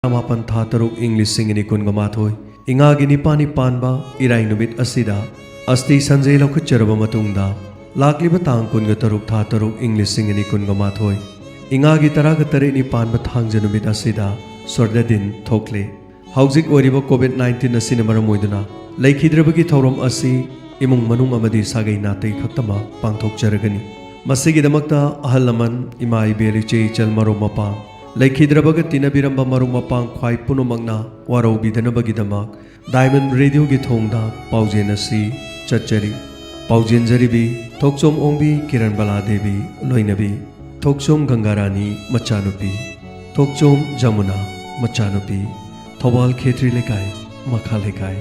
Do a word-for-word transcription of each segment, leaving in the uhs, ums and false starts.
ꯇꯔꯥꯃꯥꯄꯟ ꯊꯥ ꯇꯔꯨꯛ ꯏꯪ ꯂꯤꯁꯤꯡ ꯑꯅꯤ ꯀꯨꯟꯒ ꯃꯥꯊꯣꯏ, ꯏꯉꯥꯒꯤ ꯅꯤꯄꯥꯜꯅꯤ ꯄꯥꯟꯕ ꯏꯔꯥꯏ ꯅꯨꯃꯤꯠ ꯑꯁꯤꯗ ꯑꯁꯇꯤ ꯁꯟꯖꯦ ꯂꯧꯈꯠꯆꯔꯕ ꯃꯇꯨꯡꯗ, ꯂꯥꯛꯂꯤꯕ ꯇꯥꯡ ꯀꯨꯟꯒ ꯇꯔꯨꯛ ꯊꯥ ꯇꯔꯨꯛ ꯏꯪ ꯂꯤꯁꯤꯡ ꯑꯅꯤ ꯀꯨꯟꯒ ꯃꯥꯊꯣꯏ, ꯏꯉꯥꯒꯤ ꯇꯔꯥꯒ ꯇꯔꯦꯠꯅꯤ ꯄꯥꯟꯕ ꯊꯥꯡꯖ ꯅꯨꯃꯤꯠ ꯑꯁꯤꯗ ꯁ꯭ꯔꯗꯥ ꯗꯤꯟ ꯊꯣꯛꯂꯦ꯫ ꯍꯧꯖꯤꯛ ꯑꯣꯏꯔꯤꯕ ꯀꯣꯚꯤꯗ ꯅꯥꯏꯟꯇꯤꯟ ꯑꯁꯤꯅ ꯃꯔꯝ ꯑꯣꯏꯗꯨꯅ ꯂꯩꯈꯤꯗ꯭ꯔꯕꯒꯤ ꯊꯧꯔꯝ ꯑꯁꯤ ꯏꯃꯨꯡ ꯃꯅꯨꯡ ꯑꯃꯗꯤ ꯁꯥꯒꯩ ꯅꯥꯇꯩ ꯈꯛꯇꯃꯛ ꯄꯥꯡꯊꯣꯛꯆꯔꯒꯅꯤ꯫ ꯃꯁꯤꯒꯤꯗꯃꯛꯇ ꯑꯍꯜ ꯂꯃꯟ, ꯏꯃꯥ ꯏꯕꯦꯜ, ꯏꯆꯦ ꯏꯆꯜ, ꯃꯔꯨꯞ ꯃꯄꯥꯡ, ꯂꯩꯈꯤꯗ꯭ꯔꯕꯒ ꯇꯤꯟꯅꯕꯤꯔꯝꯕ ꯃꯔꯨꯞ ꯃꯄꯥꯡ ꯈ꯭ꯋꯥꯏ ꯄꯨꯝꯅꯃꯛꯅ ꯋꯥꯔꯧꯕꯤꯗꯅꯕꯒꯤꯗꯃꯛ ꯗꯥꯏꯃꯟ ꯔꯦꯗꯤꯑꯣꯒꯤ ꯊꯣꯡꯗ ꯄꯥꯎꯖꯦꯜ ꯑꯁꯤ ꯆꯠꯆꯔꯤ꯫ ꯄꯥꯎꯖꯦꯟꯖꯔꯤꯕꯤ ꯊꯣꯛꯆꯣꯝ ꯑꯣꯡꯕꯤ ꯀꯤꯔꯟꯕꯂꯥ ꯗꯦꯕꯤ ꯂꯣꯏꯅꯕꯤ, ꯊꯣꯛꯆꯣꯝ ꯒꯪꯒꯥꯔꯥꯅꯤ ꯃꯆꯥꯅꯨꯄꯤ, ꯊꯣꯛꯆꯣꯝ ꯖꯃꯨꯅꯥ ꯃꯆꯥꯅꯨꯄꯤ, ꯊꯧꯕꯥꯜ ꯈꯦꯇ꯭ꯔꯤ ꯂꯩꯀꯥꯏ, ꯃꯈꯥ ꯂꯩꯀꯥꯏ꯫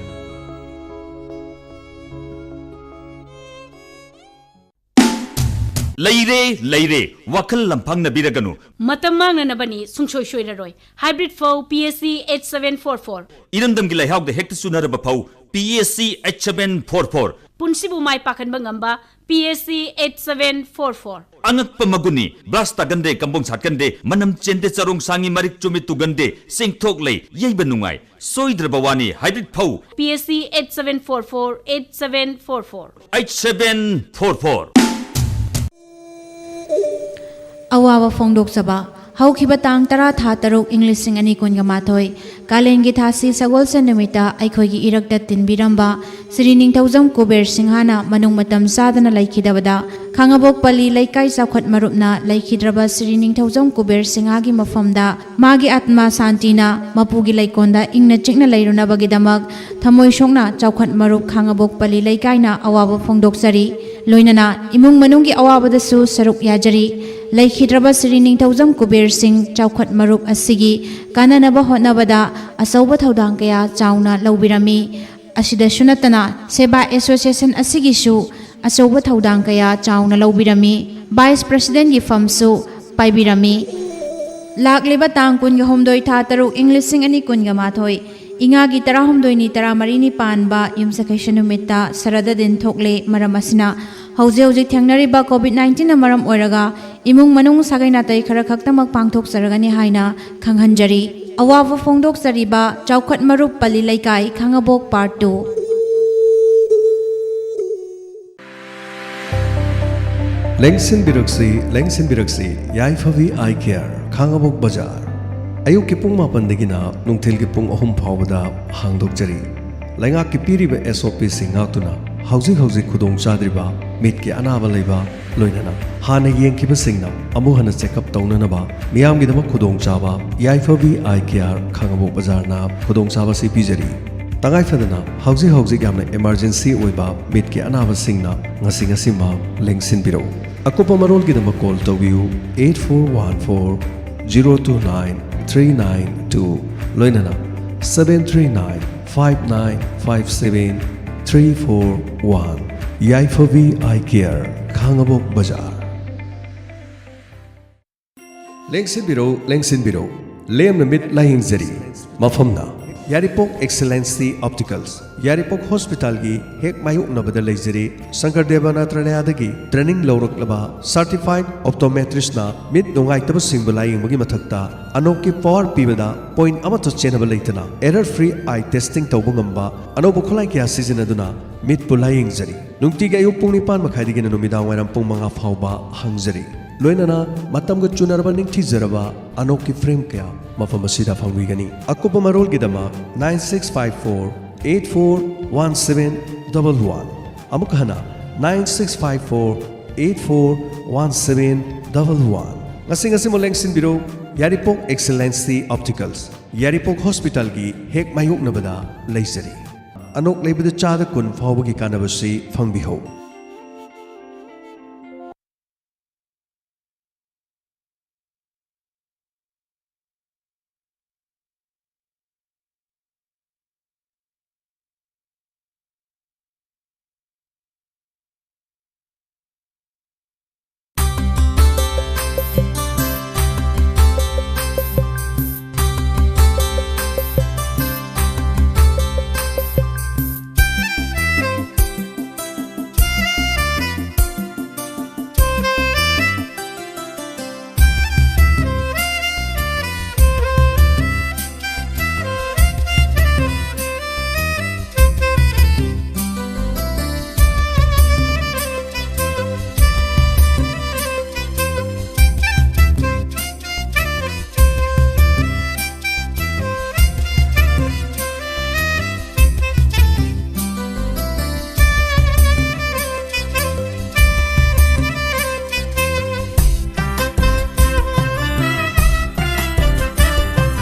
ꯂꯩꯔꯦ, ꯂꯩꯔꯦ, ꯋꯥꯈꯜ ꯂꯝꯐꯥꯡꯅꯕꯤꯔꯒꯅꯨ꯫ ꯃꯇꯝ ꯃꯥꯡꯅꯅꯕꯅꯤ, ꯁꯨꯡꯁꯣꯏ ꯁꯣꯏꯔꯔꯣꯏ꯫ ꯍꯥꯏꯕ꯭ꯔꯤꯠ ꯐꯧ P S C eight seven four four꯫ ꯏꯔꯝꯗꯝꯒꯤ ꯂꯩꯍꯥꯎꯗ ꯍꯦꯛꯇ ꯆꯨꯅꯔꯕ ꯐꯧ P S C eight seven four four꯫ ꯄꯨꯟꯁꯤꯕꯨ ꯃꯥꯏ ꯄꯥꯛꯍꯟꯕ ꯉꯝꯕ P S C eight seven four four꯫ ꯑꯉꯛꯄ ꯃꯒꯨꯟꯅꯤ, ꯕ꯭ꯂꯥꯁ ꯇꯥꯒꯟꯗꯦ, ꯀꯝꯕꯣꯡ ꯁꯥꯠꯀꯟꯗꯦ, ꯃꯅꯝ ꯆꯦꯟꯗꯦ, ꯆꯔꯣꯡ ꯁꯥꯡꯉꯤ, ꯃꯔꯤꯛ ꯆꯨꯝꯃꯤ, ꯇꯨꯒꯟꯗꯦ, ꯆꯦꯡꯊꯣꯛ ꯂꯩ, ꯌꯩꯕ ꯅꯨꯡꯉꯥꯏ꯫ ꯁꯣꯏꯗ꯭ꯔꯕ ꯋꯥꯅꯤ, ꯍꯥꯏꯕ꯭ꯔꯤꯠ ꯐꯧ꯫ P S C eight seven four four, eight seven four four꯫ Eight seven four four꯫ ꯑꯋꯥꯕ ꯐꯣꯡꯗꯣꯛꯆꯕ꯫ ꯍꯧꯈꯤꯕ ꯇꯥꯡ ꯇꯔꯥ ꯊꯥ ꯇꯔꯨꯛ ꯏꯪ ꯂꯤꯁꯤꯡ ꯑꯅꯤ ꯀꯨꯟꯒ ꯃꯥꯊꯣꯏ, ꯀꯥꯂꯦꯟꯒꯤ ꯊꯥꯁꯤ ꯁꯒꯣꯜꯁꯦꯟ ꯅꯨꯃꯤꯠꯇ ꯑꯩꯈꯣꯏꯒꯤ ꯏꯔꯛꯇ ꯇꯤꯟꯕꯤꯔꯝꯕ ꯁ꯭ꯔꯤ ꯅꯤꯡꯊꯧꯖꯝ ꯀꯨꯕꯦꯔ ꯁꯤꯡꯍꯅ ꯃꯅꯨꯡ ꯃꯇꯝ ꯆꯥꯗꯅ ꯂꯩꯈꯤꯗꯕꯗ, ꯈꯥꯉꯕꯣꯛ ꯄꯜꯂꯤ ꯂꯩꯀꯥꯏ ꯆꯥꯎꯈꯠ ꯃꯔꯨꯞꯅ ꯂꯩꯈꯤꯗ꯭ꯔꯕ ꯁ꯭ꯔꯤ ꯅꯤꯡꯊꯧꯖꯝ ꯀꯨꯕꯦꯔ ꯁꯤꯡꯍꯒꯤ ꯃꯐꯝꯗ ꯃꯥꯒꯤ ꯑꯥꯠꯃꯥ ꯁꯥꯟꯇꯤꯅ ꯃꯄꯨꯒꯤ ꯂꯩꯀꯣꯜꯗ ꯏꯪꯅ ꯆꯤꯛꯅ ꯂꯩꯔꯨꯅꯕꯒꯤꯗꯃꯛ ꯊꯃꯣꯏ ꯁꯣꯛꯅ ꯆꯥꯎꯈꯠ ꯃꯔꯨꯞ ꯈꯥꯉꯕꯣꯛ ꯄꯜꯂꯤ ꯂꯩꯀꯥꯏꯅ ꯑꯋꯥꯕ ꯐꯣꯡꯗꯣꯛꯆꯔꯤ꯫ ꯂꯣꯏꯅꯅ ꯏꯃꯨꯡ ꯃꯅꯨꯡꯒꯤ ꯑꯋꯥꯕꯗꯁꯨ ꯁꯔꯨꯛ ꯌꯥꯖꯔꯤ꯫ ꯂꯩꯈꯤꯗ꯭ꯔꯕ ꯁ꯭ꯔꯤ ꯅꯤꯡꯊꯧꯖꯝ ꯀꯨꯕꯦꯔ ꯁꯤꯡ ꯆꯥꯎꯈꯠ ꯃꯔꯨꯞ ꯑꯁꯤꯒꯤ ꯀꯥꯟꯅꯅꯕ ꯍꯣꯠꯅꯕꯗ ꯑꯆꯧꯕ ꯊꯧꯗꯥꯡ ꯀꯌꯥ ꯆꯥꯎꯅ ꯂꯧꯕꯤꯔꯝꯃꯤ꯫ ꯑꯁꯤꯗꯁꯨ ꯅꯠꯇꯅ ꯁꯦꯕꯥ ꯑꯦꯁꯣꯁꯤꯌꯦꯁꯟ ꯑꯁꯤꯒꯤꯁꯨ ꯑꯆꯧꯕ ꯊꯧꯗꯥꯡ ꯀꯌꯥ ꯆꯥꯎꯅ ꯂꯧꯕꯤꯔꯝꯃꯤ꯫ ꯚꯥꯏꯁ ꯄ꯭ꯔꯦꯁꯤꯗꯦꯟꯒꯤ ꯐꯝꯁꯨ ꯄꯥꯏꯕꯤꯔꯝꯃꯤ꯫ ꯂꯥꯛꯂꯤꯕ ꯇꯥꯡ ꯀꯨꯟꯒ ꯍꯨꯝꯗꯣꯏ ꯊꯥ ꯇꯔꯨꯛ ꯏꯪ ꯂꯤꯁꯤꯡ ꯑꯅꯤ ꯀꯨꯟꯒ ꯃꯥꯊꯣꯏ, ꯏꯉꯥꯒꯤ ꯇꯔꯥꯍꯨꯝꯗꯣꯏꯅꯤ ꯇꯔꯥꯃꯔꯤꯅꯤ ꯄꯥꯟꯕ ꯌꯨꯝꯁꯀꯩꯁ ꯅꯨꯃꯤꯠꯇ ꯁꯔꯗꯥ ꯗꯤꯟ ꯊꯣꯛꯂꯦ꯫ ꯃꯔꯝ ꯑꯁꯤꯅ ꯍꯧꯖꯤꯛ ꯍꯧꯖꯤꯛ ꯊꯦꯡꯅꯔꯤꯕ ꯀꯣꯚꯤꯗ ꯅꯥꯏꯟꯇꯤꯟꯅ ꯃꯔꯝ ꯑꯣꯏꯔꯒ ꯏꯃꯨꯡ ꯃꯅꯨꯡ ꯁꯥꯒꯩ ꯅꯥꯇꯩ ꯈꯔ ꯈꯛꯇꯃꯛ ꯄꯥꯡꯊꯣꯛꯆꯔꯒꯅꯤ ꯍꯥꯏꯅ ꯈꯪꯍꯟꯖꯔꯤ꯫ ꯑꯋꯥꯕ ꯐꯣꯡꯗꯣꯛꯆꯔꯤꯕ ꯆꯥꯎꯈꯠ ꯃꯔꯨꯞ ꯄꯜꯂꯤ ꯂꯩꯀꯥꯏ ꯈꯥꯉꯕꯣꯛ Part two꯫ ꯂꯦꯡꯁꯤꯟꯕꯤꯔꯛꯁꯤ, ꯂꯦꯡꯁꯤꯟꯕꯤꯔꯛꯁꯤ, ꯌꯥꯏꯐꯕꯤ ꯑꯥꯏ ꯀꯦꯌꯔ, ꯈꯥꯉꯕꯣꯛ ꯕꯖꯥꯔ꯫ ꯑꯌꯨꯛꯀꯤ ꯄꯨꯡ ꯃꯥꯄꯟꯗꯒꯤꯅ ꯅꯨꯡꯊꯤꯜꯒꯤ ꯄꯨꯡ ꯑꯍꯨꯝ ꯐꯥꯎꯕꯗ ꯍꯥꯡꯗꯣꯛꯆꯔꯤ꯫ ꯂꯩꯉꯥꯛꯀꯤ ꯄꯤꯔꯤꯕ ꯑꯦꯁ ꯑꯣ ꯄꯤꯁꯤꯡ ꯉꯥꯛꯇꯨꯅ ꯍꯧꯖꯤꯛ ꯍꯧꯖꯤꯛ ꯈꯨꯗꯣꯡ ꯆꯥꯗ꯭ꯔꯤꯕ ꯃꯤꯠꯀꯤ ꯑꯅꯥꯕ ꯂꯩꯕ, ꯂꯣꯏꯅꯅ ꯍꯥꯟꯅ ꯌꯦꯡꯈꯤꯕꯁꯤꯡꯅ ꯑꯃꯨꯛ ꯍꯟꯅ ꯆꯦꯛꯑꯞ ꯇꯧꯅꯅꯕ ꯃꯤꯌꯥꯝꯒꯤꯗꯃꯛ ꯈꯨꯗꯣꯡꯆꯥꯕ ꯌꯥꯏꯐꯕꯤ ꯑꯥꯏ ꯀꯦꯌꯔ ꯈꯥꯉꯕꯣꯛ ꯕꯖꯥꯔꯅ ꯈꯨꯗꯣꯡꯆꯥꯕ ꯑꯁꯤ ꯄꯤꯖꯔꯤ꯫ ꯇꯉꯥꯏꯐꯗꯅ ꯍꯧꯖꯤꯛ ꯍꯧꯖꯤꯛ ꯌꯥꯝꯅ ꯏꯃꯥꯔꯖꯦꯟꯁꯤ ꯑꯣꯏꯕ ꯃꯤꯠꯀꯤ ꯑꯅꯥꯕꯁꯤꯡꯅ ꯉꯁꯤ ꯉꯁꯤꯃꯛ ꯂꯦꯡꯁꯤꯟꯕꯤꯔꯛꯎ꯫ ꯑꯀꯨꯞꯄ ꯃꯔꯣꯜꯒꯤꯗꯃꯛ ꯀꯣꯜ ꯇꯧꯕꯤꯌꯨ eight four one four zero two nine three nine two, ꯂꯣꯏꯅꯅ seven three nine five nine five seven three four one꯫ ꯌꯥꯏꯐꯕꯤ ꯑꯥꯏ ꯀꯦꯌꯔ, ꯈꯥꯉꯕꯣꯛ ꯕꯖꯥꯔ꯫ ꯂꯦꯡꯁꯤꯟꯕꯤꯔꯧ, ꯂꯦꯡꯁꯤꯟꯕꯤꯔꯧ, ꯂꯦꯝꯅ ꯃꯤꯠ ꯂꯥꯌꯦꯡꯖꯔꯤ꯫ ꯃꯐꯝꯅ ꯌꯥꯏꯔꯤꯄꯣꯛ ꯑꯦꯛꯁꯦꯂꯦꯟꯁꯤ ꯑꯣꯞꯇꯤꯀꯜꯁ, ꯌꯥꯏꯔꯤꯄꯣꯛ ꯍꯣꯁꯄꯤꯇꯥꯜꯒꯤ ꯍꯦꯛ ꯃꯥꯌꯣꯛꯅꯕꯗ ꯂꯩꯖꯔꯤ꯫ ꯁꯪꯀꯔꯗꯦꯕ ꯅꯥꯇ꯭ꯔꯥꯂꯌꯥꯗꯒꯤ ꯇ꯭ꯔꯦꯅꯤꯡ ꯂꯧꯔꯛꯂꯕ ꯁꯔꯇꯤꯐꯥꯏꯗ ꯑꯣꯞꯇꯣꯃꯦꯇ꯭ꯔꯤꯁꯅ ꯃꯤꯠ ꯅꯨꯡꯉꯥꯏꯇꯕꯁꯤꯡꯕꯨ ꯂꯥꯌꯦꯡꯕꯒꯤ ꯃꯊꯛꯇ ꯑꯅꯣꯛꯀꯤ ꯄꯋꯥꯔ ꯄꯤꯕꯗ ꯄꯣꯏꯟꯠ ꯑꯃꯠꯇ ꯆꯦꯟꯅꯕ ꯂꯩꯇꯅ ꯑꯦꯔꯔ ꯐ꯭ꯔꯤ ꯑꯥꯏ ꯇꯦꯁꯇꯤꯡ ꯇꯧꯕ ꯉꯝꯕ ꯑꯅꯧꯕ ꯈꯨꯠꯂꯥꯏ ꯀꯌꯥ ꯁꯤꯖꯤꯟꯅꯗꯨꯅ ꯃꯤꯠꯄꯨ ꯂꯥꯌꯦꯡꯖꯔꯤ꯫ ꯅꯨꯡꯇꯤꯒꯤ ꯑꯌꯨꯛ ꯄꯨꯡ ꯅꯤꯄꯥꯟ ꯃꯈꯥꯏꯗꯒꯤꯅ ꯅꯨꯃꯤꯗꯥꯡ ꯋꯥꯏꯔꯝ ꯄꯨꯡ ꯃꯉꯥ ꯐꯥꯎꯕ ꯍꯥꯡꯖꯔꯤ꯫ ꯂꯣꯏꯅꯅ ꯃꯇꯝꯒ ꯆꯨꯅꯔꯕ ꯅꯤꯡꯊꯤꯖꯔꯕ ꯑꯅꯣꯛꯀꯤ ꯐ꯭ꯔꯦꯝ ꯀꯌꯥ ꯃꯐꯝ ꯑꯁꯤꯗ ꯐꯪꯕꯤꯒꯅꯤ꯫ ꯑꯀꯨꯞꯄ ꯃꯔꯣꯜꯒꯤꯗꯃꯛ nine six five four eight four one seven double one꯫ ꯑꯃꯨꯛ ꯍꯟꯅ, nine six five four eight four one seven double one꯫ ꯉꯁꯤ ꯉꯁꯤꯃꯛ ꯂꯦꯡꯁꯤꯟꯕꯤꯔꯧ, ꯌꯥꯏꯔꯤꯄꯣꯛ ꯑꯦꯛꯁꯦꯂꯦꯟꯁꯤ ꯑꯣꯞꯇꯤꯀꯜꯁ, ꯌꯥꯏꯔꯤꯄꯣꯛ ꯍꯣꯁꯄꯤꯇꯥꯜꯒꯤ ꯍꯦꯛ ꯃꯥꯌꯣꯛꯅꯕꯗ ꯂꯩꯖꯔꯤ꯫ ꯑꯅꯣꯛ ꯂꯩꯕꯗ ꯆꯥꯗ ꯀꯨꯟ ꯐꯥꯎꯕꯒꯤ ꯀꯥꯟꯅꯕꯁꯤ ꯐꯪꯕꯤꯍꯧ꯫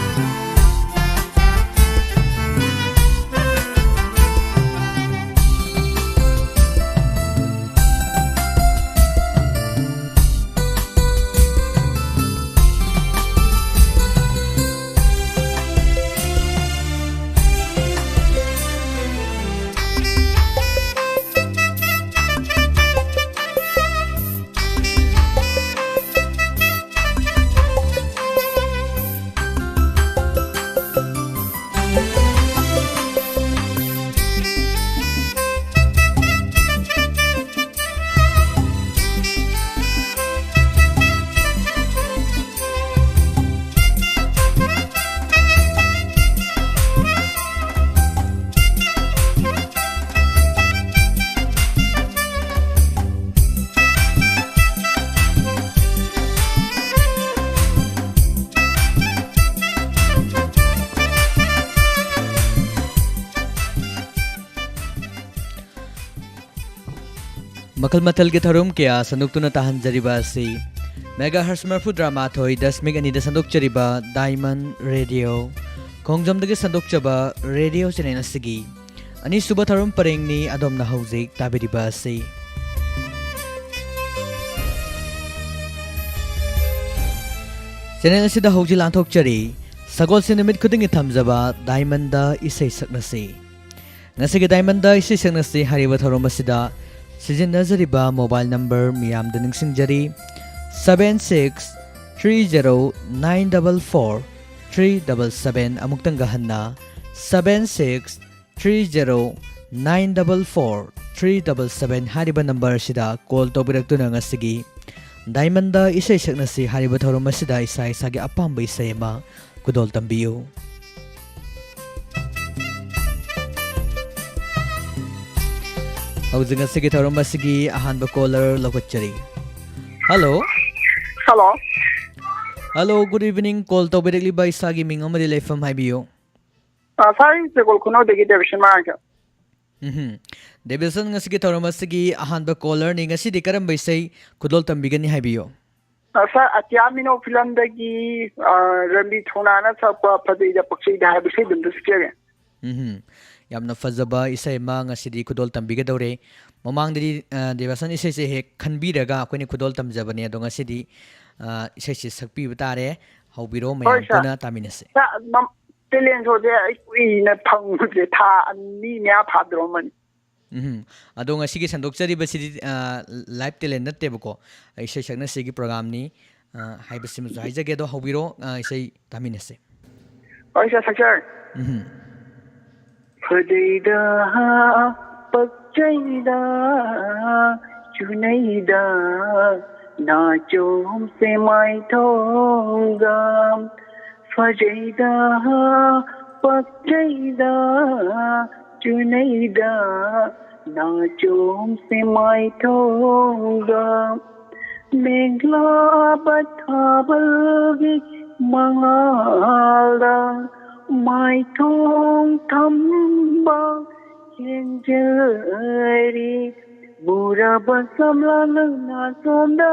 ꯃꯈꯜ ꯃꯊꯦꯜꯒꯤ ꯊꯧꯔꯝ ꯀꯌꯥ ꯁꯟꯗꯣꯛꯇꯨꯅ ꯇꯥꯍꯟꯖꯔꯤꯕ ꯑꯁꯤ ꯃꯦꯒꯥ ꯍꯔꯁ ꯃꯔꯐꯨꯇꯔꯥ ꯃꯥꯊꯣꯏ ꯗꯁꯃꯤꯛ ꯑꯅꯤꯗ ꯁꯟꯗꯣꯛꯆꯔꯤꯕ ꯗꯥꯏꯃꯟ ꯔꯦꯗꯤꯑꯣ, ꯈꯣꯡꯖꯣꯝꯗꯒꯤ ꯁꯟꯗꯣꯛꯆꯕ ꯔꯦꯗꯤꯑꯣ ꯆꯦꯅꯦꯜ ꯑꯁꯤꯒꯤ ꯑꯅꯤꯁꯨꯕ ꯊꯧꯔꯝ ꯄꯔꯦꯡꯅꯤ꯫ ꯑꯗꯣꯝꯅ ꯍꯧꯖꯤꯛ ꯇꯥꯕꯤꯔꯤꯕ ꯑꯁꯤ ꯆꯦꯅꯦꯜ ꯑꯁꯤꯗ ꯍꯧꯖꯤꯛ ꯂꯥꯟꯊꯣꯛꯆꯔꯤ꯫ ꯁꯒꯣꯜꯁꯦꯟ ꯅꯨꯃꯤꯠ ꯈꯨꯗꯤꯡꯒꯤ ꯊꯝꯖꯕ ꯗꯥꯏꯃꯟꯗ ꯏꯁꯩ ꯁꯛꯅꯁꯤ꯫ ꯉꯁꯤꯒꯤ ꯗꯥꯏꯃꯟꯗ ꯏꯁꯩ ꯁꯛꯅꯁꯤ ꯍꯥꯏꯔꯤꯕ ꯊꯧꯔꯝ ꯑꯁꯤꯗ ꯁꯤꯖꯤꯟꯅꯖꯔꯤꯕ ꯃꯣꯕꯥꯏꯜ ꯅꯝꯕꯔ ꯃꯤꯌꯥꯝꯗ ꯅꯤꯡꯁꯤꯡꯖꯔꯤ, seven six three zero nine double four three double seven꯫ ꯑꯃꯨꯛꯇꯪꯒ ꯍꯟꯅ, seven six three zero nine double four three double seven ꯍꯥꯏꯔꯤꯕ ꯅꯝꯕꯔ ꯑꯁꯤꯗ ꯀꯣꯜ ꯇꯧꯕꯤꯔꯛꯇꯨꯅ ꯉꯁꯤꯒꯤ ꯗꯥꯏꯃꯟꯗ ꯏꯁꯩ ꯁꯛꯅꯁꯤ ꯍꯥꯏꯔꯤꯕ ꯊꯧꯔꯝ ꯑꯁꯤꯗ ꯏꯁꯥ ꯏꯁꯥꯒꯤ ꯑꯄꯥꯝꯕ ꯏꯁꯩ ꯑꯃ ꯈꯨꯗꯣꯜ ꯇꯝꯕꯤꯌꯨ꯫ ꯍꯧꯖꯤꯛ ꯉꯁꯤꯒꯤ ꯊꯧꯔꯝ ꯑꯁꯤꯒꯤ ꯑꯍꯥꯟꯕ ꯀꯣꯂꯔ ꯂꯧꯈꯠꯆꯔꯤ꯫ Hello. Hello. Hello, good evening. Call ꯇꯧꯕꯤꯔꯛꯂꯤꯕ ꯏꯁꯥꯒꯤ ꯃꯤꯡ ꯑꯃꯗꯤ ꯂꯩꯐꯝ ꯍꯥꯏꯕꯤꯌꯨ꯫ ꯑ, ꯁꯥꯔ, ꯑꯩ ꯖꯒꯣꯜ ꯈꯨꯅꯧꯗꯒꯤ ꯗꯦꯕꯤꯁꯟ ꯃꯔꯥꯡꯊꯦꯝ꯫ ꯎꯝꯍꯨꯝ꯫ ꯗꯦꯕꯤꯁꯟ, ꯉꯁꯤꯒꯤ ꯊꯧꯔꯝ ꯑꯁꯤꯒꯤ ꯑꯍꯥꯟꯕ ꯀꯣꯂꯔꯅꯤ꯫ ꯉꯁꯤꯗꯤ ꯀꯔꯝꯕ ꯏꯁꯩ ꯈꯨꯗꯣꯜ ꯇꯝꯕꯤꯒꯅꯤ ꯍꯥꯏꯕꯤꯌꯨ꯫ ꯑ, ꯁꯥꯔ, ꯑꯇꯤꯌꯥ ꯃꯤꯅꯣ ꯐꯤꯂꯝꯗꯒꯤ, ꯑ, ꯔꯟꯕꯤꯔ ꯊꯧꯅꯥꯅ ꯁꯛꯄ ꯐꯖꯩꯗ ꯄꯛꯆꯩꯗ ꯍꯥꯏꯕ ꯏꯁꯩꯗꯨ ꯑꯝꯇ ꯁꯛꯆꯒꯦ꯫ ꯎꯝꯍꯨꯝ꯫ ꯌꯥꯝꯅ ꯐꯖꯕ ꯏꯁꯩ ꯑꯃ ꯉꯁꯤꯗꯤ ꯈꯨꯗꯣꯜ ꯇꯝꯕꯤꯒꯗꯧꯔꯦ꯫ ꯃꯃꯥꯡꯗꯗꯤ, ꯑ, ꯗꯦꯕꯤꯁꯟ ꯏꯁꯩꯁꯦ ꯍꯦꯛ ꯈꯟꯕꯤꯔꯒ ꯑꯩꯈꯣꯏꯅ ꯈꯨꯗꯣꯜ ꯇꯝꯖꯕꯅꯦ꯫ ꯑꯗꯣ ꯉꯁꯤꯗꯤ, ꯑ, ꯏꯁꯩꯁꯦ ꯁꯛꯄꯤꯕ ꯇꯥꯔꯦ꯫ ꯍꯧꯕꯤꯔꯣ, ꯍꯣꯏ, ꯃꯌꯥꯝ ꯁꯥꯔ꯫ ꯄꯨꯟꯅ ꯇꯥꯃꯤꯟꯅꯁꯤ꯫ ꯁꯥꯔ, ꯃꯝ-, ꯇꯦꯂꯦꯟ ꯁꯣꯁꯦ ꯑꯩ ꯀꯨꯏꯅ ꯐꯪꯕꯁꯦ ꯊꯥ ꯑꯅꯤ ꯃꯌꯥ ꯐꯥꯗ꯭ꯔꯣꯃꯅꯤ꯫ ꯎꯝꯍꯨꯝ꯫ ꯑꯗꯣ ꯉꯁꯤꯒꯤ ꯁꯟꯗꯣꯛꯆꯔꯤꯕꯁꯤꯗꯤ, ꯑ, ꯂꯥꯏꯚ ꯇꯦꯂꯦꯟ ꯅꯠꯇꯦꯕꯀꯣ, ꯏꯁꯩ ꯁꯛꯅꯁꯤꯒꯤ ꯄ꯭ꯔꯣꯒꯥꯝꯅꯤ, ꯑ, ꯍꯥꯏꯕꯁꯤꯃꯁꯨ ꯍꯥꯏꯖꯒꯦ꯫ ꯑꯗꯣ ꯍꯧꯕꯤꯔꯣ, ꯑ, ꯏꯁꯩ ꯇꯥꯃꯤꯟꯅꯁꯦ꯫ ꯍꯣꯏ, ꯁꯥꯔ, ꯁꯛꯆꯔꯒꯦ꯫ ꯎꯝꯍꯨꯝ꯫ ꯐꯖꯩꯗ ꯄꯛꯆꯩꯗ ꯆꯨꯅꯩꯗ ꯅꯥꯆꯣꯝꯁꯦ ꯃꯥꯏꯊꯣꯡꯒ꯫ ꯐꯖꯩꯗ ꯄꯛꯆꯩꯗ ꯆꯨꯅꯩꯗ ꯅꯥꯆꯣꯝꯁꯦ ꯃꯥꯏꯊꯣꯡꯒ꯫ ꯃꯦꯘꯂꯥ ꯄꯊꯥꯕꯜꯒꯤ ꯃꯉꯥꯜꯗ ꯃꯥꯏꯊꯣꯡ ꯊꯝꯕ ꯈꯦꯟꯖꯔꯤ꯫ ꯎꯔꯕ ꯁꯝꯂꯥꯡꯅ ꯁꯣꯝꯗ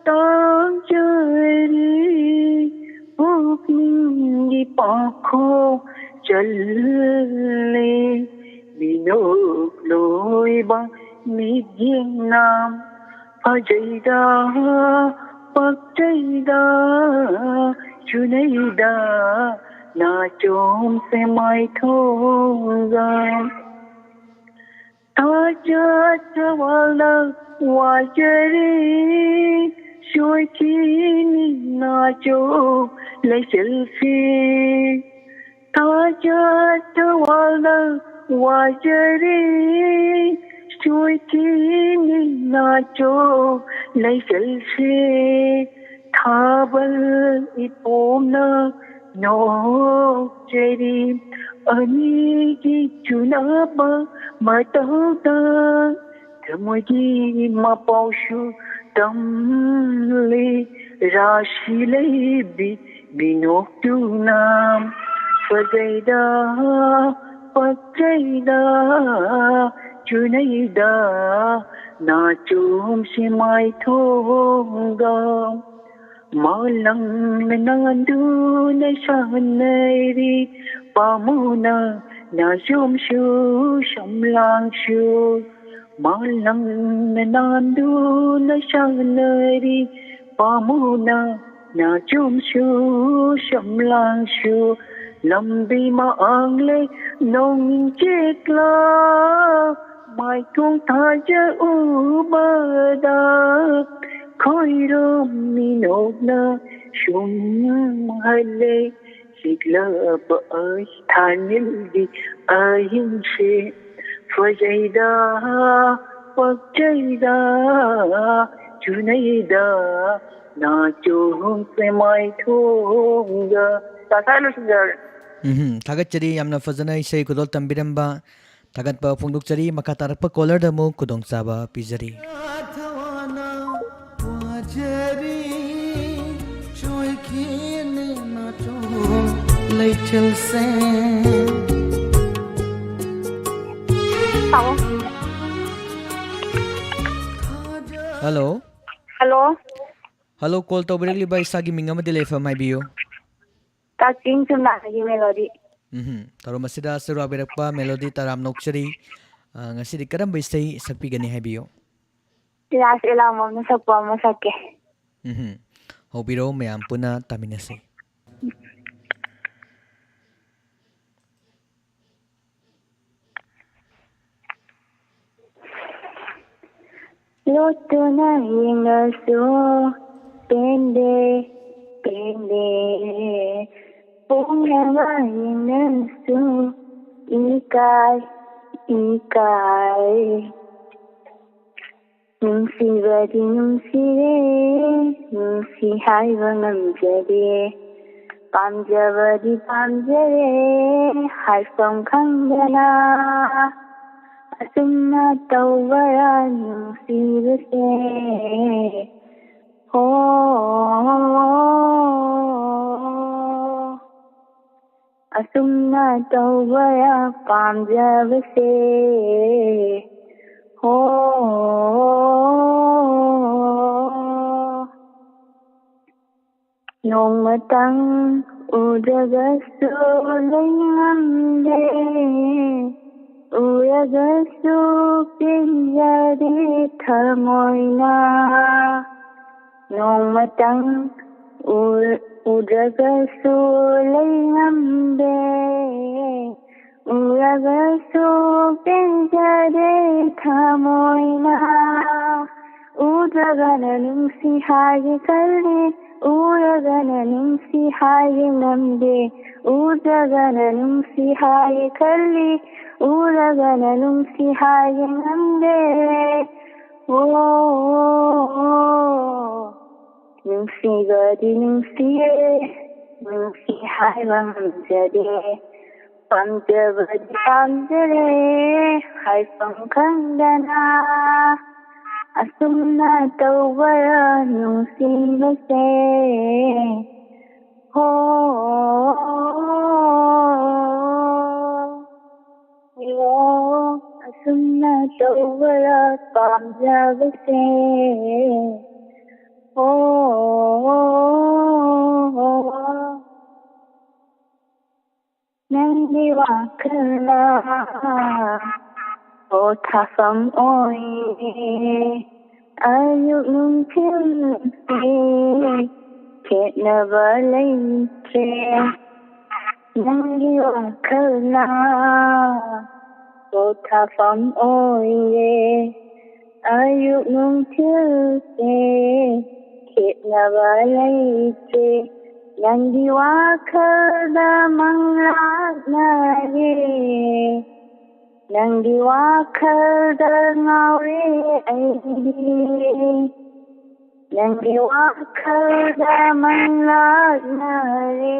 ꯇꯥꯡꯖꯔꯤ꯫ ꯄꯨꯛꯅꯤꯡꯒꯤ ꯄꯥꯡꯈꯣꯛ ꯆꯜꯂꯦ ꯃꯤꯅꯣꯛ ꯂꯣꯏꯕ ꯃꯤꯠꯌꯦꯡꯅ꯫ ꯐꯖꯩꯗ, ꯄꯛꯆꯩꯗ, ꯆꯨꯅꯩꯗ ꯅꯥꯆꯣꯝꯁꯦ ꯃꯥꯏꯊꯣꯡꯒ꯫ ꯊꯥꯖ ꯊꯋꯥꯜꯅ ꯋꯥꯖꯔꯤ, ꯁꯣꯏꯈꯤꯅꯤ ꯅꯥꯆꯣꯝ ꯂꯩꯆꯜꯁꯤ꯫ ꯊꯥꯖ ꯊꯋꯥꯜꯅ ꯋꯥꯖꯔꯤ, ꯁꯣꯏꯈꯤꯅꯤ ꯅꯥꯆꯣꯝ ꯂꯩꯆꯜꯁꯤ꯫ ꯊꯥꯕꯜ ꯏꯄꯣꯝꯅ ꯅꯣꯛꯆꯔꯤ, ꯑꯅꯤꯒꯤ ꯆꯨꯅꯕ ꯃꯇꯧꯗ꯫ ꯊꯃꯣꯏꯒꯤ ꯃꯄꯥꯎꯁꯨ ꯇꯝꯂꯤ ꯔꯥꯁꯤ ꯂꯩꯕꯤ ꯃꯤꯅꯣꯛꯇꯨꯅ꯫ ꯐꯖꯩꯗ, ꯄꯛꯆꯩꯗ, ꯆꯨꯅꯩꯗ ꯅꯥꯆꯣꯝꯁꯦ ꯃꯥꯏꯊꯣꯡꯒ꯫ ꯃꯥꯂꯪꯅ ꯅꯥꯟꯗꯨꯅ ꯁꯥꯟꯅꯔꯤ ꯄꯥꯃꯨꯅ ꯅꯥꯆꯣꯝꯁꯨ ꯁꯝꯂꯥꯡꯁꯨ꯫ ꯃꯥꯂꯪꯅ ꯅꯥꯟꯗꯨꯅ ꯁꯥꯟꯅꯔꯤ ꯄꯥꯃꯨꯅ ꯅꯥꯆꯣꯝꯁꯨ ꯁꯝꯂꯥꯡꯁꯨ꯫ ꯂꯝꯕꯤ ꯃꯥꯡꯂꯦ ꯅꯣꯡꯆꯦꯛꯂꯥ ꯃꯥꯏꯊꯣꯡ ꯊꯥꯖ ꯎꯕꯗ꯫ ꯈꯣꯏꯔꯣꯝ ꯃꯤꯅꯣꯛꯅ ꯁꯨꯝ ꯍꯜꯂꯦ ꯁꯤꯛꯂꯕ ꯑꯩ ꯊꯥꯅꯤꯜꯒꯤ ꯑꯍꯤꯡꯁꯦ꯫ ꯐꯖꯩꯗ, ꯄꯛꯆꯩꯗ, ꯆꯨꯅꯩꯗ ꯅꯥꯆꯣꯝꯁꯦ ꯃꯥꯏꯊꯣꯡꯒ꯫ ꯇꯥꯁꯥ ꯂꯣꯏꯁꯤꯟꯖꯔꯒꯦ꯫ ꯎꯝ, ꯊꯥꯒꯠꯆꯔꯤ, ꯌꯥꯝꯅ ꯐꯖꯅ ꯏꯁꯩ ꯈꯨꯗꯣꯜ ꯇꯝꯕꯤꯔꯝꯕ꯫ ꯊꯥꯒꯠꯄ ꯐꯣꯡꯗꯣꯛꯆꯔꯤ꯫ ꯃꯈꯥ ꯇꯥꯔꯛꯄ ꯀꯣꯂꯔꯗ ꯑꯃꯨꯛ ꯈꯨꯗꯣꯡꯆꯥꯕ ꯄꯤꯖꯔꯤ꯫ ꯊꯋꯥꯅ ꯋꯥꯖꯔꯤ, ꯆꯣꯏꯈꯤꯅꯤ ꯅꯥꯆꯣꯝ ꯂꯩꯆꯜꯁꯦ꯫ ꯍꯜꯂꯣ꯫ ꯍꯜꯂꯣ꯫ ꯍꯜꯂꯣ, ꯀꯣꯜ ꯇꯧꯕꯤꯔꯛꯂꯤꯕ ꯏꯁꯥꯒꯤ ꯃꯤꯡ ꯑꯃꯗꯤ ꯂꯩꯐꯝ ꯍꯥꯏꯕꯤꯌꯨ꯫ ꯀꯛꯆꯤꯡ ꯆꯨꯝꯅꯥꯡꯒꯤ ꯃꯦꯂꯣꯗꯤ꯫ ꯎꯝꯍꯨꯝ꯫ ꯊꯧꯔꯝ ꯑꯁꯤꯗ ꯁꯔꯨꯛ ꯌꯥꯕꯤꯔꯛꯄ ꯃꯦꯂꯣꯗꯤ ꯇꯔꯥꯝꯅ ꯑꯣꯛꯆꯔꯤ꯫ ꯑ, ꯉꯁꯤꯗꯤ ꯀꯔꯝꯕ ꯏꯁꯩ ꯁꯛꯄꯤꯒꯅꯤ ꯍꯥꯏꯕꯤꯌꯨ꯫ ꯔꯥꯁ ꯑꯦꯂꯥꯃꯣꯝꯅ ꯁꯛꯄ ꯑꯃ ꯁꯛꯀꯦ꯫ ꯎꯝꯍꯨꯝ꯫ ꯍꯧꯕꯤꯔꯣ, ꯃꯌꯥꯝ ꯄꯨꯟꯅ ꯇꯥꯃꯤꯟꯅꯁꯤ꯫ ꯂꯣꯠꯇꯨꯅ ꯌꯦꯡꯂꯁꯨ ꯄꯦꯟꯗꯦ, ꯄꯦꯟꯗꯦ꯫ ꯄꯣꯡꯅꯕ ꯌꯦꯡꯂꯁꯨ ꯏꯀꯥꯏ, ꯏꯀꯥꯏ꯫ ꯅꯨꯡꯁꯤꯕꯗꯤ ꯅꯨꯡꯁꯤꯔꯦ, ꯅꯨꯡꯁꯤ ꯍꯥꯏꯕ ꯉꯝꯖꯗꯦ꯫ ꯄꯥꯝꯖꯕꯗꯤ ꯄꯥꯝꯖꯔꯦ, ꯍꯥꯏꯐꯝ ꯈꯪꯗꯅ꯫ ꯑꯁꯨꯝꯅ ꯇꯧꯕꯔ ꯅꯨꯡꯁꯤꯕꯁꯦ? ꯍꯣ, ꯑꯁꯨꯝꯅ ꯇꯧꯕꯔ ꯄꯥꯝꯖꯕꯁꯦ? ꯍꯣ, ꯅꯣꯡꯃꯇꯪ ꯎꯗ꯭ꯔꯒꯁꯨ ꯂꯩ ꯉꯝꯗꯦ, ꯎꯔꯒꯁꯨ ꯄꯦꯟꯖꯗꯦ ꯊꯃꯣꯏꯅ꯫ ꯅꯣꯡꯃꯇꯪ ꯎ-, ꯎꯗ꯭ꯔꯒꯁꯨ ꯂꯩ ꯉꯝꯗꯦ, ꯎꯔꯒꯁꯨ ꯄꯦꯟꯖꯗꯦ ꯊꯃꯣꯏꯅ꯫ ꯎꯗ꯭ꯔꯒꯅ ꯅꯨꯡꯁꯤ ꯍꯥꯏꯒꯦ ꯈꯜꯂꯤ, ꯎꯔꯒꯅ ꯅꯨꯡꯁꯤ ꯍꯥꯏꯒꯦ ꯉꯝꯗꯦ꯫ ꯎꯗ꯭ꯔꯒꯅ ꯅꯨꯡꯁꯤ ꯍꯥꯏꯒꯦ ꯈꯜꯂꯤ, ꯎꯔꯒꯅ ꯅꯨꯡꯁꯤ ꯍꯥꯏꯒꯦ ꯉꯝꯗꯦ꯫ ꯑꯣ, ꯅꯨꯡꯁꯤꯕꯗꯤ ꯅꯨꯡꯁꯤꯌꯦ, ꯅꯨꯡꯁꯤ ꯍꯥꯏꯕ ꯉꯝꯖꯗꯦ꯫ ꯄꯥꯝꯖꯕꯗꯤ ꯄꯥꯝꯖꯔꯦ, ꯍꯥꯏꯐꯝ ꯈꯪꯗꯅ꯫ ꯑꯁꯨꯝꯅ ꯇꯧꯕꯔ ꯅꯨꯡꯁꯤꯕꯁꯦ? ꯍꯣ, ꯑꯁꯨꯝꯅ ꯇꯧꯕꯔ ꯄꯥꯝꯖꯕꯁꯦ? ꯑꯣ, ꯅꯪꯒꯤ ꯋꯥꯈꯜꯅ ꯄꯣꯊꯥꯐꯝ ꯑꯣꯏꯌꯦ꯫ ꯑꯌꯨꯛ ꯅꯨꯡꯊꯤꯜꯁꯦ ꯈꯦꯠꯅꯕ ꯂꯩꯇ꯭ꯔꯦ꯫ ꯅꯪꯒꯤ ꯋꯥꯈꯜꯅ ꯄꯣꯊꯥꯐꯝ ꯑꯣꯏꯔꯦ꯫ ꯑꯌꯨꯛ ꯅꯨꯡꯊꯤꯜꯁꯦ ꯈꯦꯠꯅꯕ ꯂꯩꯇ꯭ꯔꯦ꯫ ꯅꯪꯒꯤ ꯋꯥꯈꯜꯗ ꯃꯪꯂꯥꯛꯅꯔꯦ꯫ ꯅꯪꯒꯤ ꯋꯥꯈꯜꯗ ꯉꯥꯎꯔꯦ ꯑꯩꯗꯤ꯫ ꯅꯪꯒꯤ ꯋꯥꯈꯜꯗ ꯃꯪꯂꯥꯛꯅꯔꯦ꯫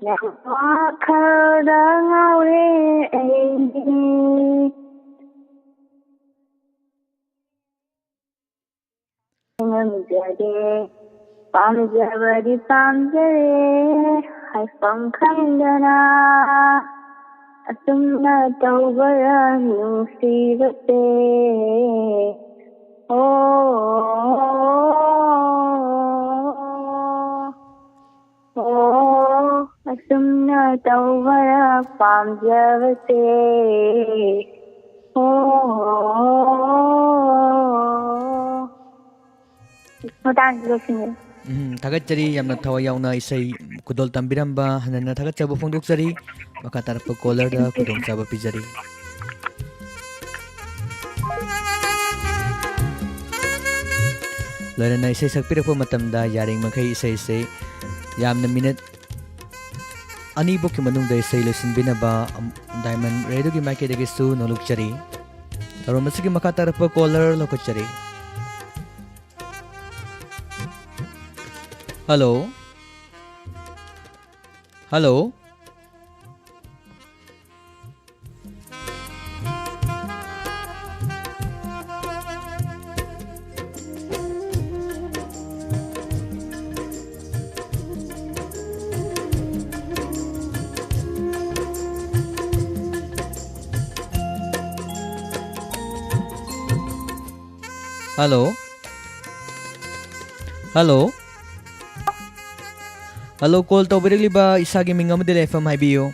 ꯅꯪꯒꯤ ꯋꯥꯈꯜꯗ ꯉꯥꯎꯔꯦ ꯑꯩꯗꯤ꯫ ꯉꯝꯖꯔꯦ꯫ ꯄꯥꯝꯖꯕꯗꯤ ꯄꯥꯝꯖꯔꯦ, ꯍꯥꯏꯐꯝ ꯈꯪꯗꯅ ꯑꯁꯨꯝꯅ ꯇꯧꯕꯔ ꯅꯨꯡꯁꯤꯕꯁꯦ? ꯑꯣ, ꯑꯣ, ꯑꯁꯨꯝꯅ ꯇꯧꯕꯔ ꯄꯥꯝꯖꯕꯁꯦ? ꯑꯣ, ꯃꯇꯥꯡꯁꯤꯗ ꯂꯣꯏꯁꯤꯟꯖꯔꯦ꯫ ꯎꯝ, ꯊꯥꯒꯠꯆꯔꯤ, ꯌꯥꯝꯅ ꯊꯋꯥꯏ ꯌꯥꯎꯅ ꯏꯁꯩ ꯈꯨꯗꯣꯜ ꯇꯝꯕꯤꯔꯝꯕ ꯍꯟꯅ ꯍꯟꯅ ꯊꯥꯒꯠꯆꯕ ꯐꯣꯡꯗꯣꯛꯆꯔꯤ꯫ ꯃꯈꯥ ꯇꯥꯔꯛꯄ ꯀꯣꯂꯔꯗ ꯈꯨꯗꯣꯡꯆꯥꯕ ꯄꯤꯖꯔꯤ꯫ ꯂꯣꯏꯅꯅ ꯏꯁꯩ ꯁꯛꯄꯤꯔꯛꯄ ꯃꯇꯝꯗ ꯌꯥꯔꯤꯃꯈꯩ ꯏꯁꯩꯁꯦ ꯌꯥꯝꯅ ꯃꯤꯅꯠ ꯑꯅꯤꯕꯨꯛꯀꯤ ꯃꯅꯨꯡꯗ ꯏꯁꯩ ꯂꯣꯏꯁꯤꯟꯕꯤꯅꯕ, ꯑꯝ, ꯗꯥꯏꯃꯟ ꯔꯦꯗꯤꯑꯣꯒꯤ ꯃꯥꯏꯀꯩꯗꯒꯤꯁꯨ ꯅꯣꯂꯨꯛꯆꯔꯤ꯫ ꯊꯧꯔꯝ ꯑꯁꯤꯒꯤ ꯃꯈꯥ ꯇꯥꯔꯛꯄ ꯀꯣꯂꯔ ꯂꯧꯈꯠꯆꯔꯤ꯫ Hello. Hello. Hello? Hello? Hello, call ꯇꯧꯕꯤꯔꯛꯂꯤꯕ ꯏꯁꯥꯒꯤ ꯃꯤꯡ ꯑꯃꯗꯤ ꯂꯩꯐꯝ ꯍꯥꯏꯕꯤꯌꯨ꯫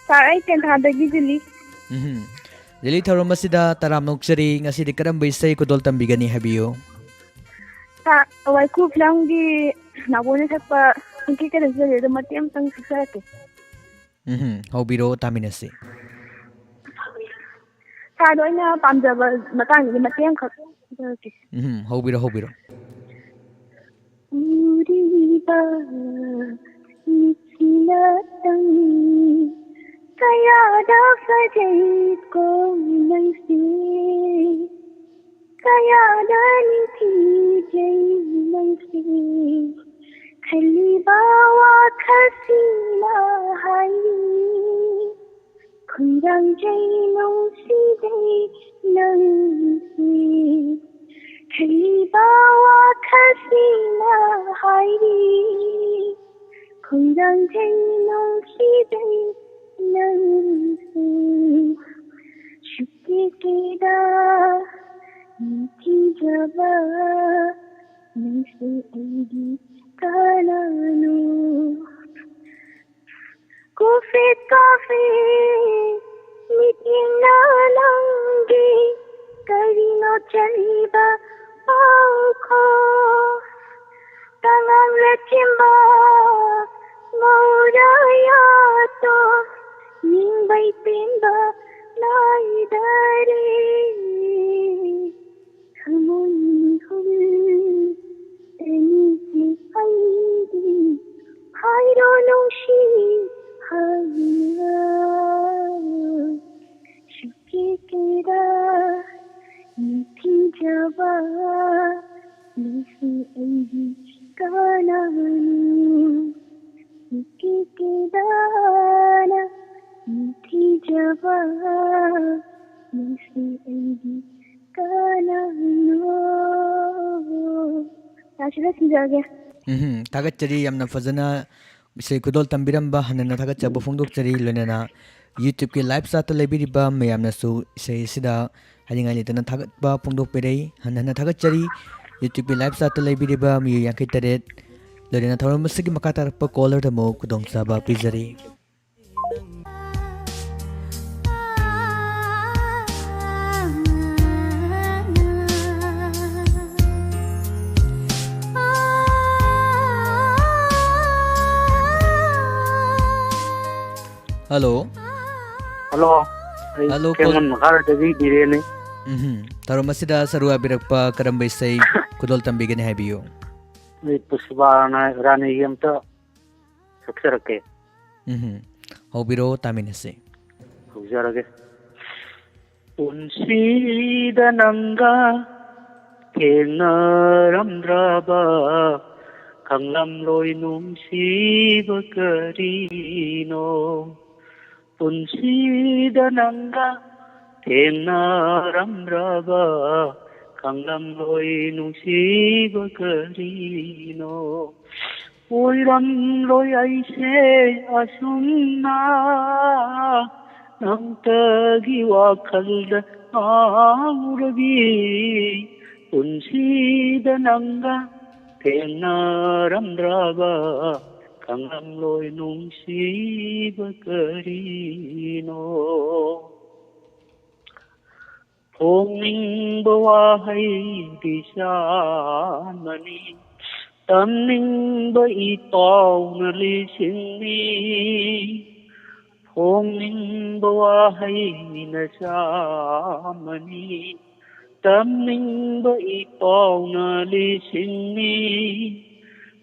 ꯁꯥꯔ, ꯑꯩ ꯇꯦꯟꯊꯥꯗꯒꯤ ꯖꯨꯂꯤ꯫ ꯎꯝꯍꯨꯝ꯫ ꯖꯨꯂꯤ, ꯊꯧꯔꯝ ꯑꯁꯤꯗ ꯇꯔꯥꯝꯅ ꯑꯣꯛꯆꯔꯤ꯫ ꯉꯁꯤꯗꯤ ꯀꯔꯝꯕ ꯏꯁꯩ ꯈꯨꯗꯣꯜ ꯇꯝꯕꯤꯒꯅꯤ ꯍꯥꯏꯕꯤꯌꯨ꯫ ꯁꯥꯔ, ꯋꯥꯏꯈꯨ ꯐꯤꯂꯝꯒꯤ ꯅꯥꯕꯣꯅ ꯁꯛꯄ ꯁꯨꯡꯀꯤ ꯀꯩꯅꯣꯁꯨ ꯂꯩꯔꯦ, ꯑꯗꯣ ꯃꯇꯦꯛ ꯑꯃꯇꯪ ꯁꯛꯆꯔꯛꯀꯦ꯫ ꯎꯝꯍꯨꯝ, ꯍꯧꯕꯤꯔꯣ, ꯇꯥꯃꯤꯟꯅꯁꯤ꯫ ꯁꯥꯔꯗꯣ ꯑꯩꯅ ꯄꯥꯝꯖꯕ ꯃꯇꯥꯡꯗꯒꯤ ꯃꯇꯦꯛ ꯑꯃꯈꯛ ꯁꯛꯆꯔꯛꯀꯦ꯫ ꯎꯝꯍꯨꯝ, ꯍꯧꯕꯤꯔꯣ, ꯍꯧꯕꯤꯔꯣ꯫ ꯎꯔꯤꯕ ꯃꯤꯠꯁꯤꯅ ꯇꯝꯃꯤ ꯀꯌꯥꯗ ꯐꯖꯩꯀꯣ ꯅꯪꯁꯦ꯫ ꯀꯌꯥꯗ ꯅꯤꯡꯊꯤꯖꯩ ꯅꯪꯁꯦ, ꯈꯜꯂꯤꯕ ꯋꯥꯈꯜꯁꯤꯅ ꯍꯥꯏꯔꯤ꯫ ꯈꯣꯏꯔꯥꯡꯖꯩ ꯅꯨꯡꯁꯤꯖꯩ ꯅꯪꯁꯦ, ꯈꯜꯂꯤꯕ ꯋꯥꯈꯜꯁꯤꯅ ꯍꯥꯏꯔꯤ꯫ ꯈꯣꯏꯔꯥꯡꯖꯩ ꯅꯨꯡꯁꯤꯖꯩ ꯅꯪꯁꯦ, ꯁꯨꯛꯀꯤ ꯀꯤꯗ ꯅꯤꯡꯊꯤꯖꯕ ꯅꯪꯁꯦ ꯑꯩꯒꯤ ꯀꯅꯥꯅꯣ? ꯀꯣꯐꯦꯠ ꯀꯣꯐꯦꯠ ꯃꯤꯠꯌꯦꯡꯅ ꯅꯪꯒꯤ ꯀꯔꯤꯅꯣ ꯆꯜꯂꯤꯕ ꯄꯥꯎꯈꯣ? ꯇꯉꯥꯡ ꯂꯩꯆꯤꯟꯕ ꯃꯧꯔꯥ ꯌꯥꯠꯇꯣ ꯅꯤꯡꯕꯩ ꯄꯦꯟꯕ ꯅꯥꯏꯗꯔꯦ꯫ ꯊꯃꯣꯏ ꯃꯤꯍꯨꯟ ꯑꯅꯤꯁꯤ ꯑꯩꯒꯤ ꯍꯥꯏꯔꯣ ꯅꯨꯡꯁꯤ ꯍꯥꯏꯅ꯫ ꯁꯨꯛꯀꯤ ꯀꯤꯗ ꯅꯤꯡꯊꯤꯖꯕ ꯅꯪꯁꯤ ꯑꯩꯒꯤ ꯀꯅꯥꯅꯣ? ꯁꯨꯛꯀꯤ ꯀꯤꯗꯅ ꯅꯤꯡꯊꯤꯖꯕ ꯅꯪꯁꯤ ꯑꯩꯒꯤ ꯀꯅꯥꯅꯣ? ꯁꯥꯔ, ꯁꯤꯗ ꯊꯤꯟꯖꯔꯒꯦ꯫ ꯎꯝꯍꯨꯝ, ꯊꯥꯒꯠꯆꯔꯤ, ꯌꯥꯝꯅ ꯐꯖꯅ ꯏꯁꯩ ꯈꯨꯗꯣꯜ ꯇꯝꯕꯤꯔꯝꯕ ꯍꯟꯅꯅ ꯊꯥꯒꯠꯆꯕ ꯐꯣꯡꯗꯣꯛꯆꯔꯤ꯫ ꯂꯣꯏꯅꯅ YouTube-ꯀꯤ live chat-ꯇ ꯂꯩꯕꯤꯔꯤꯕ ꯃꯌꯥꯝꯅꯁꯨ ꯏꯁꯩ ꯑꯁꯤꯗ ꯍꯥꯏꯅꯤꯡꯉꯥꯏ ꯂꯩꯇꯅ ꯊꯥꯒꯠꯄ ꯐꯣꯡꯗꯣꯛꯄꯤꯔꯛꯏ꯫ ꯍꯟꯅ ꯍꯟꯅ ꯊꯥꯒꯠꯆꯔꯤ꯫ YouTube-ꯀꯤ live chat-ꯇ ꯂꯩꯕꯤꯔꯤꯕ ꯃꯤꯑꯣꯏ ꯌꯥꯡꯈꯩ ꯇꯔꯦꯠ꯫ ꯂꯣꯏꯅꯅ ꯊꯧꯔꯝ ꯑꯁꯤꯒꯤ ꯃꯈꯥ ꯇꯥꯔꯛꯄ caller-ꯗ ꯑꯃꯨꯛ ꯈꯨꯗꯣꯡꯆꯥꯕ ꯄꯤꯖꯔꯤ꯫ Hello꯫ Hello꯫ ꯑꯩ Hello, ꯀꯣꯜ- ꯊꯦꯡꯕꯟ ꯃꯈꯥꯔꯣꯝꯗꯒꯤ ꯕꯤꯔꯦꯟꯅꯤ꯫ ꯎꯝꯍꯨꯝ꯫ ꯊꯧꯔꯝ ꯑꯁꯤꯗ ꯁꯔꯨꯛ ꯌꯥꯕꯤꯔꯛꯄ ꯀꯔꯝꯕ ꯏꯁꯩ ꯈꯨꯗꯣꯜ ꯇꯝꯕꯤꯒꯅꯤ ꯍꯥꯏꯕꯤꯌꯨ꯫ ꯑꯩ ꯄꯨꯁꯄꯥꯅ ꯔꯥꯅꯤꯒꯤ ꯑꯝꯇ ꯁꯛꯆꯔꯛꯀꯦ꯫ ꯎꯝꯍꯨꯝ꯫ ꯍꯧꯕꯤꯔꯣ, ꯇꯥꯃꯤꯟꯅꯁꯤ꯫ ꯍꯧꯖꯔꯒꯦ꯫ ꯄꯨꯟꯁꯤꯗ ꯅꯪꯒ ꯊꯦꯡꯅꯔꯝꯗ꯭ꯔꯕ ꯈꯪꯂꯝꯂꯣꯏ ꯅꯨꯡꯁꯤꯕ ꯀꯔꯤꯅꯣ? ꯄꯨꯟꯁꯤꯗ ꯅꯪꯒ ꯊꯦꯡꯅꯔꯝꯗ꯭ꯔꯕ ꯈꯪꯂꯝꯂꯣꯏ ꯅꯨꯡꯁꯤꯕ ꯀꯔꯤꯅꯣ? ꯑꯣꯏꯔꯝꯂꯣꯏ ꯑꯩꯁꯦ ꯑꯁꯨꯝꯅ ꯅꯪꯇꯒꯤ ꯋꯥꯈꯜꯗ ꯉꯥꯎꯔꯕꯤ꯫ ꯄꯨꯟꯁꯤꯗ ꯅꯪꯒ ꯊꯦꯡꯅꯔꯝꯗ꯭ꯔꯕ ꯈꯪꯂꯝꯂꯣꯏ ꯅꯨꯡꯁꯤꯕ ꯀꯔꯤꯅꯣ? ꯐꯣꯡꯅꯤꯡꯕ ꯋꯥꯍꯩꯗꯤ ꯆꯥꯝꯃꯅꯤ, ꯇꯝꯅꯤꯡꯕ ꯏꯄꯥꯎꯅ ꯂꯤꯁꯤꯡꯅꯤ꯫ ꯐꯣꯡꯅꯤꯡꯕ ꯋꯥꯍꯩꯅ ꯆꯥꯝꯃꯅꯤ, ꯇꯝꯅꯤꯡꯕ ꯏꯄꯥꯎꯅ ꯂꯤꯁꯤꯡꯅꯤ꯫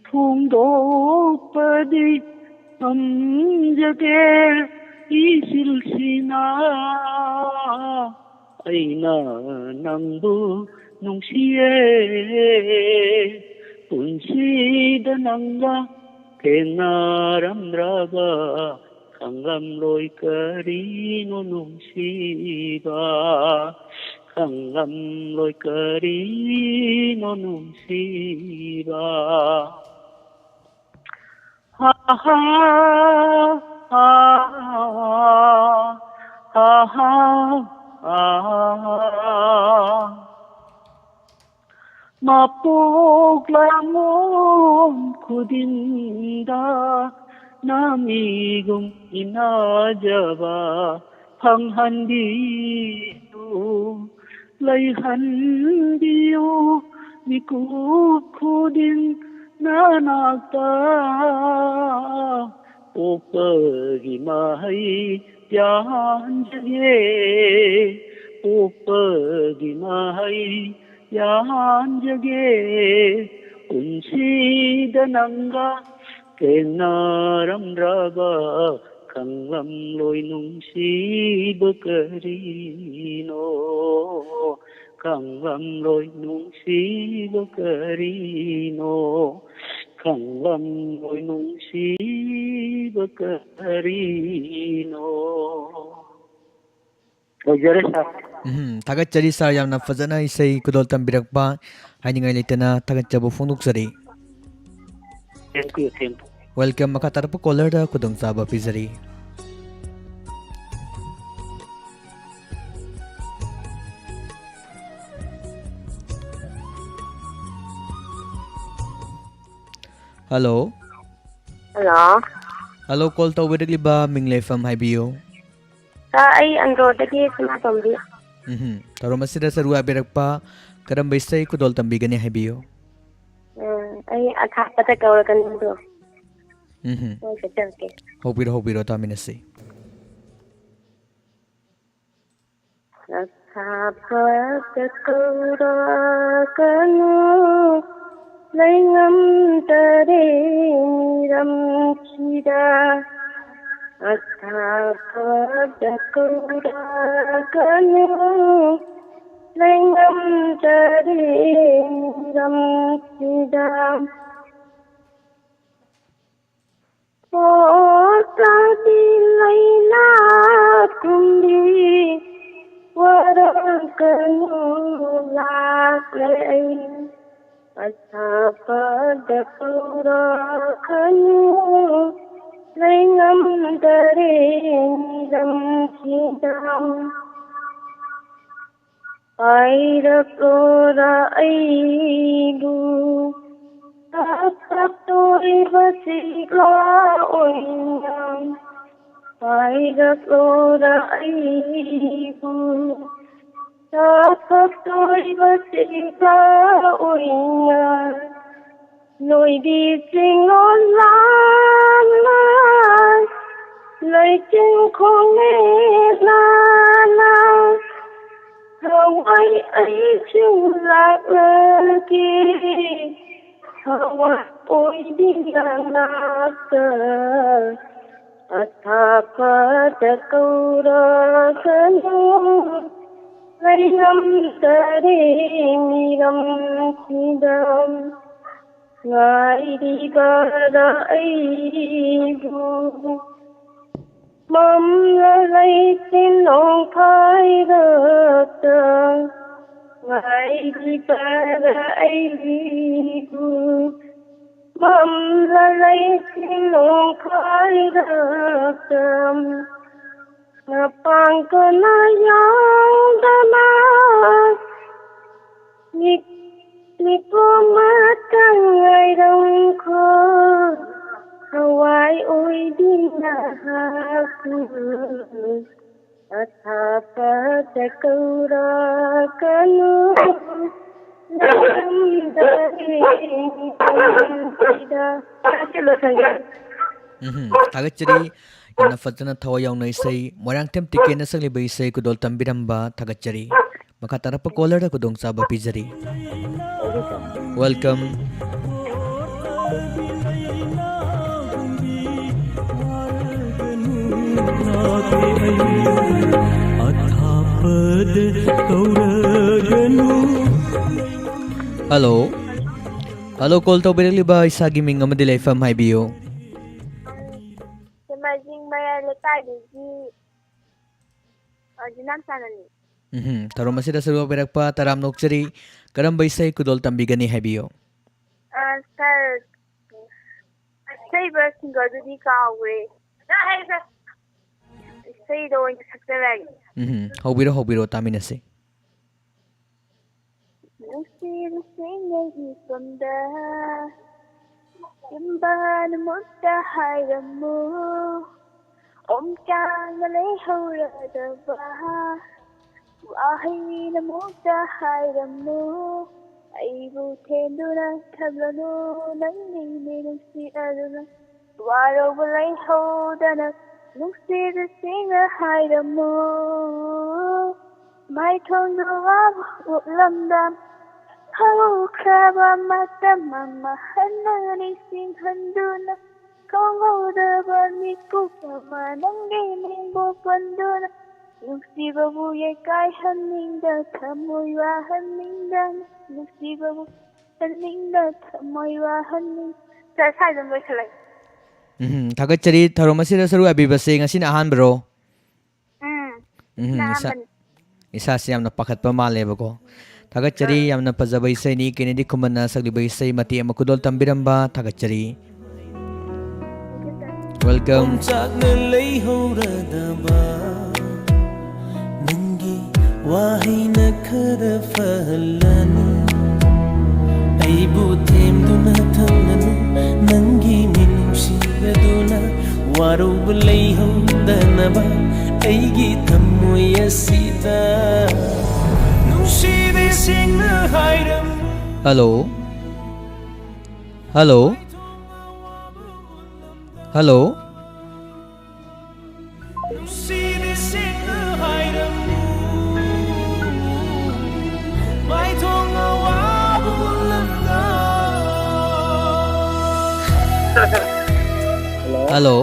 ꯐꯣꯡꯗꯣꯛꯄꯗꯤ ꯉꯝꯖꯗꯦ ꯏꯆꯤꯜꯁꯤꯅ꯫ ꯑꯩꯅ ꯅꯪꯕꯨ ꯅꯨꯡꯁꯤꯌꯦ, ꯄꯨꯟꯁꯤꯗ ꯅꯪꯒ ꯊꯦꯡꯅꯔꯝꯗ꯭ꯔꯕ ꯈꯪꯂꯝꯂꯣꯏ ꯀꯔꯤꯅꯣ ꯅꯨꯡꯁꯤꯕ, ꯈꯪꯂꯝꯂꯣꯏ ꯀꯔꯤꯅꯣ ꯅꯨꯡꯁꯤꯕ꯫ ꯍꯥ ꯍꯥ ꯍꯥ ꯍꯥ ꯍꯥ ꯍꯥ꯫ ꯑꯄꯣꯛ ꯂꯥꯃꯣꯟ ꯈꯨꯗꯤꯡꯗ ꯅꯥꯃꯤꯒꯨꯝ ꯏꯅꯥꯖꯕ ꯐꯪꯍꯟꯕꯤꯌꯨ, ꯂꯩꯍꯟꯕꯤꯌꯨ, ꯃꯤꯀꯨꯞ ꯈꯨꯗꯤꯡ ꯅꯅꯥꯛꯇ꯫ ꯄꯣꯛꯄꯒꯤ ꯃꯍꯩ ꯌꯥꯟꯖꯒꯦ, ꯄꯣꯛꯄꯒꯤ ꯃꯍꯩ ꯌꯥꯟꯖꯒꯦ꯫ ꯄꯨꯟꯁꯤꯗ ꯅꯪꯒ ꯊꯦꯡꯅꯔꯝꯗ꯭ꯔꯕ ꯈꯪꯂꯝꯂꯣꯏ ꯅꯨꯡꯁꯤꯕ ꯀꯔꯤꯅꯣ, ꯈꯪꯂꯝꯂꯣꯏ ꯅꯨꯡꯁꯤꯕ ꯀꯔꯤꯅꯣ, ꯈꯪꯂꯝꯂꯣꯏ ꯅꯨꯡꯁꯤꯕ ꯀꯔꯤꯅꯣ꯫ ꯂꯣꯏꯖꯔꯦ, ꯁꯥꯔ꯫ ꯎꯝ, ꯊꯥꯒꯠꯆꯔꯤ, ꯁꯥꯔ, ꯌꯥꯝꯅ ꯐꯖꯅ ꯏꯁꯩ ꯈꯨꯗꯣꯜ ꯇꯝꯕꯤꯔꯛꯄ꯫ ꯍꯥꯏꯅꯤꯡꯉꯥꯏ ꯂꯩꯇꯅ ꯊꯥꯒꯠꯆꯕ ꯐꯣꯡꯗꯣꯛꯆꯔꯤ꯫ Thank you, thank you. Welcome꯫ ꯃꯈꯥ ꯇꯥꯔꯛꯄ ꯀꯣꯂꯔꯗ ꯈꯨꯗꯣꯡꯆꯥꯕ ꯄꯤꯖꯔꯤ꯫ ꯍꯜꯂꯣ꯫ ꯍꯜꯂꯣ꯫ ꯍꯜꯂꯣ, ꯀꯣꯜ ꯇꯧꯕꯤꯔꯛꯂꯤꯕ ꯃꯤꯡ ꯂꯩꯐꯝ ꯍꯥꯏꯕꯤꯌꯨ꯫ ꯁꯥꯔ, ꯑꯩ ꯑꯟꯗ꯭ꯔꯣꯗꯒꯤ ꯁꯅꯥꯇꯣꯝꯕꯤ꯫ ꯎꯝꯍꯨꯝ꯫ ꯊꯧꯔꯝ ꯑꯁꯤꯗ ꯁꯔꯨꯛ ꯌꯥꯕꯤꯔꯛꯄ ꯀꯔꯝꯕ ꯏꯁꯩ ꯈꯨꯗꯣꯜ ꯇꯝꯕꯤꯒꯅꯤ ꯍꯥꯏꯕꯤꯌꯨ꯫ ꯎꯝ, ꯑꯩ ꯑꯊꯥꯞꯄꯗ ꯀꯧꯔꯛꯀꯅꯨꯗꯣ꯫ ꯎꯝꯍꯨꯝ꯫ ꯍꯣꯏ, ꯆꯠꯆꯔꯛꯀꯦ꯫ ꯍꯧꯕꯤꯔꯣ, ꯍꯧꯕꯤꯔꯣ, ꯇꯥꯃꯤꯟꯅꯁꯤ꯫ ꯑꯊꯥꯞꯄꯗ ꯀꯧꯔꯛꯀꯅꯨ, ꯂꯩꯉꯝꯗꯔꯦ ꯃꯤꯔꯝꯁꯤꯗ꯫ ꯑꯊꯥꯞꯄꯗ ꯀꯧꯔꯛꯀꯅꯨ, ꯂꯩꯉꯝꯗꯔꯦ ꯃꯤꯔꯝꯁꯤꯗ꯫ ꯑꯣ ꯆꯥꯟꯕꯤ ꯂꯩꯅꯥ ꯀꯨꯝꯕꯤ ꯋꯥꯔꯛꯀꯅꯨ, ꯂꯥꯛꯂꯦ ꯑꯩ꯫ ꯑꯁꯥꯄꯗ ꯀꯧꯔꯛꯀꯅꯨ, ꯂꯩꯉꯝꯗꯔꯦ ꯃꯤꯔꯝꯁꯤꯗ꯫ ꯍꯥꯏꯔꯛꯂꯣꯔ ꯑꯩꯕꯨ ꯊꯛ ꯊꯛꯇꯣꯏꯕ ꯆꯤꯛꯂꯥ ꯑꯣꯏꯅ? ꯍꯥꯏꯔꯛꯂꯣꯔ ꯑꯩꯕꯨ ꯊꯛ ꯊꯛꯇꯣꯏꯕ ꯆꯤꯛꯂꯥ ꯑꯣꯏꯅ? ꯅꯣꯏꯗꯤ ꯆꯤꯡꯂꯣꯟ ꯂꯥꯟꯅ, ꯂꯩꯆꯤꯟ ꯈꯣꯡꯅꯦ ꯂꯥꯟꯅ, ꯊꯋꯥꯏ ꯑꯩꯁꯨ ꯂꯥꯛꯂꯒꯦ꯫ ꯊꯋꯥꯏ ꯑꯣꯏꯕꯤ ꯅꯅꯥꯛꯇ ꯑꯊꯥꯞꯄꯗ ꯀꯧꯔꯒꯅꯨ꯫ ꯂꯩꯔꯝꯗꯔꯦ ꯃꯤꯔꯝꯁꯤꯗ ꯉꯥꯏꯔꯤꯕꯔꯥ ꯑꯩꯕꯨ? ꯃꯝꯂ ꯂꯩꯆꯤꯟ ꯅꯣꯡꯐꯥꯏꯔꯛꯇ ꯉꯥꯏꯔꯤꯕꯔꯥ ꯑꯩꯕꯨ? ꯃꯝꯂ ꯂꯩꯆꯤꯟ ꯅꯣꯡꯐꯥꯏꯔꯛꯇ ꯃꯄꯥꯡꯒꯅ ꯌꯥꯎꯗꯅ ꯃꯤꯠ ꯃꯤꯠꯄꯣꯝ ꯑꯃꯇꯪ ꯉꯥꯏꯔꯝꯈꯣ꯫ ꯊꯋꯥꯏ ꯑꯣꯏꯕꯤ ꯅꯍꯥꯛꯄꯨ ꯑꯊꯥꯞꯄꯗ ꯀꯧꯔꯛꯀꯅꯨ꯫ ꯂꯩꯔꯝꯗꯔꯦ ꯃꯤꯔꯝꯁꯤꯗ꯫ ꯎꯝꯍꯨꯝ꯫ ꯊꯥꯒꯠꯆꯔꯤ꯫ ꯌꯥꯝꯅ ꯐꯖꯅ ꯊꯋꯥꯏ ꯌꯥꯎꯅ ꯏꯁꯩ, ꯃꯣꯏꯔꯥꯡꯊꯦꯝ ꯇꯤꯀꯦꯟꯅ ꯁꯛꯂꯤꯕ ꯏꯁꯩ ꯈꯨꯗꯣꯜ ꯇꯝꯕꯤꯔꯝꯕ ꯊꯥꯒꯠꯆꯔꯤ꯫ ꯃꯈꯥ ꯇꯥꯔꯛꯄ ꯀꯣꯂꯔꯗ ꯈꯨꯗꯣꯡꯆꯥꯕ ꯄꯤꯖꯔꯤ꯫ ꯋꯦꯜꯀꯝ꯫ ꯑꯊꯥꯞꯄꯗ ꯀꯧꯔꯒꯅꯨ꯫ ꯍꯜꯂꯣ꯫ ꯍꯜꯂꯣ, ꯀꯣꯜ ꯇꯧꯕꯤꯔꯛꯂꯤꯕ ꯏꯁꯥꯒꯤ ꯃꯤꯡ ꯑꯃꯗꯤ ꯂꯩꯐꯝ ꯍꯥꯏꯕꯤꯌꯨ꯫ ꯁꯦꯝꯕꯥꯏꯖꯤꯡ ꯃꯌꯥꯏ ꯂꯩꯀꯥꯏꯗꯒꯤ, ꯑ, ꯖꯤꯅꯥꯝꯆꯥꯅꯅꯤ꯫ ꯎꯝꯍꯨꯝ, ꯊꯧꯔꯝ ꯑꯁꯤꯗ ꯁꯔꯨꯛ ꯌꯥꯕꯤꯔꯛꯄ ꯇꯔꯥꯝꯅ ꯑꯣꯛꯆꯔꯤ꯫ ꯀꯔꯝꯕ ꯏꯁꯩ ꯈꯨꯗꯣꯜ ꯇꯝꯕꯤꯒꯅꯤ ꯍꯥꯏꯕꯤꯌꯨ꯫ ꯑ, ꯁꯥꯔ, ꯑꯁꯩꯕ ꯁꯤꯡꯒꯔꯗꯨꯗꯤ ꯀꯥꯎꯒ꯭ꯔꯦ꯫ ꯏꯁꯩꯗꯣ ꯑꯣꯏꯅ ꯁꯛꯆꯔꯛꯑꯒꯦ꯫ ꯎꯝꯍꯨꯝ, ꯍꯧꯕꯤꯔꯣ, ꯍꯧꯕꯤꯔꯣ, ꯇꯥꯃꯤꯟꯅꯁꯤ꯫ ꯅꯨꯡꯁꯤꯕꯁꯤꯡ ꯑꯩꯒꯤ ꯁꯣꯝꯗ ꯏꯝꯕꯥꯅ ꯃꯨꯛꯇ ꯍꯥꯏꯔꯝꯃꯨ, ꯑꯣꯝꯆꯥꯡꯅ ꯂꯩꯍꯧꯔꯗꯕ ꯋꯥꯍꯩꯅ ꯃꯨꯛꯇ ꯍꯥꯏꯔꯝꯃꯨ, ꯑꯩꯕꯨ ꯊꯦꯝꯗꯨꯅ ꯊꯝꯂꯅꯨ, ꯅꯪꯒꯤ ꯃꯤꯅꯨꯡꯁꯤ ꯑꯗꯨꯅ ꯋꯥꯔꯧꯕ ꯂꯩꯍꯧꯗꯅ ꯅꯨꯡꯁꯤꯕꯁꯤꯡꯅ ꯍꯥꯏꯔꯝꯃꯨ꯫ ꯃꯥꯏꯊꯣꯡꯗ ꯋꯥꯕ ꯎꯠꯂꯝꯕ ꯍꯧꯈ꯭ꯔꯕ ꯃꯇꯝ ꯑꯃ ꯍꯟꯅ ꯅꯤꯡꯁꯤꯡꯍꯟꯗꯨꯅ ꯈꯪꯍꯧꯗꯕ ꯃꯤꯀꯨꯞ ꯑꯃ ꯅꯪꯒꯤ ꯃꯤꯡꯕꯨ ꯄꯟꯗꯨꯅ ꯅꯨꯡꯁꯤꯕꯕꯨ ꯌꯩꯀꯥꯏꯍꯟꯅꯤꯡꯗ ꯊꯃꯣꯏ ꯋꯥꯍꯟꯅꯤꯡꯗꯅ ꯅꯨꯡꯁꯤꯕꯕꯨ ꯍꯟꯅꯤꯡꯗ ꯊꯃꯣꯏ ꯋꯥꯍꯟꯅꯤꯡ ꯁꯥꯏ ꯑꯗꯨꯝ ꯂꯣꯏꯁꯤꯜꯂꯒꯦ꯫ ꯎꯝ, ꯊꯥꯒꯠꯆꯔꯤ꯫ ꯊꯧꯔꯝ ꯑꯁꯤꯗ ꯁꯔꯨꯛ ꯌꯥꯕꯤꯕꯁꯦ ꯉꯁꯤꯅ ꯑꯍꯥꯟꯕꯔꯣ? ꯎꯝ, ꯎꯝ, ꯏꯁꯥ, ꯑꯍꯥꯟꯕꯅꯤ꯫ ꯏꯁꯥꯁꯤ ꯌꯥꯝꯅ ꯄꯥꯈꯠꯄ ꯃꯥꯜꯂꯦꯕꯀꯣ꯫ ꯊꯥꯒꯠꯆꯔꯤ꯫ ꯌꯥꯝꯅ ꯐꯖꯕ ꯏꯁꯩꯅꯤ꯫ ꯀꯦꯅꯦꯗꯤ ꯈꯨꯃꯟꯅ ꯁꯛꯂꯤꯕ ꯏꯁꯩ ꯃꯇꯦꯛ ꯑꯃ ꯈꯨꯗꯣꯜ ꯇꯝꯕꯤꯔꯝꯕ ꯊꯥꯒꯠꯆꯔꯤ꯫ Welcome. ꯑꯣꯝꯆꯥꯛꯅ ꯂꯩꯍꯧꯔꯗꯕ ꯅꯪꯒꯤ ꯋꯥꯍꯩꯅ ꯈꯔ ꯐꯍꯜꯂꯅꯤ꯫ ꯑꯩꯕꯨ ꯊꯦꯝꯗꯨꯅ ꯊꯝꯂꯅꯨ, ꯅꯪꯒꯤ ꯃꯤꯅꯨꯡꯁꯤ ꯑꯗꯨꯅ ꯋꯥꯔꯧꯕ ꯂꯩꯍꯧꯗꯅꯕ ꯑꯩꯒꯤ ꯊꯃꯣꯏ ꯑꯁꯤꯗ ꯅꯨꯡꯁꯤꯕꯤ ꯁꯦꯡꯅ ꯍꯥꯏꯔꯝꯃꯨ꯫ Hello. Hello. Hello. ꯅꯨꯡꯁꯤꯕꯤ ꯁꯦꯡꯅ ꯍꯥꯏꯔꯝꯃꯨ, ꯃꯥꯏꯊꯣꯡ ꯑꯋꯥꯕ ꯎꯠꯂꯝꯒ꯫ Hello. Hello.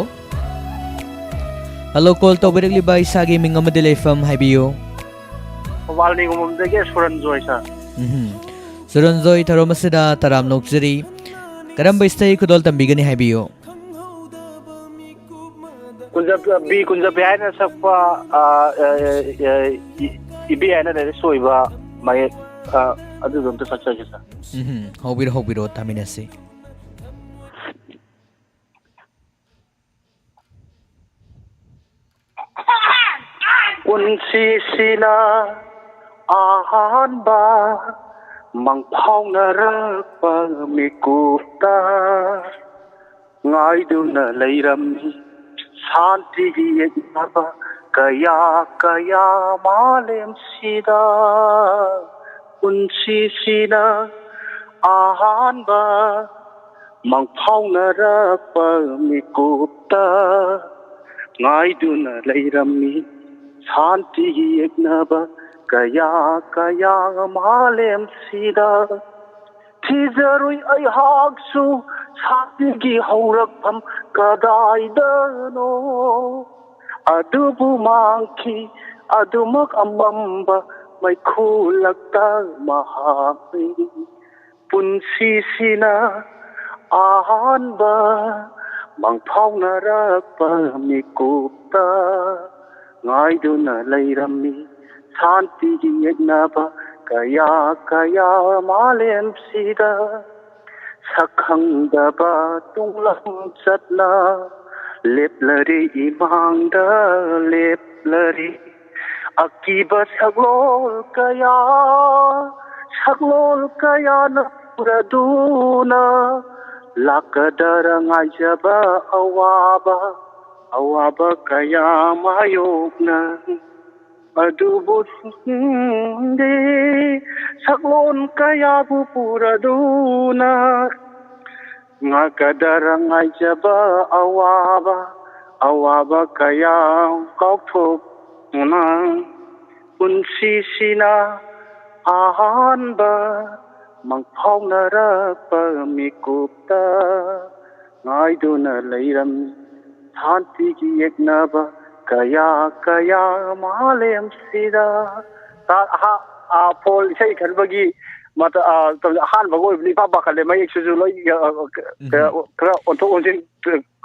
Hello, call ꯇꯧꯕꯤꯔꯛꯂꯤꯕ ꯏꯁꯥꯒꯤ ꯃꯤꯡ ꯑꯃꯗꯤ ꯂꯩꯐꯝ ꯍꯥꯏꯕꯤꯌꯨ꯫ ꯊꯧꯕꯥꯜ ꯅꯤꯉꯣꯝꯕꯝꯗꯒꯤ ꯁꯨꯔꯟꯖꯣꯏ, sir꯫ ꯎꯝꯍꯨꯝ꯫ ꯁꯨꯔꯟꯖꯣꯏ, ꯊꯧꯔꯝ ꯑꯁꯤꯗ ꯇꯔꯥꯝꯅ ꯑꯣꯛꯆꯔꯤ꯫ ꯀꯔꯝꯕ ꯏꯁꯩ ꯈꯨꯗꯣꯜ ꯇꯝꯕꯤꯒꯅꯤ ꯍꯥꯏꯕꯤꯌꯨ꯫ ꯀꯨꯟꯖ-, ꯕꯤ ꯀꯨꯟꯖꯕꯤꯍꯥꯔꯤꯅ ꯁꯛꯄ, ꯑ, ꯑ, ꯑ, ꯏ-, ꯏꯕꯦ ꯍꯥꯏꯅ lyrics ꯑꯣꯏꯕ ꯃꯌꯦꯛ, ꯑ, ꯑꯗꯨꯗꯣ ꯑꯝꯇ ꯁꯛꯆꯒꯦ, sir꯫ ꯎꯝꯍꯨꯝ, ꯍꯧꯕꯤꯔꯣ, ꯍꯧꯕꯤꯔꯣ, ꯇꯥꯃꯤꯟꯅꯁꯤ꯫ ꯄꯨꯟꯁꯤꯁꯤꯅ ꯑꯍꯥꯟꯕ ꯃꯪꯐꯥꯎꯅꯔꯛꯄ ꯃꯤꯀꯨꯞꯇ ꯉꯥꯏꯗꯨꯅ ꯂꯩꯔꯝꯃꯤ ꯁꯥꯟꯇꯤꯒꯤ ꯌꯦꯛꯅꯕ ꯀꯌꯥ ꯀꯌꯥ ꯃꯥꯂꯦꯝꯁꯤꯗ꯫ ꯄꯨꯟꯁꯤꯁꯤꯅ ꯑꯍꯥꯟꯕ ꯃꯪꯐꯥꯎꯅꯔꯛꯄ ꯃꯤꯀꯨꯞꯇ ꯉꯥꯏꯗꯨꯅ ꯂꯩꯔꯝꯃꯤ ꯁꯥꯟꯇꯤꯒꯤ ꯌꯦꯛꯅꯕ ꯀꯌꯥ ꯀꯌꯥ ꯃꯥꯂꯦꯝꯁꯤꯗ꯫ ꯊꯤꯖꯔꯨꯏ ꯑꯩꯍꯥꯛꯁꯨ ꯁꯥꯟꯇꯤꯒꯤ ꯍꯧꯔꯛꯐꯝ ꯀꯗꯥꯏꯗꯅꯣ꯫ ꯑꯗꯨꯕꯨ ꯃꯥꯡꯈꯤ ꯑꯗꯨꯃꯛ ꯑꯃꯝꯕ ꯃꯩꯈꯨ ꯂꯛꯇ ꯃꯍꯥꯛꯅꯤ꯫ ꯄꯨꯟꯁꯤꯁꯤꯅ ꯑꯍꯥꯟꯕ ꯃꯪꯐꯥꯎꯅꯔꯛꯄ ꯃꯤꯀꯨꯞꯇ ꯉꯥꯏꯗꯨꯅ ꯂꯩꯔꯝꯃꯤ ꯁꯥꯟꯇꯤꯒꯤ ꯌꯦꯛꯅꯕ ꯀꯌꯥ ꯀꯌꯥ ꯃꯥꯂꯦꯝꯁꯤꯗ꯫ ꯁꯛꯈꯪꯗꯕ ꯇꯨꯡꯂꯝ ꯆꯠꯅ ꯂꯦꯞꯂꯔꯤ ꯏꯃꯥꯡꯗ ꯂꯦꯞꯂꯔꯤ꯫ ꯑꯀꯤꯕ ꯁꯛꯂꯣꯜ ꯀꯌꯥ ꯁꯛꯂꯣꯜ ꯀꯌꯥꯅ ꯄꯨꯔꯗꯨꯅ ꯂꯥꯛꯀꯗꯔ ꯉꯥꯏꯖꯕ ꯑꯋꯥꯕ ꯑꯋꯥꯕ ꯀꯌꯥ ꯃꯥꯌꯣꯛꯅ꯫ ꯑꯗꯨꯕꯨ ꯈꯪꯗꯦ ꯁꯛꯂꯣꯟ ꯀꯌꯥꯕꯨ ꯄꯨꯔꯗꯨꯅ ꯉꯥꯛꯀꯗꯔ ꯉꯥꯏꯖꯕ ꯑꯋꯥꯕ ꯑꯋꯥꯕ ꯀꯌꯥ ꯀꯥꯎꯊꯣꯛꯇꯨꯅ ꯄꯨꯟꯁꯤꯁꯤꯅ ꯑꯍꯥꯟꯕ ꯃꯪꯐꯥꯎꯅꯔꯛꯄ ꯃꯤꯀꯨꯞꯇ ꯉꯥꯏꯗꯨꯅ ꯂꯩꯔꯝꯃꯤ ꯁꯥꯟꯇꯤꯒꯤ ꯌꯦꯛꯅꯕ ꯀꯌꯥ ꯀꯌꯥ ꯃꯥꯂꯦꯝꯁꯤꯗ꯫ ꯁꯥꯔ, ꯑꯍꯥ-, ꯑꯥ, ꯐꯣꯜ ꯏꯁꯩ ꯈꯟꯕꯒꯤ ꯃꯇ-, ꯑꯥ, ꯑꯍꯥꯟꯕꯒ ꯑꯣꯏꯕꯅꯤ, ꯏꯄꯥ ꯄꯥꯈꯠꯂꯦ, ꯃꯌꯦꯛꯁꯤꯁꯨ ꯂꯣꯏ, ꯑꯥ, ꯑꯥ, ꯎꯝ꯫ ꯈꯔ ꯑꯣꯟꯊꯣꯛ ꯑꯣꯟꯁꯤꯟ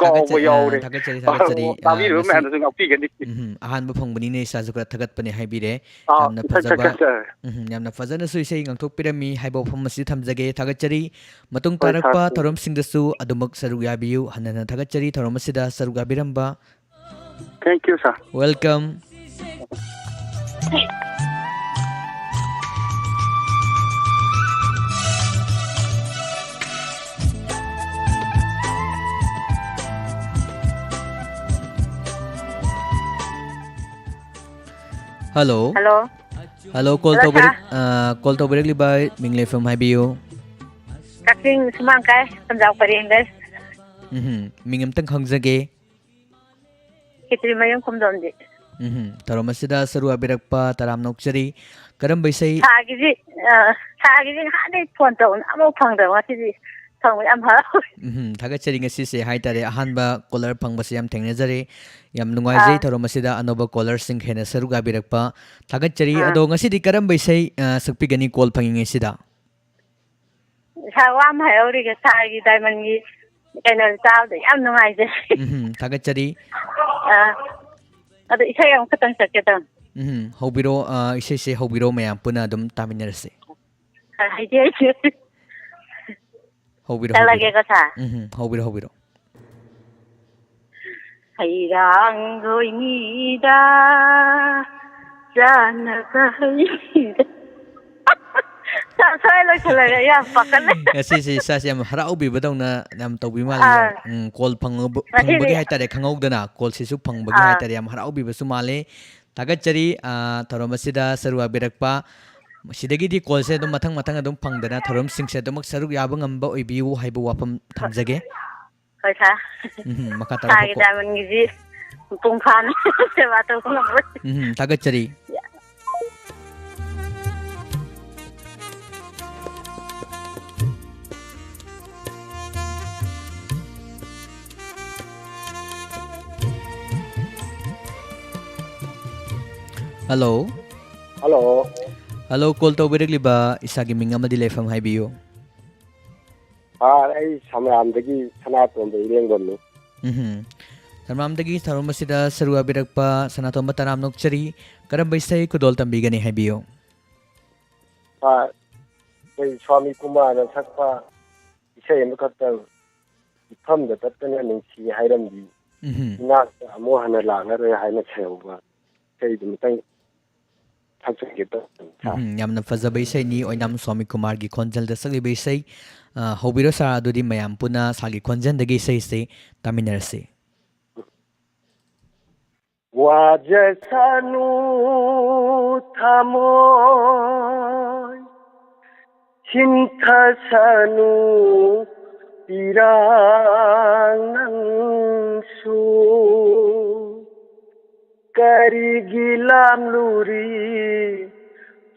ꯀꯥꯎꯕ ꯊꯥꯒꯠꯆꯔꯤ, ꯑꯥ, ꯌꯥꯎꯔꯦ꯫ ꯊꯥꯒꯠꯆꯔꯤ, ꯊꯥꯒꯠꯆꯔꯤ꯫ ꯑꯥ, ꯑꯥ, ꯇꯥꯕꯤꯔꯤꯕ ꯉꯁꯤ, ꯃꯌꯥꯝꯅꯁꯨ ꯉꯥꯛꯄꯤꯒꯅꯤ꯫ ꯎꯝ, ꯑꯍꯥꯟꯕ ꯐꯪꯕꯅꯤꯅ ꯏꯁꯥꯁꯨ ꯈꯔ ꯊꯥꯒꯠꯄꯅꯦ ꯍꯥꯏꯕꯤꯔꯦ꯫ ꯑꯥ, ꯌꯥꯝꯅ ꯐꯖꯕ, ꯊꯥꯒꯠꯆꯔꯤ꯫ ꯎꯝ, ꯌꯥꯝꯅ ꯐꯖꯅꯁꯨ ꯏꯁꯩ ꯉꯥꯡꯊꯣꯛꯄꯤꯔꯝꯃꯤ ꯍꯥꯏꯕ ꯋꯥꯐꯝ ꯑꯁꯤ ꯊꯝꯖꯒꯦ꯫ ꯊꯥꯒꯠꯆꯔꯤ꯫ ꯃꯇꯨꯡ ꯍꯣꯏ, ꯇꯥꯔꯛꯄ ꯁꯥꯔ꯫ ꯊꯧꯔꯝꯁꯤꯡꯗꯁꯨ ꯑꯗꯨꯃꯛ ꯁꯔꯨꯛ ꯌꯥꯕꯤꯌꯨ꯫ ꯍꯟꯅ ꯍꯟꯅ ꯊꯥꯒꯠꯆꯔꯤ ꯊꯧꯔꯝ ꯑꯁꯤꯗ ꯁꯔꯨꯛ ꯌꯥꯕꯤꯔꯝꯕ꯫ Thank you, sir. Welcome. Hello. Hello. Hello, call hello, ꯇꯧꯕꯤꯔꯛ-, ꯁꯥꯔ꯫ ꯑ, ꯀꯣꯜ ꯇꯧꯕꯤꯔꯛꯂꯤꯕ ꯃꯤꯡ ꯂꯩꯐꯝ ꯍꯥꯏꯕꯤꯌꯨ꯫ ꯀꯛꯆꯤꯡ ꯁꯨꯃꯥꯡꯀꯥꯏ ꯁꯟꯖꯥꯎ ꯄꯔꯦꯡꯗꯩ꯫ ꯎꯝꯍꯨꯝ, ꯃꯤꯡ ꯑꯝꯇꯪ ꯈꯪꯖꯒꯦ꯫ ꯈꯦꯇ꯭ꯔꯤꯃꯌꯨꯝ ꯈꯨꯝꯖꯣꯝꯕꯤ꯫ ꯎꯝꯍꯨꯝ, ꯊꯧꯔꯝ ꯑꯁꯤꯗ ꯁꯔꯨꯛ ꯌꯥꯕꯤꯔꯛꯄ ꯇꯔꯥꯝꯅ ꯑꯣꯛꯆꯔꯤ꯫ ꯀꯔꯝꯕ ꯏꯁꯩ? ꯁꯥꯔꯒꯤꯁꯤ, ꯑ, ꯁꯥꯔꯒꯤꯁꯤ ꯅꯍꯥꯟꯗꯩ ꯐꯣꯟ ꯇꯧꯕꯅꯤ, ꯑꯃꯐꯥꯎ ꯐꯪꯗꯕ, ꯉꯁꯤꯗꯤ ꯐꯪꯕ ꯌꯥꯝ ꯍꯔꯥꯎꯋꯤ꯫ ꯎꯝꯍꯨꯝ, ꯊꯥꯒꯠꯆꯔꯤ, ꯉꯁꯤꯁꯦ ꯍꯥꯏꯇꯥꯔꯦ, ꯑꯍꯥꯟꯕ ꯀꯣꯂꯔ ꯐꯪꯕꯁꯦ ꯌꯥꯝ ꯊꯦꯡꯅꯖꯔꯦ꯫ ꯌꯥꯝ ꯅꯨꯡꯉꯥꯏꯖꯩ ꯑꯥ꯫ ꯊꯧꯔꯝ ꯑꯁꯤꯗ ꯑꯅꯧꯕ ꯀꯣꯂꯔꯁꯤꯡ ꯍꯦꯟꯅ ꯁꯔꯨꯛ ꯌꯥꯕꯤꯔꯛꯄ ꯊꯥꯒꯠꯆꯔꯤ꯫ ꯑꯥ꯫ ꯑꯗꯣ ꯉꯁꯤꯗꯤ ꯀꯔꯝꯕ ꯏꯁꯩ, ꯑ, ꯁꯛꯄꯤꯒꯅꯤ ꯀꯣꯜ ꯐꯪꯉꯤꯉꯩꯁꯤꯗ? ꯏꯁꯥ ꯋꯥ ꯑꯃ ꯍꯥꯏꯍꯧꯔꯤꯒꯦ, ꯁꯥꯔꯒꯤ ꯗꯥꯏꯃꯟꯒꯤ ꯀꯩꯅꯣ ꯆꯥꯕꯗ ꯌꯥꯝ ꯅꯨꯡꯉꯥꯏꯖꯩ꯫ ꯎꯝꯍꯨꯝ, ꯊꯥꯒꯠꯆꯔꯤ꯫ ꯑꯥ, ꯑꯗꯣ ꯏꯁꯩ ꯑꯃꯈꯛꯇꯪ ꯁꯛꯀꯦ ꯇꯧꯅꯤ꯫ ꯎꯝꯍꯨꯝ, ꯍꯧꯕꯤꯔꯣ, ꯑ, ꯏꯁꯩꯁꯦ ꯍꯧꯕꯤꯔꯣ, ꯃꯌꯥꯝ ꯄꯨꯟꯅ ꯑꯗꯨꯝ ꯇꯥꯃꯤꯟꯅꯔꯁꯦ꯫ ꯈꯔ ꯍꯩꯗꯤ ꯍꯩꯇꯦ꯫ ꯍꯧꯕꯤꯔꯣ, ꯆꯠꯂꯒꯦꯀꯣ, ꯍꯧꯕꯤꯔꯣ꯫ ꯁꯥꯔ꯫ ꯎꯝꯍꯨꯝ, ꯍꯧꯕꯤꯔꯣ, ꯍꯧꯕꯤꯔꯣ꯫ ꯍꯩꯔꯥꯡꯒꯣꯏꯅꯤꯗ ꯆꯥꯅꯕ ꯍꯩꯗ꯫ ꯁꯥꯔ, ꯁ꯭ꯋꯥꯏ ꯂꯣꯏꯁꯤꯜꯂꯒꯦ, ꯑꯩ ꯌꯥꯝ ꯄꯥꯈꯠꯂꯦ꯫ ꯉꯁꯤꯁꯦ ꯏꯁꯥꯁꯦ ꯌꯥꯝ ꯍꯔꯥꯎꯕꯤꯕꯗꯧꯅ ꯌꯥꯝ ꯇꯧꯕꯤ ꯃꯥꯜꯂꯤ꯫ ꯑꯥ꯫ ꯎꯝ, ꯀꯣꯜ ꯐꯪꯉꯕ-, ꯉꯁꯤꯗꯤ ꯐꯪꯕꯒꯤ ꯍꯥꯏꯇꯥꯔꯦ, ꯈꯪꯍꯧꯗꯅ ꯀꯣꯜꯁꯤꯁꯨ ꯐꯪꯕꯒꯤ ꯑꯥ꯫ ꯍꯥꯏꯇꯥꯔꯦ, ꯌꯥꯝ ꯍꯔꯥꯎꯕꯤꯕꯁꯨ ꯃꯥꯜꯂꯤ꯫ ꯊꯥꯒꯠꯆꯔꯤ, ꯑ, ꯊꯧꯔꯝ ꯑꯁꯤꯗ ꯁꯔꯨꯛ ꯌꯥꯕꯤꯔꯛꯄ꯫ ꯁꯤꯗꯒꯤꯗꯤ ꯀꯣꯜꯁꯦ ꯑꯗꯨꯝ ꯃꯊꯪ ꯃꯊꯪ ꯑꯗꯨꯝ ꯐꯪꯗꯅ ꯊꯧꯔꯝꯁꯤꯡꯁꯦ ꯑꯗꯨꯃꯛ ꯁꯔꯨꯛ ꯌꯥꯕ ꯉꯝꯕ ꯑꯣꯏꯕꯤꯌꯨ ꯍꯥꯏꯕ ꯋꯥꯐꯝ ꯊꯝꯖꯒꯦ꯫ ꯍꯣꯏ, ꯁꯥꯔ꯫ ꯎꯝ, ꯃꯈꯥ ꯇꯥꯔꯛꯄ ꯁꯥꯔꯒꯤ ꯀꯣ-, ꯗꯥꯏꯃꯟꯒꯤꯁꯤ ꯃꯄꯨꯡ ꯐꯥꯅ ꯁꯦꯕꯥ ꯇꯧꯕ ꯉꯝꯕ꯫ ꯎꯝ, ꯊꯥꯒꯠꯆꯔꯤ꯫ ꯍꯜꯂꯣ꯫ ꯍꯜꯂꯣ꯫ ꯍꯜꯂꯣ, ꯀꯣꯜ ꯇꯧꯕꯤꯔꯛꯂꯤꯕ ꯏꯁꯥꯒꯤ ꯃꯤꯡ ꯑꯃꯗꯤ ꯂꯩꯐꯝ ꯍꯥꯏꯕꯤꯌꯨ꯫ ꯁꯥꯔ, ꯑꯩ ꯁꯝꯔꯥꯝꯗꯒꯤ ꯁꯅꯥꯇꯣꯝꯕ ꯏꯔꯦꯡꯕꯝꯅꯤ꯫ ꯎꯝꯍꯨꯝ꯫ ꯁꯝꯔꯥꯝꯗꯒꯤ ꯊꯧꯔꯝ ꯑꯁꯤꯗ ꯁꯔꯨꯛ ꯌꯥꯕꯤꯔꯛꯄ ꯁꯅꯥꯇꯣꯝꯕ ꯇꯔꯥꯝꯅ ꯑꯣꯛꯆꯔꯤ꯫ ꯀꯔꯝꯕ ꯏꯁꯩ ꯈꯨꯗꯣꯜ ꯇꯝꯕꯤꯒꯅꯤ ꯍꯥꯏꯕꯤꯌꯨ꯫ ꯁꯥꯔ, ꯑꯩꯈꯣꯏ ꯁ꯭ꯋꯥꯃꯤ ꯀꯨꯃꯥꯔꯅ ꯁꯛꯄ ꯏꯁꯩ ꯑꯃꯈꯛꯇꯪ, "ꯏꯐꯝꯗ ꯇꯠꯇꯅ ꯅꯨꯡꯁꯤ ꯍꯥꯏꯔꯝꯕꯤ, ꯎꯝꯍꯨꯝ꯫ ꯏꯅꯥꯛꯇ ꯑꯃꯨꯛ ꯍꯟꯅ ꯂꯥꯛꯂꯔꯣꯏ" ꯍꯥꯏꯅ ꯁꯩꯍꯧꯕ ꯏꯁꯩꯗꯨ ꯑꯃꯇꯪ ꯁꯛꯆꯒꯦ ꯇꯧꯕꯅꯤ, ꯁꯥꯔ꯫ ꯎꯝꯍꯨꯝ, ꯌꯥꯝꯅ ꯐꯖꯕ ꯏꯁꯩꯅꯤ, ꯑꯣꯏꯅꯥꯝ ꯁ꯭ꯋꯥꯃꯤ ꯀꯨꯃꯥꯔꯒꯤ ꯈꯣꯟꯖꯦꯜꯗ ꯁꯛꯂꯤꯕ ꯏꯁꯩ꯫ ꯑ, ꯍꯧꯕꯤꯔꯣ ꯁꯥꯔ, ꯑꯗꯨꯗꯤ ꯃꯌꯥꯝ ꯄꯨꯟꯅ ꯁꯥꯔꯒꯤ ꯈꯣꯟꯖꯦꯜꯗꯒꯤ ꯏꯁꯩꯁꯤ ꯇꯥꯃꯤꯟꯅꯔꯁꯤ꯫ ꯋꯥꯖꯁꯅꯨ ꯊꯃꯣꯏ, ꯍꯤꯡꯊꯁꯅꯨ ꯄꯤꯔꯥꯡ ꯅꯪꯁꯨ꯫ ꯀꯔꯤꯒꯤ ꯂꯥꯝꯂꯨꯔꯤ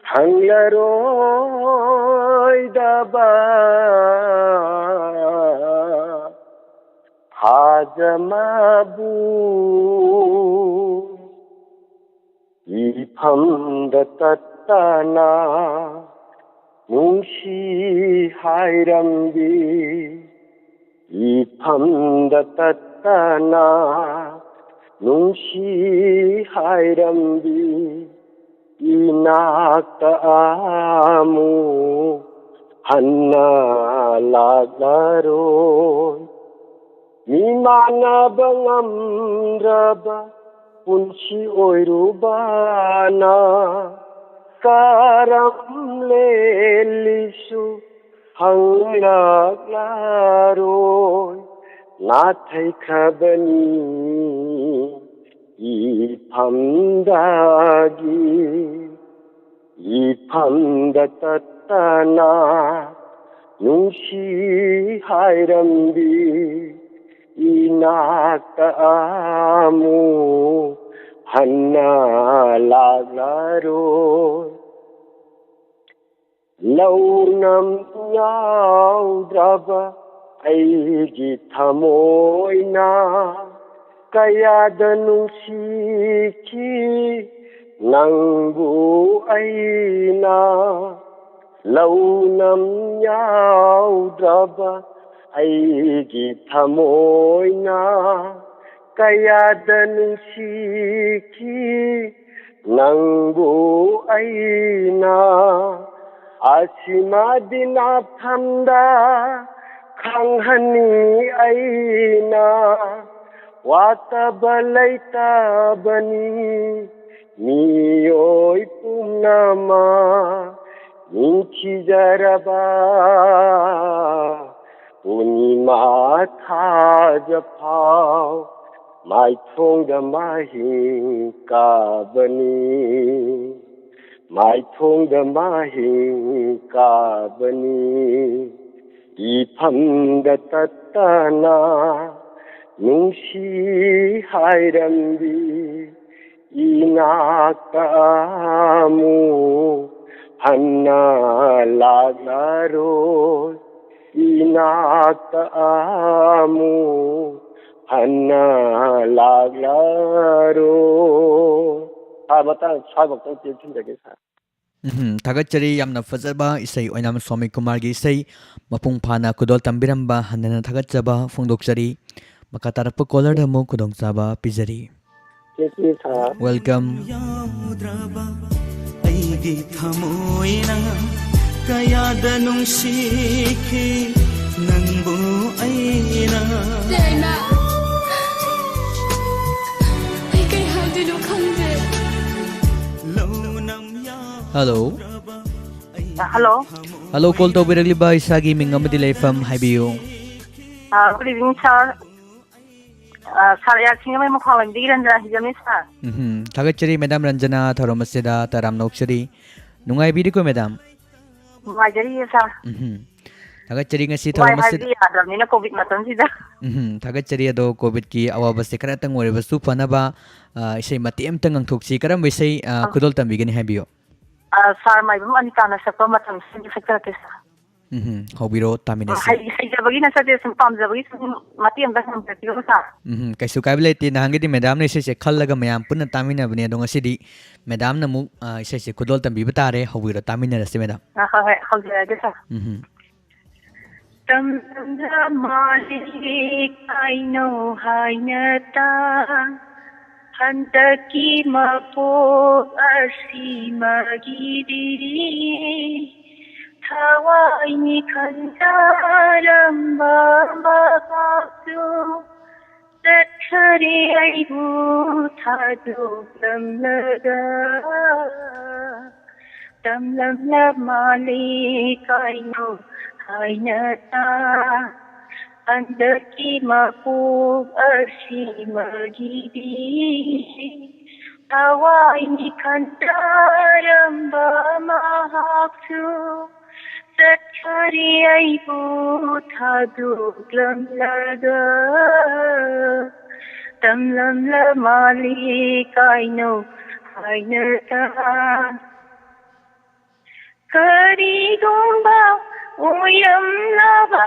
ꯍꯪꯂꯔꯣꯏꯗꯕ ꯍꯥꯖꯃꯕꯨ? ꯏꯐꯝꯗ ꯇꯠꯇꯅ ꯅꯨꯡꯁꯤ ꯍꯥꯏꯔꯝꯕꯤ, ꯏꯐꯝꯗ ꯇꯠꯇꯅ ꯅꯨꯡꯁꯤ ꯍꯥꯏꯔꯝꯕꯤ, ꯏꯅꯥꯛꯇ ꯑꯃꯨꯛ ꯍꯟꯅ ꯂꯥꯛꯂꯔꯣꯏ꯫ ꯃꯤꯃꯥꯟꯅꯕ ꯉꯝꯗ꯭ꯔꯕ ꯄꯨꯟꯁꯤ ꯑꯣꯏꯔꯨꯕꯅ ꯀꯔꯝ ꯂꯦꯜꯂꯤꯁꯨ ꯍꯪꯂꯛꯂꯔꯣꯏ꯫ ꯅꯥꯊꯩꯈ꯭ꯔꯕꯅꯤ ꯏꯐꯝꯗꯒꯤ꯫ ꯏꯐꯝꯗ ꯇꯠꯇꯅ ꯅꯨꯡꯁꯤ ꯍꯥꯏꯔꯝꯕꯤ, ꯏꯅꯥꯛꯇ ꯑꯃꯨꯛ ꯍꯟꯅ ꯂꯥꯛꯂꯔꯣꯏ꯫ ꯂꯧꯅꯝ ꯌꯥꯎꯗ꯭ꯔꯕ ꯑꯩꯒꯤ ꯊꯃꯣꯏꯅ ꯀꯌꯥꯗ ꯅꯨꯡꯁꯤꯈꯤ ꯅꯪꯕꯨ ꯑꯩꯅ꯫ ꯂꯧꯅꯝ ꯌꯥꯎꯗ꯭ꯔꯕ ꯑꯩꯒꯤ ꯊꯃꯣꯏꯅ ꯀꯌꯥꯗ ꯅꯨꯡꯁꯤꯈꯤ ꯅꯪꯕꯨ ꯑꯩꯅ꯫ ꯑꯁꯤꯃꯗꯤ ꯅꯥꯊꯟꯗ ꯈꯪꯍꯟꯅꯤꯡꯏ ꯑꯩꯅ꯫ ꯋꯥꯇꯕ ꯂꯩꯇꯕꯅꯤ ꯃꯤꯑꯣꯏ ꯄꯨꯝꯅꯃꯛ꯫ ꯅꯤꯡꯊꯤꯖꯔꯕ ꯄꯨꯔꯅꯤꯃꯥ ꯊꯥꯖꯐꯥꯎ ꯃꯥꯏꯊꯣꯡꯗ ꯃꯍꯤꯡ ꯀꯥꯕꯅꯤ, ꯃꯥꯏꯊꯣꯡꯗ ꯃꯍꯤꯡ ꯀꯥꯕꯅꯤ, ꯏꯐꯝꯗ ꯇꯠꯇꯅ ꯅꯨꯡꯁꯤ ꯍꯥꯏꯔꯝꯕꯤ, ꯏꯅꯥꯛꯇ ꯑꯃꯨꯛ ꯍꯟꯅ ꯂꯥꯛꯂꯔꯣꯏ, ꯏꯅꯥꯛꯇ ꯑꯃꯨꯛ ꯍꯟꯅ ꯂꯥꯛꯂꯔꯣꯏ꯫ ꯁꯥꯔ, ꯃꯇꯥꯡ ꯁ꯭ꯋꯥꯏꯐꯥꯎꯇꯪ ꯇꯦꯟꯁꯤꯟꯖꯒꯦ, ꯁꯥꯔ꯫ ꯎꯝ, ꯊꯥꯒꯠꯆꯔꯤ꯫ ꯌꯥꯝꯅ ꯐꯖꯕ ꯏꯁꯩ ꯑꯣꯏꯅꯥꯝ ꯁ꯭ꯋꯥꯃꯤ ꯀꯨꯃꯥꯔꯒꯤ ꯏꯁꯩ ꯃꯄꯨꯡ ꯐꯥꯅ ꯈꯨꯗꯣꯜ ꯇꯝꯕꯤꯔꯝꯕ ꯍꯟꯅ ꯍꯟꯅ ꯊꯥꯒꯠꯆꯕ ꯐꯣꯡꯗꯣꯛꯆꯔꯤ꯫ ꯃꯈꯥ ꯇꯥꯔꯛꯄ ꯀꯣꯂꯔꯗ ꯑꯃꯨꯛ ꯈꯨꯗꯣꯡꯆꯥꯕ ꯄꯤꯖꯔꯤ꯫ Thank you, sir. Welcome. ꯌꯥꯎꯗ꯭ꯔꯕ ꯑꯩꯒꯤ ꯊꯃꯣꯏꯅ ꯀꯌꯥꯗ ꯅꯨꯡꯁꯤꯈꯤ ꯅꯪꯕꯨ ꯑꯩꯅ꯫ ꯏꯃꯥ! ꯑꯩ ꯀꯩ ꯍꯥꯏꯗꯣꯏꯅꯣ ꯈꯪꯗꯦ꯫ ꯂꯧꯅꯝ ꯌꯥꯎ- Hello. Hello. Hello, call ꯇꯧꯕꯤꯔꯛꯂꯤꯕ ꯏꯁꯥꯒꯤ ꯃꯤꯡ ꯑꯃꯗꯤ ꯂꯩꯐꯝ ꯍꯥꯏꯕꯤꯌꯨ꯫ ꯑ, good evening, sir. ꯑ, sir, ꯑꯩꯍꯥꯛ ꯁꯤꯡꯖꯃꯩ ꯃꯈ꯭ꯋꯥꯡꯂꯦꯟꯗꯒꯤ ꯔꯟꯖꯅꯥ ꯍꯤꯖꯝꯅꯤ, sir. ꯎꯝꯍꯨꯝ꯫ ꯊꯥꯒꯠꯆꯔꯤ, madam ꯔꯟꯖꯅꯥ, ꯊꯧꯔꯝ ꯑꯁꯤꯗ ꯇꯔꯥꯝꯅ ꯑꯣꯛꯆꯔꯤ꯫ ꯅꯨꯡꯉꯥꯏꯕꯤꯔꯤꯀꯣ, madam? ꯅꯨꯡꯉꯥꯏꯖꯔꯤꯌꯦ, sir. ꯎꯝꯍꯨꯝ꯫ ꯊꯥꯒꯠꯆꯔꯤ, ꯉꯁꯤ ꯅꯨꯡꯉꯥꯏ ꯊꯧꯔꯝ ꯑꯁꯤꯗ ꯍꯥꯏꯕꯗꯤ ꯌꯥꯗ꯭ꯔꯕꯅꯤꯅ, COVID ꯃꯇꯝꯁꯤꯗ꯫ ꯎꯝꯍꯨꯝ꯫ ꯊꯥꯒꯠꯆꯔꯤ, ꯑꯗꯣ COVIDꯀꯤ ꯑꯋꯥꯕꯁꯦ ꯈꯔꯇꯪ ꯑꯣꯏꯔꯕꯁꯨ ꯐꯅꯕ, ꯑ, ꯏꯁꯩ ꯃꯇꯦꯛ ꯑꯃꯇꯪ ꯉꯪꯊꯣꯛꯁꯤ꯫ ꯀꯔꯝꯕ ꯏꯁꯩ, ꯑ, ꯑ꯫ ꯈꯨꯗꯣꯜ ꯇꯝꯕꯤꯒꯅꯤ ꯍꯥꯏꯕꯤꯌꯨ꯫ ꯑ, sir ꯃꯥꯏꯕꯝ ꯑꯅꯤꯇꯥꯅ ꯁꯛꯄ ꯃꯇꯝꯁꯤꯡꯗꯨ ꯁꯛꯆꯔꯛꯀꯦ, sir꯫ ꯎꯝꯍꯨꯝ, ꯍꯧꯕꯤꯔꯣ, ꯇꯥꯃꯤꯟꯅꯁꯤ꯫ ꯍꯩ-, ꯍꯩꯖꯕꯒꯤ ꯅꯠꯆꯗꯦ, ꯁꯨꯝ ꯄꯥꯝꯖꯕꯒꯤ ꯁꯨꯝ ꯃꯇꯦꯛ ꯑꯝꯇ ꯉꯪꯖꯔꯛꯀꯦ, sir꯫ ꯎꯝꯍꯨꯝ, ꯀꯩꯁꯨ ꯀꯥꯏꯕ ꯂꯩꯇꯦ꯫ ꯅꯍꯥꯟꯒꯩꯗꯤ madamꯅ ꯏꯁꯩꯁꯦ ꯈꯜꯂꯒ ꯃꯌꯥꯝ ꯄꯨꯟꯅ ꯇꯥꯃꯤꯟꯅꯕꯅꯦ, ꯑꯗꯣ ꯉꯁꯤꯗꯤ madamꯅ ꯑꯃꯨꯛ, ꯑ, ꯏꯁꯩꯁꯦ ꯈꯨꯗꯣꯜ ꯇꯝꯕꯤꯕ ꯇꯥꯔꯦ꯫ ꯍꯧꯕꯤꯔꯣ, ꯇꯥꯃꯤꯟꯅꯔꯁꯤ, madam꯫ ꯑ, ꯍꯣꯏ, ꯍꯣꯏ, ꯍꯧꯖꯔꯛꯑꯒꯦ, sir꯫ ꯎꯝꯍꯨꯝ꯫ ꯇꯝꯂꯝꯂ ꯃꯥꯂꯦ ꯀꯥꯏꯅꯧ ꯍꯥꯏꯅ ꯇꯥ ꯍꯟꯗꯛꯀꯤ ꯃꯄꯣꯛ ꯑꯁꯤꯃꯒꯤꯗꯤ ꯊꯋꯥꯏꯅꯤ ꯈꯟꯖꯔꯝꯕ ꯃꯍꯥꯛꯁꯨ ꯆꯠꯈꯔꯦ ꯑꯩꯕꯨ ꯊꯥꯗꯣꯛꯂꯝꯂꯒ꯫ ꯇꯝꯂꯝꯂ ꯃꯥꯂꯦ ꯀꯥꯏꯅꯣ ꯍꯥꯏꯅ ꯇꯥ ꯍꯟꯗꯛꯀꯤ ꯃꯄꯣꯛ ꯑꯁꯤꯃꯒꯤꯗꯤ ꯊꯋꯥꯏꯅꯤ ꯈꯟꯊꯔꯝꯕ ꯃꯍꯥꯛꯁꯨ ꯆꯠꯈꯔꯦ ꯑꯩꯕꯨ ꯊꯥꯗꯣꯛꯂꯝꯂꯒ꯫ ꯇꯝꯂꯝꯂ ꯃꯥꯜꯂꯤ ꯀꯥꯏꯅꯧ ꯍꯥꯏꯅ ꯇꯥ꯫ ꯀꯔꯤꯒꯨꯝꯕ ꯑꯣꯏꯔꯝꯂꯕ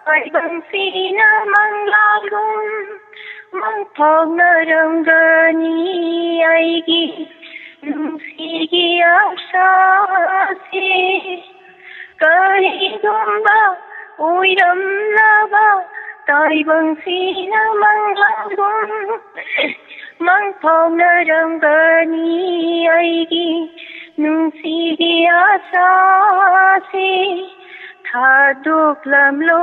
ꯇꯥꯏꯕꯪꯁꯤꯅ ꯃꯪꯂꯥꯜꯒꯨꯝ ꯃꯪꯐꯥꯎꯅꯔꯝꯒꯅꯤ ꯑꯩꯒꯤ ꯅꯨꯡꯁꯤꯒꯤ ꯑꯁꯥꯁꯦ꯫ ꯀꯔꯤꯒꯨꯝꯕ ꯑꯣꯏꯔꯝꯂꯕ ꯇꯥꯏꯕꯪꯁꯤꯅ ꯃꯪꯂꯥꯜꯒꯨꯝ ꯃꯪꯐꯥꯎꯅꯔꯝꯒꯅꯤ ꯑꯩꯒꯤ ꯅꯨꯡꯁꯤꯒꯤ ꯑꯁꯥꯁꯦ꯫ ꯊꯥꯗꯣꯛꯂꯝꯂꯣꯏ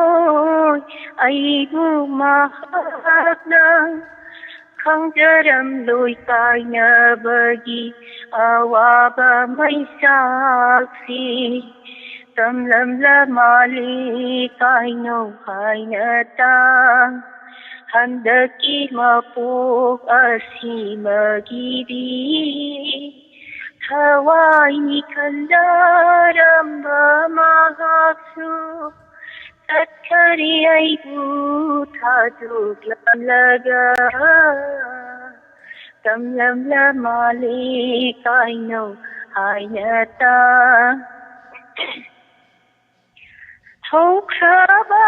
ꯑꯩꯕꯨ ꯃꯍꯥꯛꯅ, ꯈꯪꯖꯔꯝꯂꯣꯏ ꯀꯥꯏꯅꯕꯒꯤ ꯑꯋꯥꯕ ꯃꯩꯆꯥꯛꯁꯤ꯫ ꯇꯝꯂꯝꯂ ꯃꯥꯜꯂꯤ ꯀꯥꯏꯅꯧ ꯍꯥꯏꯅ ꯇꯥ꯫ ꯍꯟꯗꯛꯀꯤ ꯃꯄꯣꯛ ꯑꯁꯤꯃꯒꯤꯗꯤ ꯊꯋꯥꯏꯅꯤ ꯈꯟꯖꯔꯝꯕ ꯃꯍꯥꯛꯁꯨ ꯆꯠꯈꯔꯦ ꯑꯩꯕꯨ ꯊꯥꯗꯣꯛꯂꯝꯂꯒ꯫ ꯇꯝꯂꯝꯂ ꯃꯥꯜꯂꯤ ꯀꯥꯏꯅꯧ ꯍꯥꯏꯅ ꯇꯥ꯫ ꯍꯧꯈ꯭ꯔꯕ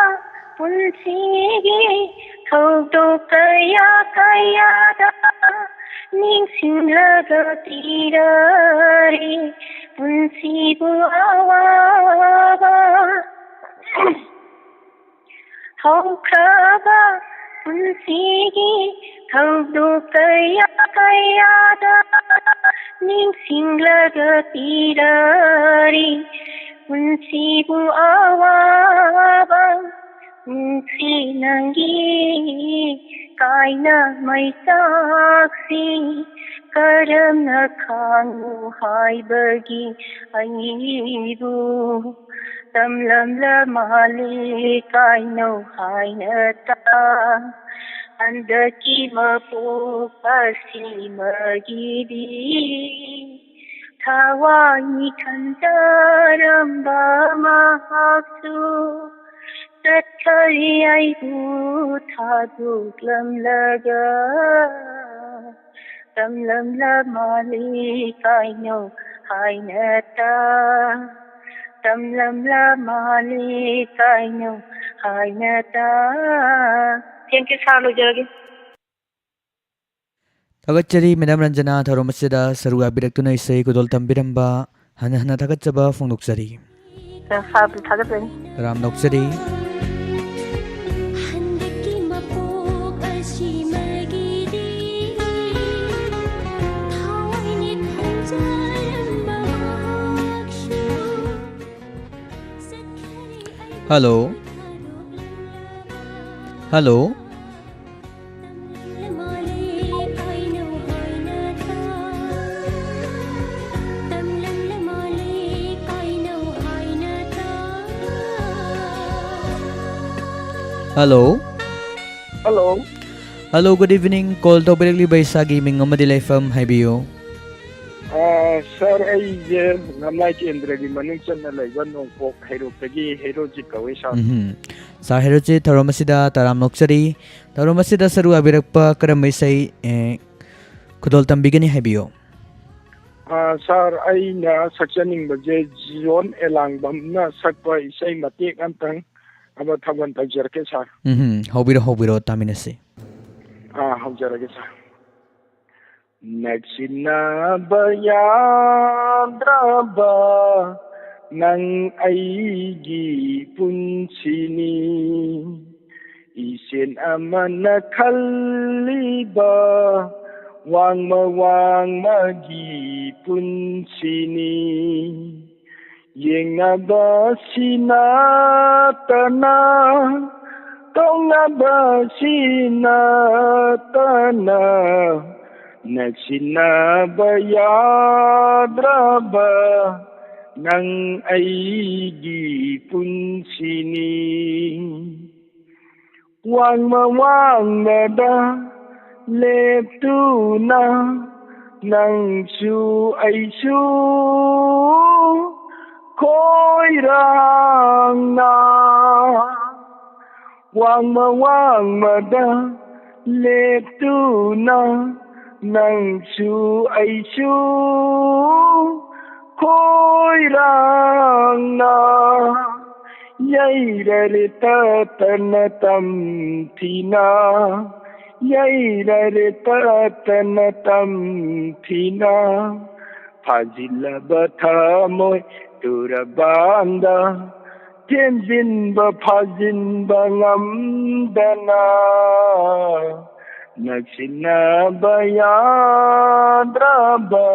ꯄꯨꯟꯁꯤꯒꯤ ꯊꯧꯗꯣꯛ ꯀꯌꯥ ꯀꯌꯥꯗ ꯅꯤꯡꯁꯤꯡꯂꯒ ꯄꯤꯔꯔꯦ ꯄꯨꯟꯁꯤꯕꯨ ꯑꯋꯥꯕ꯫ ꯍꯧꯈ꯭ꯔꯕ ꯄꯨꯟꯁꯤꯒꯤ ꯊꯧꯗꯣꯛ ꯀꯌꯥ ꯀꯌꯥꯗ ꯅꯤꯡꯁꯤꯡꯂꯒ ꯄꯤꯔꯔꯦ ꯄꯨꯟꯁꯤꯕꯨ ꯑꯋꯥꯕ꯫ ꯅꯨꯡꯁꯤ ꯅꯪꯒꯤ ꯀꯥꯏꯅ ꯃꯩꯆꯥꯛꯁꯤ ꯀꯔꯝꯅ ꯈꯥꯡꯉꯨ ꯍꯥꯏꯕꯒꯤ ꯑꯩꯕꯨ ꯇꯝꯂꯝꯂ ꯃꯥꯜꯂꯤ ꯀꯥꯏꯅꯧ ꯍꯥꯏꯅ ꯇꯥ꯫ ꯍꯟꯗꯛꯀꯤ ꯃꯄꯣꯛ ꯑꯁꯤꯃꯒꯤꯗꯤ ꯊꯋꯥꯏ ꯈꯟꯖꯔꯝꯕ ꯃꯍꯥꯛꯁꯨ ꯆꯠꯈ꯭ꯔꯦ ꯑꯩꯕꯨ ꯊꯥꯗꯣꯛꯂꯝꯂꯒ꯫ ꯇꯝꯂꯝꯂ ꯃꯥꯜꯂꯤ ꯀꯥꯏꯅꯧ ꯍꯥꯏꯅ ꯇꯥ꯫ ꯇꯝꯂꯝꯂ ꯃꯥꯜꯂꯤ ꯀꯥꯏꯅꯧ ꯍꯥꯏꯅ ꯇꯥ꯫ Thank you, sir. ꯂꯣꯏꯖꯔꯒꯦ꯫ ꯊꯥꯒꯠꯆꯔꯤ ꯃꯦꯗꯥꯝ ꯔꯟꯖꯅꯥ, ꯊꯧꯔꯝ ꯑꯁꯤꯗ ꯁꯔꯨꯛ ꯌꯥꯕꯤꯔꯛꯇꯨꯅ ꯏꯁꯩ ꯈꯨꯗꯣꯜ ꯇꯝꯕꯤꯔꯝꯕ ꯍꯟꯅ ꯍꯟꯅ ꯊꯥꯒꯠꯆꯕ ꯐꯣꯡꯗꯣꯛꯆꯔꯤ꯫ ꯁꯥꯔꯕꯨ ꯊꯥꯒꯠꯆꯔꯤ꯫ ꯇꯔꯥꯝ ꯅꯣꯛꯆꯔꯤ꯫ ꯍꯟꯗꯛꯀꯤ ꯃꯄꯣꯛ ꯑꯁꯤꯃꯒꯤꯗꯤ ꯊꯋꯥꯏꯅ ꯈꯟꯖꯔꯝꯕ ꯃꯍꯥꯛꯁꯨ ꯆꯠꯈ꯭ꯔꯦ ꯑꯩꯕꯨ ꯍꯜꯂꯣ꯫ ꯊꯥꯗꯣꯛꯂꯝꯂꯕ꯫ Hello. Hello. Hello. Hello, good evening꯫ Call ꯇꯧꯕꯤꯔꯛꯂꯤꯕ ꯏꯁꯥꯒꯤ ꯃꯤꯡ ꯑꯃꯗꯤ ꯂꯩꯐꯝ ꯍꯥꯏꯕꯤꯌꯨ꯫ ꯑꯥ, ꯁꯥꯔ, ꯑꯩꯁꯦ ꯂꯝꯂꯥꯏ ꯀꯦꯟꯗ꯭ꯔꯒꯤ ꯃꯅꯨꯡ ꯆꯟꯅ ꯂꯩꯕ ꯅꯣꯡꯄꯣꯛ ꯍꯩꯔꯣꯛꯇꯒꯤ ꯍꯦꯔꯣꯖꯤꯠ ꯀꯧꯏ, ꯁꯥꯔ꯫ ꯎꯝꯍꯨꯝ꯫ ꯁꯥꯔ ꯍꯦꯔꯣꯖꯤꯠ, ꯊꯧꯔꯝ ꯑꯁꯤꯗ ꯇꯔꯥꯝ ꯅꯣꯛꯆꯔꯤ꯫ ꯊꯧꯔꯝ ꯑꯁꯤꯗ ꯁꯔꯨꯛ ꯌꯥꯕꯤꯔꯛꯄ ꯀꯔꯝꯕ ꯏꯁꯩ, ꯑꯦ, ꯈꯨꯗꯣꯜ ꯇꯝꯕꯤꯒꯅꯤ ꯍꯥꯏꯕꯤꯌꯨ꯫ ꯑꯥ, ꯁꯥꯔ, ꯑꯩꯅ ꯁꯛꯆꯅꯤꯡꯕꯁꯦ ꯖꯣꯟ ꯑꯦꯂꯥꯡꯕꯝꯅ ꯁꯛꯄ ꯏꯁꯩ ꯃꯇꯦꯛ ꯑꯝꯇꯪ ꯑꯃ ꯊꯥꯕꯜ ꯇꯧꯖꯔꯛꯀꯦ, ꯁꯥꯔ꯫ ꯎꯝꯍꯨꯝ, ꯍꯧꯕꯤꯔꯣ, ꯍꯧꯕꯤꯔꯣ, ꯇꯥꯃꯤꯟꯅꯁꯤ꯫ ꯑꯥ, ꯍꯧꯖꯔꯒꯦ, ꯁꯥꯔ꯫ ꯅꯛꯁꯤꯟꯅꯕ ꯌꯥꯗ꯭ꯔꯕ ꯅꯪ ꯑꯩꯒꯤ ꯄꯨꯟꯁꯤꯅꯤ꯫ ꯏꯆꯦꯟ ꯑꯃꯅ ꯈꯜꯂꯤꯕ ꯋꯥꯡꯃ ꯋꯥꯡꯃꯒꯤ ꯄꯨꯟꯁꯤꯅꯤ꯫ ꯌꯦꯡꯅꯕꯁꯤ ꯅꯠꯇꯅ, ꯇꯣꯡꯅꯕꯁꯤ ꯅꯠꯇꯅ, ꯅꯛꯁꯤꯟꯅꯕ ꯌꯥꯗ꯭ꯔꯕ ꯅꯪ ꯑꯩꯒꯤ ꯄꯨꯟꯁꯤꯅꯤ꯫ ꯋꯥꯡꯃ ꯋꯥꯡꯃꯗ ꯂꯦꯞꯇꯨꯅ ꯅꯪꯁꯨ ꯑꯩꯁꯨ ꯈꯣꯏꯔꯥꯡꯅ ꯋꯥꯡꯃ ꯋꯥꯡꯃꯗ ꯂꯦꯞꯇꯨꯅ ꯅꯪꯁꯨ ꯑꯩꯁꯨ ꯈꯣꯏꯔꯥꯡꯅ ꯌꯩꯔꯔꯦ ꯇꯠꯇꯅ ꯇꯝꯊꯤꯅ ꯌꯩꯔꯔꯦ ꯇꯠꯇꯅ ꯇꯝꯊꯤꯅ ꯐꯥꯖꯤꯜꯂꯕ ꯊꯃꯣꯏ ꯇꯨꯔꯕꯥꯟꯗ ꯊꯦꯝꯖꯤꯟꯕ ꯐꯥꯖꯤꯟꯕ ꯉꯝꯗꯅ ꯅꯛꯁꯤꯟꯅꯕ ꯌꯥꯗ꯭ꯔꯕ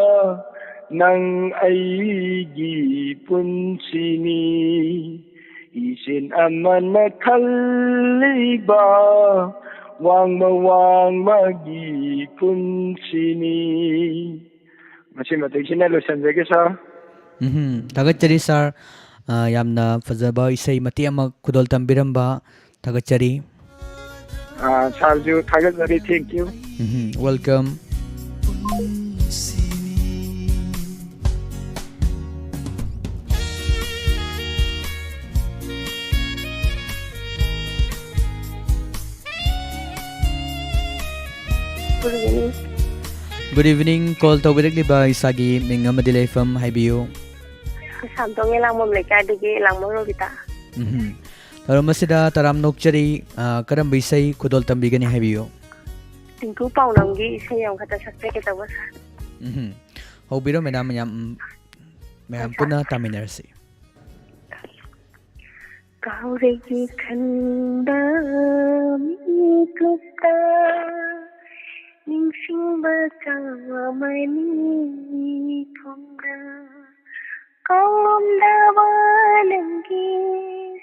ꯅꯪ ꯑꯩꯒꯤ ꯄꯨꯟꯁꯤꯅꯤ꯫ ꯏꯆꯦꯟ ꯑꯃꯅ ꯈꯜꯂꯤꯕ ꯋꯥꯡꯃ ꯋꯥꯡꯃꯒꯤ ꯄꯨꯟꯁꯤꯅꯤ꯫ ꯃꯁꯤ ꯃꯇꯤꯛꯁꯤꯅ ꯂꯣꯏꯁꯤꯟꯖꯒꯦ, ꯁꯥꯔ꯫ ꯎꯝꯍꯨꯝ, ꯊꯥꯒꯠꯆꯔꯤ, ꯁꯥꯔ꯫ ꯑ, ꯌꯥꯝꯅ ꯐꯖꯕ ꯏꯁꯩ ꯃꯇꯦꯛ ꯑꯃ ꯈꯨꯗꯣꯜ ꯇꯝꯕꯤꯔꯝꯕ ꯊꯥꯒꯠꯆꯔꯤ꯫ ꯑ, ꯁꯥꯔꯁꯨ ꯊꯥꯒꯠꯆꯔꯤ꯫ Thank you꯫ Mm-hmm, welcome꯫ Good evening꯫ Good evening꯫ Call ꯇꯧꯕꯤꯔꯛꯂꯤꯕ ꯏꯁꯥꯒꯤ ꯃꯤꯡ ꯑꯃꯗꯤ ꯂꯩꯐꯝ ꯍꯥꯏꯕꯤꯌꯨ꯫ ꯑꯁꯥꯝ ꯇꯣꯡꯉꯦ ꯂꯥꯡꯕꯝ ꯂꯩꯀꯥꯏꯗꯒꯤ ꯂꯥꯡꯕꯝ ꯔꯣꯕꯤꯇꯥ꯫ ꯎꯝꯍꯨꯝ꯫ ꯊꯧꯔꯝ ꯑꯁꯤꯗ ꯇꯔꯥꯝꯅ ꯑꯣꯛꯆꯔꯤ꯫ ꯑ, ꯀꯔꯝꯕ ꯏꯁꯩ ꯈꯨꯗꯣꯜ ꯇꯝꯕꯤꯒꯅꯤ ꯍꯥꯏꯕꯤꯌꯨ꯫ ꯇꯤꯡꯀꯨ ꯄꯥꯎꯅꯝꯒꯤ ꯏꯁꯩ ꯑꯃꯈꯛꯇ ꯁꯛꯆꯒꯦ ꯇꯧꯕ, ꯁꯥꯔ꯫ ꯎꯝꯍꯨꯝ꯫ ꯍꯧꯕꯤꯔꯣ, ꯃꯦꯗꯥꯝ, ꯃꯌꯥꯝ, ꯎꯝ, ꯃꯌꯥꯝ ꯍꯣꯏ, ꯁꯥꯔ꯫ ꯄꯨꯟꯅ ꯇꯥꯃꯤꯟꯅꯔꯁꯤ꯫ ꯀꯥꯎꯔꯦꯒꯤ ꯈꯟꯕ ꯃꯤꯀꯨꯞꯇ ꯅꯤꯡꯁꯤꯡꯕ ꯆꯥꯃꯅꯤ ꯐꯨꯝꯗ ꯀꯥꯎꯔꯝꯗꯕ ꯅꯪꯒꯤ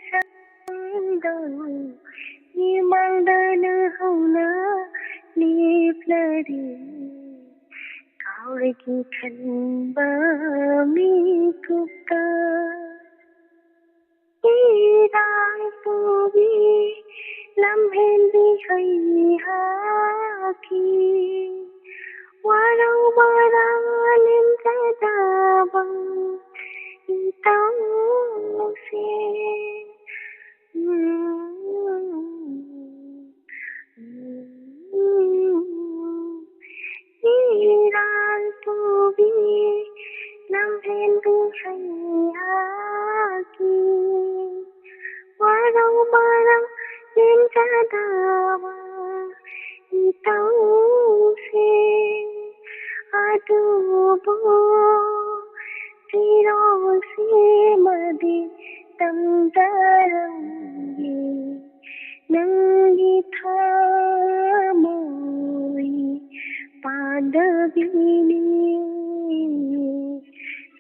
ꯁꯛꯇꯝꯗꯣ ꯏꯃꯥꯡꯗꯅ ꯍꯧꯅ ꯂꯦꯞꯂꯔꯦ꯫ ꯀꯥꯎꯔꯒꯦ ꯈꯟꯕ ꯃꯤꯀꯨꯞꯇ ꯏꯔꯥꯡ ꯄꯨꯕꯤ ꯂꯝꯍꯦꯟꯕꯤ ꯑꯩꯍꯥꯛꯀꯤ ꯋꯥꯔꯧꯕꯗ ꯂꯦꯟꯖꯗꯕ ꯏꯇꯧꯁꯦ꯫ ꯏꯔꯥꯡ ꯄꯨꯕꯤ ꯂꯝꯍꯦꯟꯕꯤ ꯑꯩꯍꯥꯛꯀꯤ ꯋꯥꯔꯧꯕꯗ ꯂꯦꯟꯖꯗꯕ ꯏꯇꯧꯁꯦ꯫ ꯑꯗꯨꯕꯨ ꯐꯤꯔꯣꯜꯁꯦ ꯃꯗꯤ ꯇꯝꯖꯔꯝꯒꯦ ꯅꯪꯒꯤ ꯊꯃꯣꯏ ꯄꯥꯟꯗꯕꯤꯅꯤ꯫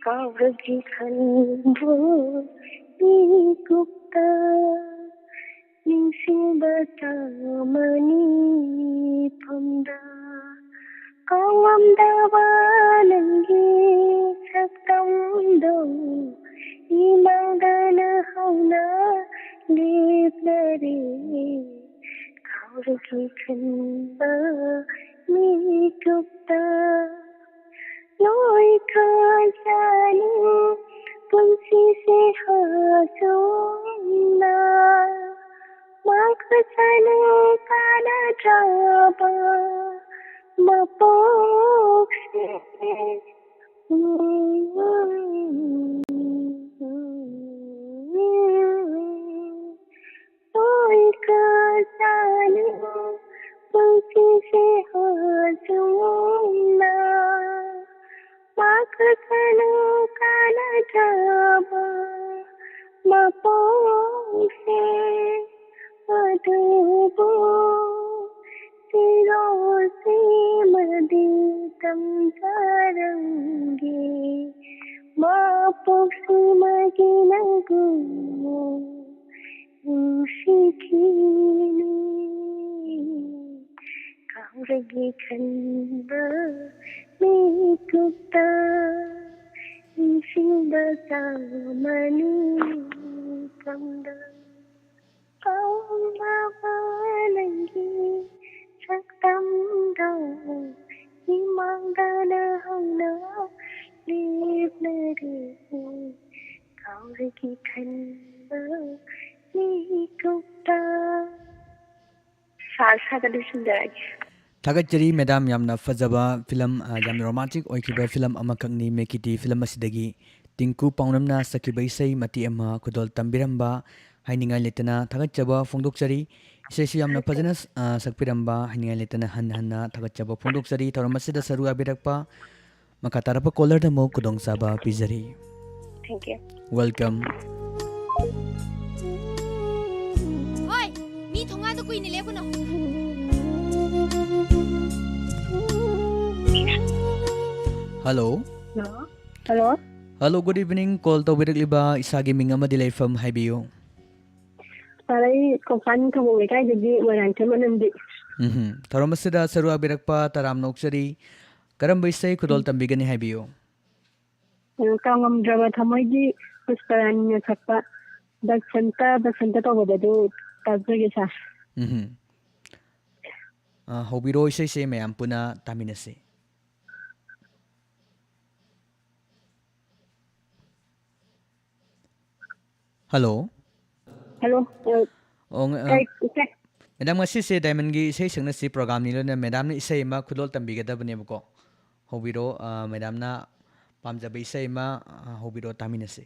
ꯀꯥꯎꯔꯒꯦ ꯈꯟꯕ ꯃꯤꯀꯨꯞꯇ ꯅꯤꯡꯁꯤꯡꯕ ꯇꯝꯃꯅꯤ ꯐꯝꯗ ꯀꯥꯎꯉꯝꯗꯕ ꯅꯪꯒꯤ ꯁꯛꯇꯝꯗꯣ ꯏꯃꯥꯡꯗꯅ ꯍꯧꯅ ꯂꯦꯞꯂꯔꯦ꯫ ꯀꯥꯎꯔꯒꯦ ꯈꯟꯕ ꯃꯤꯀꯨꯞꯇ ꯂꯣꯏꯈ꯭ꯔꯖꯅꯤ ꯄꯨꯟꯁꯤꯁꯦ ꯍꯥꯖꯨꯝꯅ꯫ ꯃꯥꯡꯈ꯭ꯔꯖꯅꯨ ꯀꯥꯟꯅꯗ꯭ꯔꯕ ꯃꯄꯣꯛꯁꯦ꯫ ꯂꯣꯏꯈ꯭ꯔꯖꯅꯨ ꯄꯨꯟꯁꯤꯁꯦ ꯍꯥꯖꯨꯝꯅ꯫ ꯃꯥꯡꯈ꯭ꯔꯖꯅꯨ ꯀꯥꯟꯅꯗ꯭ꯔꯕ ꯃꯄꯣꯛꯁꯦ꯫ ꯑꯗꯨꯕꯨ ꯐꯤꯔꯣꯜꯁꯤꯃꯗꯤ ꯇꯝꯖꯔꯝꯒꯦ ꯃꯄꯣꯛꯁꯤꯃꯒꯤ ꯅꯪꯕꯨ ꯅꯨꯡꯁꯤꯈꯤꯅꯤ꯫ ꯀꯥꯎꯔꯒꯦ ꯈꯟꯕ ꯃꯤꯀꯨꯞꯇ ꯅꯤꯡꯁꯤꯡꯕ ꯆꯥꯃꯅꯤ ꯀꯝꯗ ꯀꯧꯔꯕ ꯅꯪꯒꯤ ꯁꯛꯇꯝꯗꯣ ꯏꯃꯥꯡꯗ ꯅꯍꯧꯅ ꯂꯦꯞꯂꯔꯦ ꯀꯥꯎꯔꯒꯦ ꯈꯟꯕ ꯃꯤꯀꯨꯞꯇ ꯁꯥ ꯁꯥꯒ ꯂꯣꯏꯁꯤꯟꯖꯔꯒꯦ꯫ ꯊꯥꯒꯠꯆꯔꯤ ꯃꯦꯗꯥꯝ, ꯌꯥꯝꯅ ꯐꯖꯕ ꯐꯤꯂꯝ, ꯑ, ꯌꯥꯝꯅ ꯔꯣꯃꯥꯟꯇꯤꯛ ꯑꯣꯏꯈꯤꯕ ꯐꯤꯂꯝ ꯑꯃꯈꯛꯅꯤ ꯃꯦꯀꯤꯇꯤ ꯐꯤꯂꯝ ꯑꯁꯤꯗꯒꯤ ꯇꯤꯡꯀꯨ ꯄꯥꯎꯅꯝꯅ ꯁꯛꯈꯤꯕ ꯏꯁꯩ ꯃꯇꯦꯛ ꯑꯃ ꯈꯨꯗꯣꯜ ꯇꯝꯕꯤꯔꯝꯕ ꯍꯥꯏꯅꯤꯡꯉꯥꯏ ꯂꯩꯇꯅ ꯊꯥꯒꯠꯆꯕ ꯐꯣꯡꯗꯣꯛꯆꯔꯤ꯫ ꯏꯁꯩꯁꯨ ꯌꯥꯝꯅ ꯐꯖꯅ, ꯑ, ꯁꯛꯄꯤꯔꯝꯕ ꯍꯥꯏꯅꯤꯡꯉꯥꯏ ꯂꯩꯇꯅ ꯍꯟꯅ ꯍꯟꯅ ꯊꯥꯒꯠꯆꯕ ꯐꯣꯡꯗꯣꯛꯆꯔꯤ꯫ ꯊꯧꯔꯝ ꯑꯁꯤꯗ ꯁꯔꯨꯛ ꯌꯥꯕꯤꯔꯛꯄ ꯃꯈꯥ ꯇꯥꯔꯛꯄ ꯀꯣꯂꯔꯗ ꯑꯃꯨꯛ ꯈꯨꯗꯣꯡꯆꯥꯕ ꯄꯤꯖꯔꯤ꯫ Thank you. Welcome. ꯍꯣꯏ, ꯃꯤ ꯊꯣꯡꯒꯥꯟꯗ ꯀꯨꯏꯅ ꯂꯦꯞꯀꯅꯨ꯫ Hello. Hello. Hello. Hello, good evening. Call ꯇꯧꯕꯤꯔꯛꯂꯤꯕ ꯏꯁꯥꯒꯤ ꯃꯤꯡ ꯑꯃꯗꯤ ꯂꯩꯐꯝ ꯍꯥꯏꯕꯤꯌꯨ꯫ Sir, ꯑꯩ ꯀꯣꯡꯄꯥꯟ ꯊꯧꯕꯣꯡ ꯂꯩꯀꯥꯏꯗꯒꯤ ꯃꯣꯏꯔꯥꯡꯊꯦꯝ ꯑꯅꯟꯗꯤ꯫ ꯎꯝꯍꯨꯝ꯫ ꯊꯧꯔꯝ ꯑꯁꯤꯗ ꯁꯔꯨꯛ ꯌꯥꯕꯤꯔꯛꯄ ꯇꯔꯥꯝꯅ ꯑꯣꯛꯆꯔꯤ꯫ ꯀꯔꯝꯕ ꯏꯁꯩ ꯈꯨꯗꯣꯜ ꯎꯝ꯫ ꯇꯝꯕꯤꯒꯅꯤ ꯍꯥꯏꯕꯤꯌꯨ꯫ ꯑ, ꯀꯥꯎꯉꯝꯗ꯭ꯔꯕ ꯊꯃꯣꯏꯒꯤ ꯄꯨꯁꯄꯔꯥꯅꯤꯅ ꯁꯛꯄ ꯕꯁꯟꯇ ꯕꯁꯟꯇ ꯀꯧꯕꯗꯣ ꯑꯗꯨ ꯇꯥꯖꯒꯦ, sir꯫ ꯎꯝꯍꯨꯝ꯫ ꯑ, ꯍꯧꯕꯤꯔꯣ, ꯏꯁꯩꯁꯦ ꯃꯌꯥꯝ ꯄꯨꯟꯅ ꯇꯥꯃꯤꯟꯅꯁꯤ꯫ Hello꯫ Hello, ꯑ, ꯑꯣ, ꯉ-, ꯑ, ꯀꯩ, ꯀꯩ? Madam, ꯉꯁꯤꯁꯦ Diamondꯒꯤ ꯏꯁꯩ ꯁꯛꯅꯁꯤ programꯅꯤ, ꯂꯣꯏꯅ madamꯅ ꯏꯁꯩ ꯑꯃ ꯈꯨꯗꯣꯜ ꯇꯝꯕꯤꯒꯗꯕꯅꯦꯕꯀꯣ꯫ ꯍꯧꯕꯤꯔꯣ, ꯑ, madamꯅ ꯄꯥꯝꯖꯕ ꯏꯁꯩ ꯑꯃ, ꯑ, ꯍꯧꯕꯤꯔꯣ, ꯇꯥꯃꯤꯟꯅꯁꯤ꯫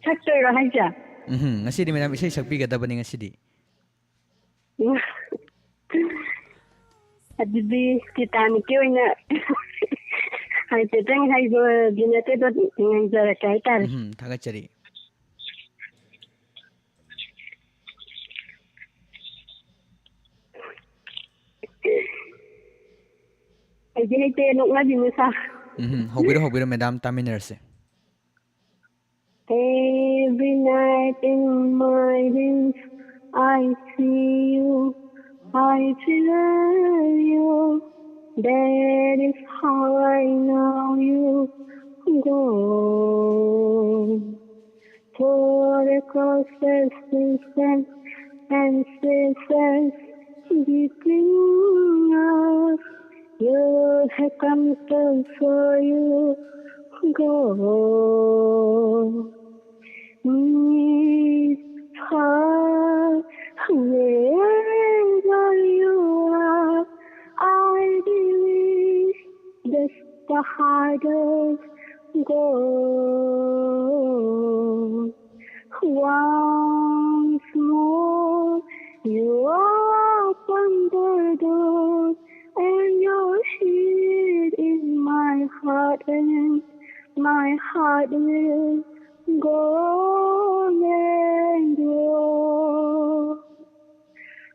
ꯁꯛꯇꯣꯏꯔꯣ ꯍꯥꯏꯁꯦ? ꯎꯝꯍꯨꯝ, ꯉꯁꯤꯗꯤ madam ꯏꯁꯩ ꯁꯛꯄꯤꯒꯗꯕꯅꯤ ꯉꯁꯤꯗꯤ꯫ ꯑꯗꯨꯗꯤ Titanicꯀꯤ ꯑꯣꯏꯅ ꯍꯥꯏꯐꯦꯠꯇꯪ ꯍꯥꯏꯕꯗꯤ ꯅꯠꯇꯦ, ꯑꯗꯣ ꯉꯪꯖꯔꯛꯀꯦ ꯍꯥꯏꯇꯥꯔꯦ꯫ ꯎꯝ, ꯊꯥꯒꯠꯆꯔꯤ꯫ ꯑꯩꯗꯤ ꯍꯩꯇꯦ, ꯅꯣꯛꯅꯕꯤꯅꯨ, sir꯫ ꯎꯝ, ꯍꯧꯕꯤꯔꯣ, ꯍꯧꯕꯤꯔꯣ, madam, ꯇꯥꯃꯤꯟꯅꯔꯁꯦ꯫ Every night in my dreams, I see you, I feel you. That is how I know you go. For the crosses, distance, and spaces between us, you have come to, so you go. Meet her wherever you are. I believe that's the hardest goal. Once more, you open the door, and you're here in my heart, and my heart will go and go.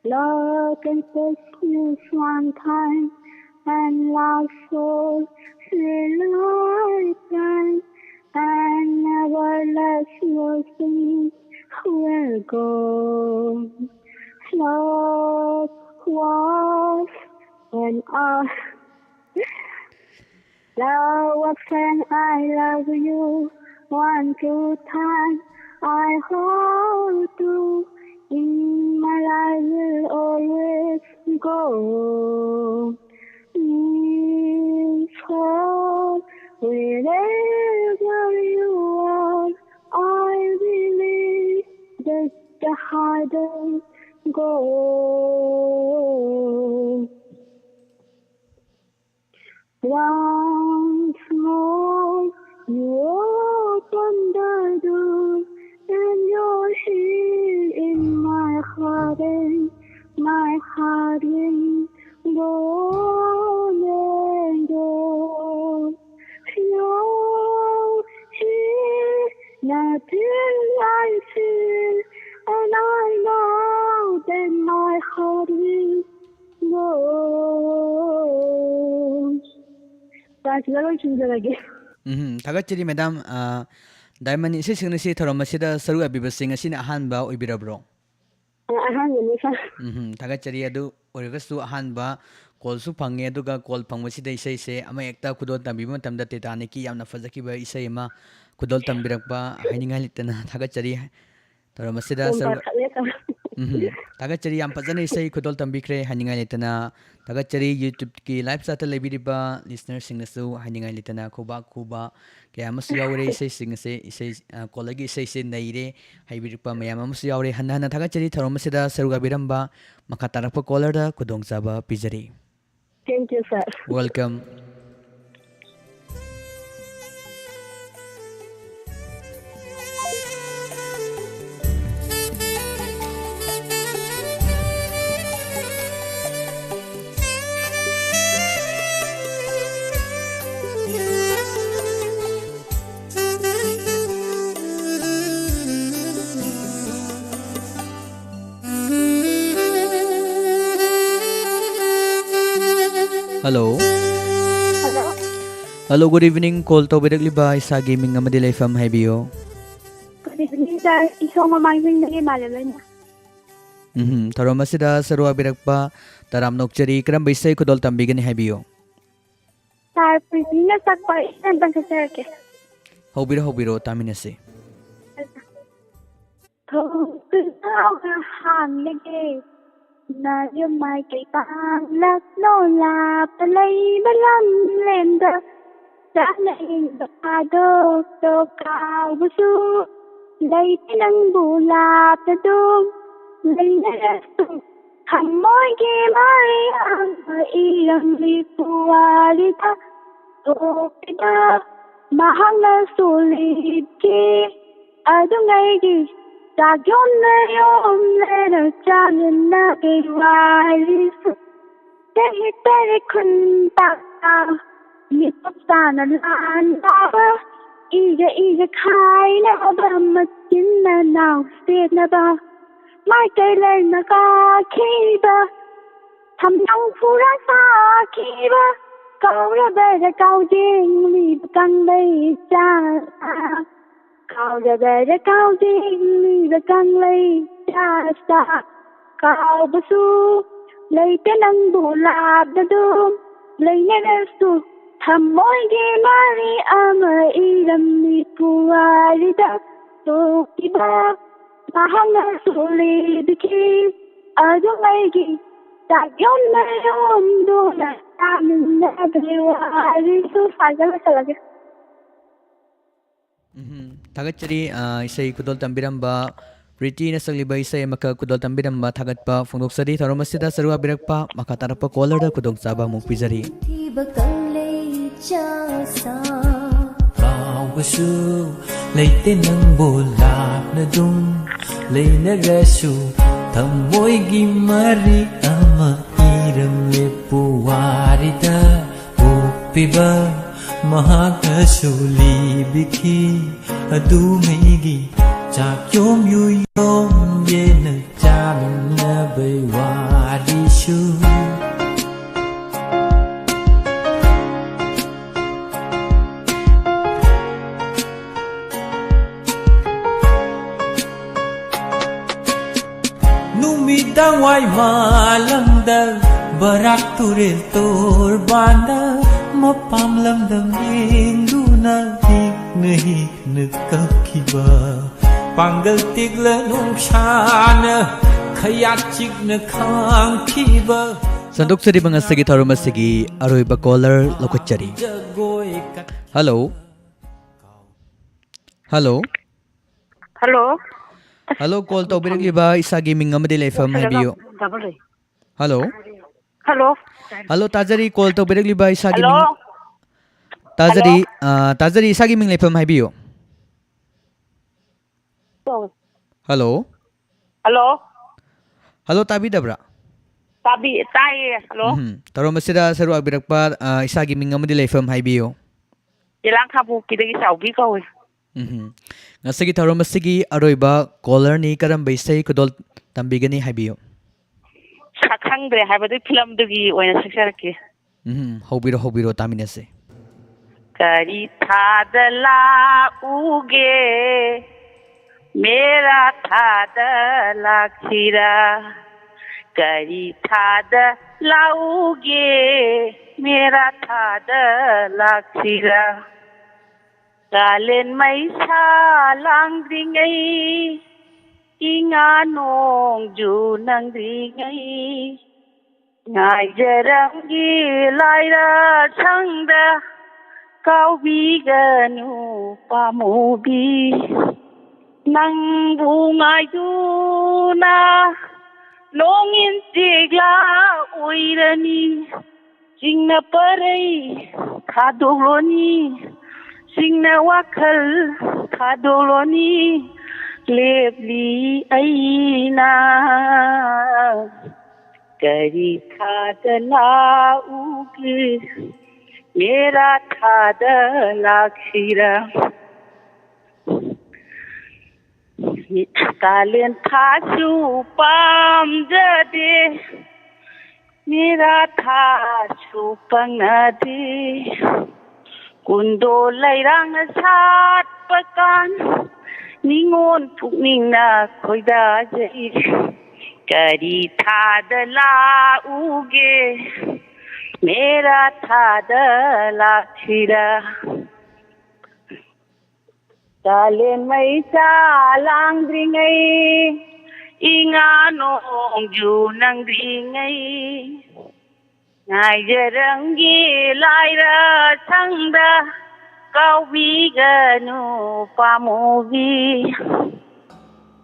Love can touch you one time, and love for a lifetime, and never let your things will go. Love was when I Love was when I love you one true time. I hold you in my life will always go. Means for wherever you are, I believe that's the hardest goal. Once more, you open the door, and you're here in my heart, and my heart will go and go. You're here, nothing I feel, and I know that my heart will know. Class ꯂꯣꯏ ꯂꯣꯏꯁꯤꯟꯖꯔꯒꯦ꯫ ꯎꯝ, ꯊꯥꯒꯠꯆꯔꯤ madam. ꯑ, diamond ꯏꯁꯩ ꯁꯛꯅꯁꯤ ꯊꯧꯔꯝ ꯑꯁꯤꯗ ꯁꯔꯨꯛ ꯌꯥꯕꯤꯕꯁꯤ ꯉꯁꯤꯅ ꯑꯍꯥꯟꯕ ꯑꯣꯏꯕꯤꯔꯕ꯭ꯔꯣ? ꯑ, ꯑꯍꯥꯟꯕꯅꯤ, ꯁꯥꯔ꯫ ꯎꯝ, ꯊꯥꯒꯠꯆꯔꯤ꯫ ꯑꯗꯨ ꯑꯣꯏꯔꯒꯁꯨ ꯑꯍꯥꯟꯕ ꯀꯣꯜꯁꯨ ꯐꯪꯉꯦ, ꯑꯗꯨꯒ ꯀꯣꯜ ꯐꯪꯕꯁꯤꯗ ꯏꯁꯩꯁꯦ ꯑꯃ ꯍꯦꯛꯇ ꯈꯨꯗꯣꯜ ꯇꯝꯕꯤꯕ ꯃꯇꯝꯗ ꯇꯤꯇꯥꯅꯤꯛꯀꯤ ꯌꯥꯝꯅ ꯐꯖꯈꯤꯕ ꯏꯁꯩ ꯑꯃ ꯈꯨꯗꯣꯜ ꯇꯝꯕꯤꯔꯛꯄ ꯍꯥꯏꯅꯤꯡꯉꯥꯏ ꯂꯩꯇꯅ ꯊꯥꯒꯠꯆꯔꯤ꯫ ꯊꯧꯔꯝ ꯑꯁꯤꯗ ꯁꯔꯨꯛ ꯄꯥꯈꯠꯂꯦ ꯇꯧꯔꯦ꯫ ꯎꯝ, ꯊꯥꯒꯠꯆꯔꯤ, ꯌꯥꯝ ꯐꯖꯅ ꯏꯁꯩ ꯈꯨꯗꯣꯜ ꯇꯝꯕꯤꯈ꯭ꯔꯦ, ꯍꯥꯏꯅꯤꯡꯉꯥꯏ ꯂꯩꯇꯅ ꯊꯥꯒꯠꯆꯔꯤ꯫ YouTube-ꯀꯤ live chat-ꯇ ꯂꯩꯕꯤꯔꯤꯕ listener-ꯁꯤꯡꯅꯁꯨ ꯍꯥꯏꯅꯤꯡꯉꯥꯏ ꯂꯩꯇꯅ ꯈꯨꯕꯥꯛ ꯈꯨꯕ ꯀꯌꯥ ꯑꯃꯁꯨ ꯌꯥꯎꯔꯦ꯫ ꯏꯁꯩꯁꯤꯡ ꯑꯁꯦ, ꯏꯁꯩ, ꯑ, ꯀꯣꯜꯂꯔꯒꯤ ꯏꯁꯩꯁꯦ ꯅꯩꯔꯦ ꯍꯥꯏꯕꯤꯔꯛꯄ ꯃꯌꯥꯝ ꯑꯃꯁꯨ ꯌꯥꯎꯔꯦ꯫ ꯍꯟꯅ ꯍꯟꯅ ꯊꯥꯒꯠꯆꯔꯤ ꯊꯧꯔꯝ ꯑꯁꯤꯗ ꯁꯔꯨꯛ ꯌꯥꯕꯤꯔꯝꯕ꯫ ꯃꯈꯥ ꯇꯥꯔꯛꯄ caller-ꯗ ꯈꯨꯗꯣꯡꯆꯥꯕ ꯄꯤꯖꯔꯤ꯫ Thank you, sir. Welcome. Hello. Hello. Hello, good evening. Call ꯇꯧꯕꯤꯔꯛꯂꯤꯕ ꯏꯁꯥꯒꯤ ꯃꯤꯡ ꯑꯃꯗꯤ ꯂꯩꯐꯝ ꯍꯥꯏꯕꯤꯌꯨ꯫ Good evening, sir. ꯏꯁꯣꯝ ꯃꯃꯥꯡꯊꯪꯗꯒꯤ ꯃꯥꯂꯦꯝꯂꯩꯃ꯫ ꯎꯝ, ꯊꯧꯔꯝ ꯑꯁꯤꯗ ꯁꯔꯨꯛ ꯌꯥꯕꯤꯔꯛꯄ ꯇꯔꯥꯝꯅ ꯑꯣꯛꯆꯔꯤ꯫ ꯀꯔꯝꯕ ꯏꯁꯩ ꯈꯨꯗꯣꯜ ꯇꯝꯕꯤꯒꯅꯤ ꯍꯥꯏꯕꯤꯌꯨ꯫ Sir, ꯄ꯭ꯔꯤꯇꯤꯅ ꯁꯛꯄ ꯏꯁꯩ ꯑꯝꯇꯪ ꯁꯛꯆꯔꯛꯀꯦ꯫ ꯍꯧꯕꯤꯔꯣ, ꯍꯧꯕꯤꯔꯣ, ꯇꯥꯃꯤꯟꯅꯁꯤ꯫ ꯊꯣꯡ ꯊꯨꯅꯥꯎꯅ ꯍꯥꯡꯂꯒꯦ, ꯅꯌꯨꯝ ꯃꯥꯏꯀꯩ ꯄꯥꯡꯂꯛꯂꯣ, ꯂꯥꯞꯇ ꯂꯩꯕ ꯂꯝꯂꯦꯟꯗ ꯆꯥꯅ ꯏꯪꯕ ꯊꯥꯗꯣꯛꯇꯣ ꯀꯥꯎꯕꯁꯨ ꯂꯩꯇꯦ ꯅꯪꯕꯨ ꯂꯥꯞꯅ ꯑꯗꯨꯝ ꯂꯩꯅꯔꯁꯨ꯫ ꯊꯃꯣꯏꯒꯤ ꯃꯔꯤ ꯑꯃ ꯏꯔꯝꯂꯤ ꯄꯨꯋꯥꯔꯤꯗ ꯊꯣꯛꯈꯤꯕ ꯃꯍꯥꯛꯅꯁꯨ ꯂꯤꯈꯤ꯫ ꯑꯗꯨꯉꯩꯒꯤ ꯆꯥꯛ ꯌꯣꯝꯅ ꯌꯣꯝꯂꯦꯅ ꯆꯥꯃꯤꯟꯅꯕꯒꯤ ꯋꯥꯔꯤꯁꯨ ꯇꯦꯛꯂꯤ ꯇꯦꯛꯂꯤ ꯈꯨꯟꯇꯥꯛꯇ ꯃꯤꯀꯨꯞ ꯇꯥꯅ ꯂꯥꯟꯗꯥꯕ ꯏꯒ ꯏꯒ ꯈꯥꯏꯅꯕ ꯃꯆꯤꯟ ꯃꯅꯥꯎ ꯁꯦꯠꯅꯕ ꯃꯥꯏꯀꯩ ꯂꯩꯅ ꯀꯥꯈꯤꯕ ꯊꯝꯅꯧ ꯐꯨꯔ ꯁꯥꯈꯤꯕ ꯀꯥꯎꯔꯕꯗ ꯀꯥꯎꯖꯦꯡꯂꯤꯕ ꯀꯪꯂꯩ ꯆꯥ ꯀꯥꯎꯔꯕꯗ ꯀꯥꯎꯖꯦꯡꯂꯤꯕ ꯀꯪꯂꯩ ꯆꯥ ꯀꯥꯎꯕꯁꯨ ꯂꯩꯇꯦ ꯅꯪꯕꯨ ꯂꯥꯞꯅꯗꯨꯝ ꯂꯩꯅꯔꯁꯨ, ꯊꯃꯣꯏꯒꯤ ꯃꯔꯤ ꯑꯃ ꯏꯔꯝꯃꯤ ꯄꯨꯋꯥꯔꯤꯗ꯫ ꯊꯣꯛꯈꯤꯕ ꯃꯍꯥꯛꯅꯁꯨ ꯂꯤꯕꯤꯈꯤ, ꯑꯗꯨꯝ ꯑꯩꯒꯤ ꯆꯥꯛ ꯌꯣꯟꯅ ꯌꯣꯟꯗꯨꯅ ꯆꯥꯃꯤꯟꯅꯕꯒꯤ ꯋꯥꯔꯤꯁꯨ ꯁꯥꯖ ꯂꯣꯏꯁꯤꯜꯂꯒꯦ꯫ ꯎꯝꯍꯨꯝ꯫ ꯊꯥꯒꯠꯆꯔꯤ, ꯑ, ꯏꯁꯩ ꯈꯨꯗꯣꯜ ꯇꯝꯕꯤꯔꯝꯕ, ꯄ꯭ꯔꯤꯇꯤꯅ ꯁꯛꯂꯤꯕ ꯏꯁꯩ ꯑꯃꯈꯛ ꯈꯨꯗꯣꯜ ꯇꯝꯕꯤꯔꯝꯕ ꯊꯥꯒꯠꯄ ꯐꯣꯡꯗꯣꯛꯆꯔꯤ꯫ ꯊꯧꯔꯝ ꯑꯁꯤꯗ ꯁꯔꯨꯛ ꯌꯥꯕꯤꯔꯛꯄ ꯃꯈꯥ ꯇꯥꯔꯛꯄ ꯀꯣꯂꯔꯗ ꯈꯨꯗꯣꯡꯆꯥꯕ ꯑꯃꯨꯛ ꯄꯤꯖꯔꯤ꯫ ꯊꯤꯕ ꯀꯪꯂꯩ ꯆꯥꯁꯥ꯫ ꯀꯥꯎꯕꯁꯨ ꯂꯩꯇꯦ ꯅꯪꯕꯨ ꯂꯥꯞꯅꯗꯨꯝ ꯂꯩꯅꯔꯁꯨ, ꯊꯃꯣꯏꯒꯤ ꯃꯔꯤ ꯑꯃ ꯏꯔꯝꯂꯦ ꯄꯨꯋꯥꯔꯤꯗ꯫ ꯄꯣꯛꯄꯤꯕ ꯃꯍꯥꯛꯅꯁꯨ ꯂꯤꯕꯤꯈꯤ, ꯑꯗꯨꯉꯩꯒꯤ ꯆꯥꯛ ꯌꯣꯝ ꯌꯨ ꯌꯣꯝ ꯌꯦꯟꯅ ꯆꯥꯃꯤꯟꯅꯕꯩ ꯋꯥꯔꯤꯁꯨ꯫ ꯅꯨꯃꯤꯗꯥꯡ ꯋꯥꯏ ꯃꯥꯂꯪꯗ ꯕꯔꯥꯛ ꯇꯨꯔꯦꯜ ꯇꯣꯔꯕꯥꯟꯗ ꯃꯄꯥꯝ ꯂꯝꯗꯝ ꯌꯦꯡꯗꯨꯅ ꯍꯤꯛꯅ ꯍꯤꯛꯅ ꯀꯞꯈꯤꯕ, ꯄꯥꯡꯒꯜ ꯇꯦꯛꯂ ꯅꯨꯡꯁꯥꯅ ꯈꯌꯥꯠ ꯆꯤꯛꯅ ꯈꯥꯡꯈꯤꯕ꯫ ꯁꯟꯗꯣꯛꯆꯔꯤꯕ ꯉꯁꯤꯒꯤ ꯊꯧꯔꯝ ꯑꯁꯤꯒꯤ ꯑꯔꯣꯏꯕ ꯀꯣꯂꯔ ꯂꯧꯈꯠꯆꯔꯤ꯫ ꯖꯒꯣꯏ ꯀꯠ- hello. Hello. Hello. Hello, call ꯇꯧꯕꯤꯔꯛꯂꯤꯕ ꯏꯁꯥꯒꯤ ꯃꯤꯡ ꯑꯃꯗꯤ ꯂꯩꯐꯝ ꯍꯥꯏꯕꯤꯌꯨ꯫ ꯍꯜꯂꯣ꯫ ꯍꯜꯂꯣ꯫ ꯍꯜꯂꯣ, ꯇꯥꯖꯔꯤ, ꯀꯣꯜ ꯇꯧꯕꯤꯔꯛꯂꯤꯕ ꯏꯁꯥꯒꯤ ꯃꯤꯡ꯫ ꯍꯜꯂꯣ꯫ ꯇꯥꯖꯔꯤ, ꯍꯜꯂꯣ꯫ ꯑ, ꯇꯥꯖꯔꯤ, ꯏꯁꯥꯒꯤ ꯃꯤꯡ ꯂꯩꯐꯝ ꯍꯥꯏꯕꯤꯌꯨ꯫ ꯍꯜꯂꯣ꯫ ꯍꯜꯂꯣ꯫ ꯍꯜꯂꯣ, ꯇꯥꯕꯤꯗꯕ꯭ꯔꯥ? ꯇꯥꯕꯤ-, ꯇꯥꯏꯌꯦ꯫ ꯍꯜꯂꯣ꯫ ꯎꯝ, ꯊꯧꯔꯝ ꯑꯁꯤꯗ ꯁꯔꯨꯛ ꯌꯥꯕꯤꯔꯛꯄ, ꯑ, ꯏꯁꯥꯒꯤ ꯃꯤꯡ ꯑꯃꯗꯤ ꯂꯩꯐꯝ ꯍꯥꯏꯕꯤꯌꯨ꯫ ꯌꯦꯂꯥꯡ ꯈꯥꯡꯄꯣꯛꯄꯤꯗꯒꯤ ꯆꯥꯎꯕꯤ ꯀꯧꯏ꯫ ꯎꯝ꯫ ꯉꯁꯤꯒꯤ ꯊꯧꯔꯝ ꯑꯁꯤꯒꯤ ꯑꯔꯣꯏꯕ ꯀꯣꯂꯔꯅꯤ, ꯀꯔꯝꯕ ꯏꯁꯩ ꯈꯨꯗꯣꯜ ꯇꯝꯕꯤꯒꯅꯤ ꯍꯥꯏꯕꯤꯌꯨ꯫ ꯁꯛꯈꯪꯗ꯭ꯔꯦ ꯍꯥꯏꯕꯗꯨꯒꯤ ꯐꯤꯂꯝꯗꯨꯒꯤ ꯑꯣꯏꯅ ꯁꯛꯆꯔꯛꯀꯦ꯫ ꯎꯝ, ꯍꯧꯕꯤꯔꯣ, ꯍꯧꯕꯤꯔꯣ, ꯇꯥꯃꯤꯟꯅꯁꯦ꯫ ꯀꯔꯤ ꯊꯥꯗ ꯂꯥꯛꯎꯒꯦ, ꯃꯦꯔꯥ ꯊꯥꯗ ꯂꯥꯛꯁꯤꯔꯥ? ꯀꯔꯤ ꯊꯥꯗ ꯂꯥꯛꯎꯒꯦ, ꯃꯦꯔꯥ ꯊꯥꯗ ꯂꯥꯛꯁꯤꯔꯥ? ꯀꯥꯂꯦꯟ ꯃꯩꯁꯥ ꯂꯥꯡꯗ꯭ꯔꯤꯉꯩ, ꯏꯉꯥ ꯅꯣꯡꯖꯨ ꯅꯪꯗ꯭ꯔꯤꯉꯩ, ꯉꯥꯏꯖꯔꯝꯒꯤ ꯂꯥꯏꯔ ꯁꯪꯗ, ꯀꯥꯎꯕꯤꯒꯅꯨ ꯄꯥꯃꯨꯕꯤ꯫ ꯅꯪꯕꯨ ꯉꯥꯏꯗꯨꯅ ꯅꯣꯡꯏꯟ ꯆꯦꯛꯂꯥ ꯑꯣꯏꯔꯅꯤ꯫ ꯆꯤꯡꯅ ꯄꯔꯩ ꯊꯥꯗꯣꯛꯂꯣꯅꯤ, ꯆꯤꯡꯅ ꯋꯥꯈꯜ ꯊꯥꯗꯣꯛꯂꯣꯅꯤ꯫ ꯂꯦꯞꯂꯤ ꯑꯩꯅ꯫ ꯀꯔꯤ ꯊꯥꯗ ꯂꯥꯛꯎꯒꯦ? ꯃꯦꯔꯥ ꯊꯥꯗ ꯂꯥꯛꯁꯤꯔꯥ? ꯀꯥꯂꯦꯟ ꯊꯥꯁꯨ ꯄꯥꯝꯖꯗꯦ, ꯃꯦꯔꯥ ꯊꯥꯁꯨ ꯄꯛꯅꯗꯦ꯫ ꯀꯨꯟꯗꯣ ꯂꯩꯔꯥꯡꯅ ꯁꯥꯠꯄ ꯀꯥꯟ, ꯅꯤꯉꯣꯜ ꯄꯨꯛꯅꯤꯡꯅ ꯈꯣꯏꯗꯥꯖꯩ꯫ ꯀꯔꯤ ꯊꯥꯗ ꯂꯥꯛꯎꯒꯦ? ꯃꯦꯔꯥ ꯊꯥꯗ ꯂꯥꯛꯁꯤꯔꯥ? ꯀꯥꯂꯦꯟ ꯃꯩꯁꯥ ꯂꯥꯡꯗ꯭ꯔꯤꯉꯩ, ꯏꯉꯥ ꯅꯣꯡꯖꯨ ꯅꯪꯗ꯭ꯔꯤꯉꯩ, ꯉꯥꯏꯖꯔꯝꯒꯦ ꯂꯥꯏꯔ ꯁꯪꯗ, ꯀꯥꯎꯕꯤꯒꯅꯨ ꯄꯥꯃꯨꯕꯤ꯫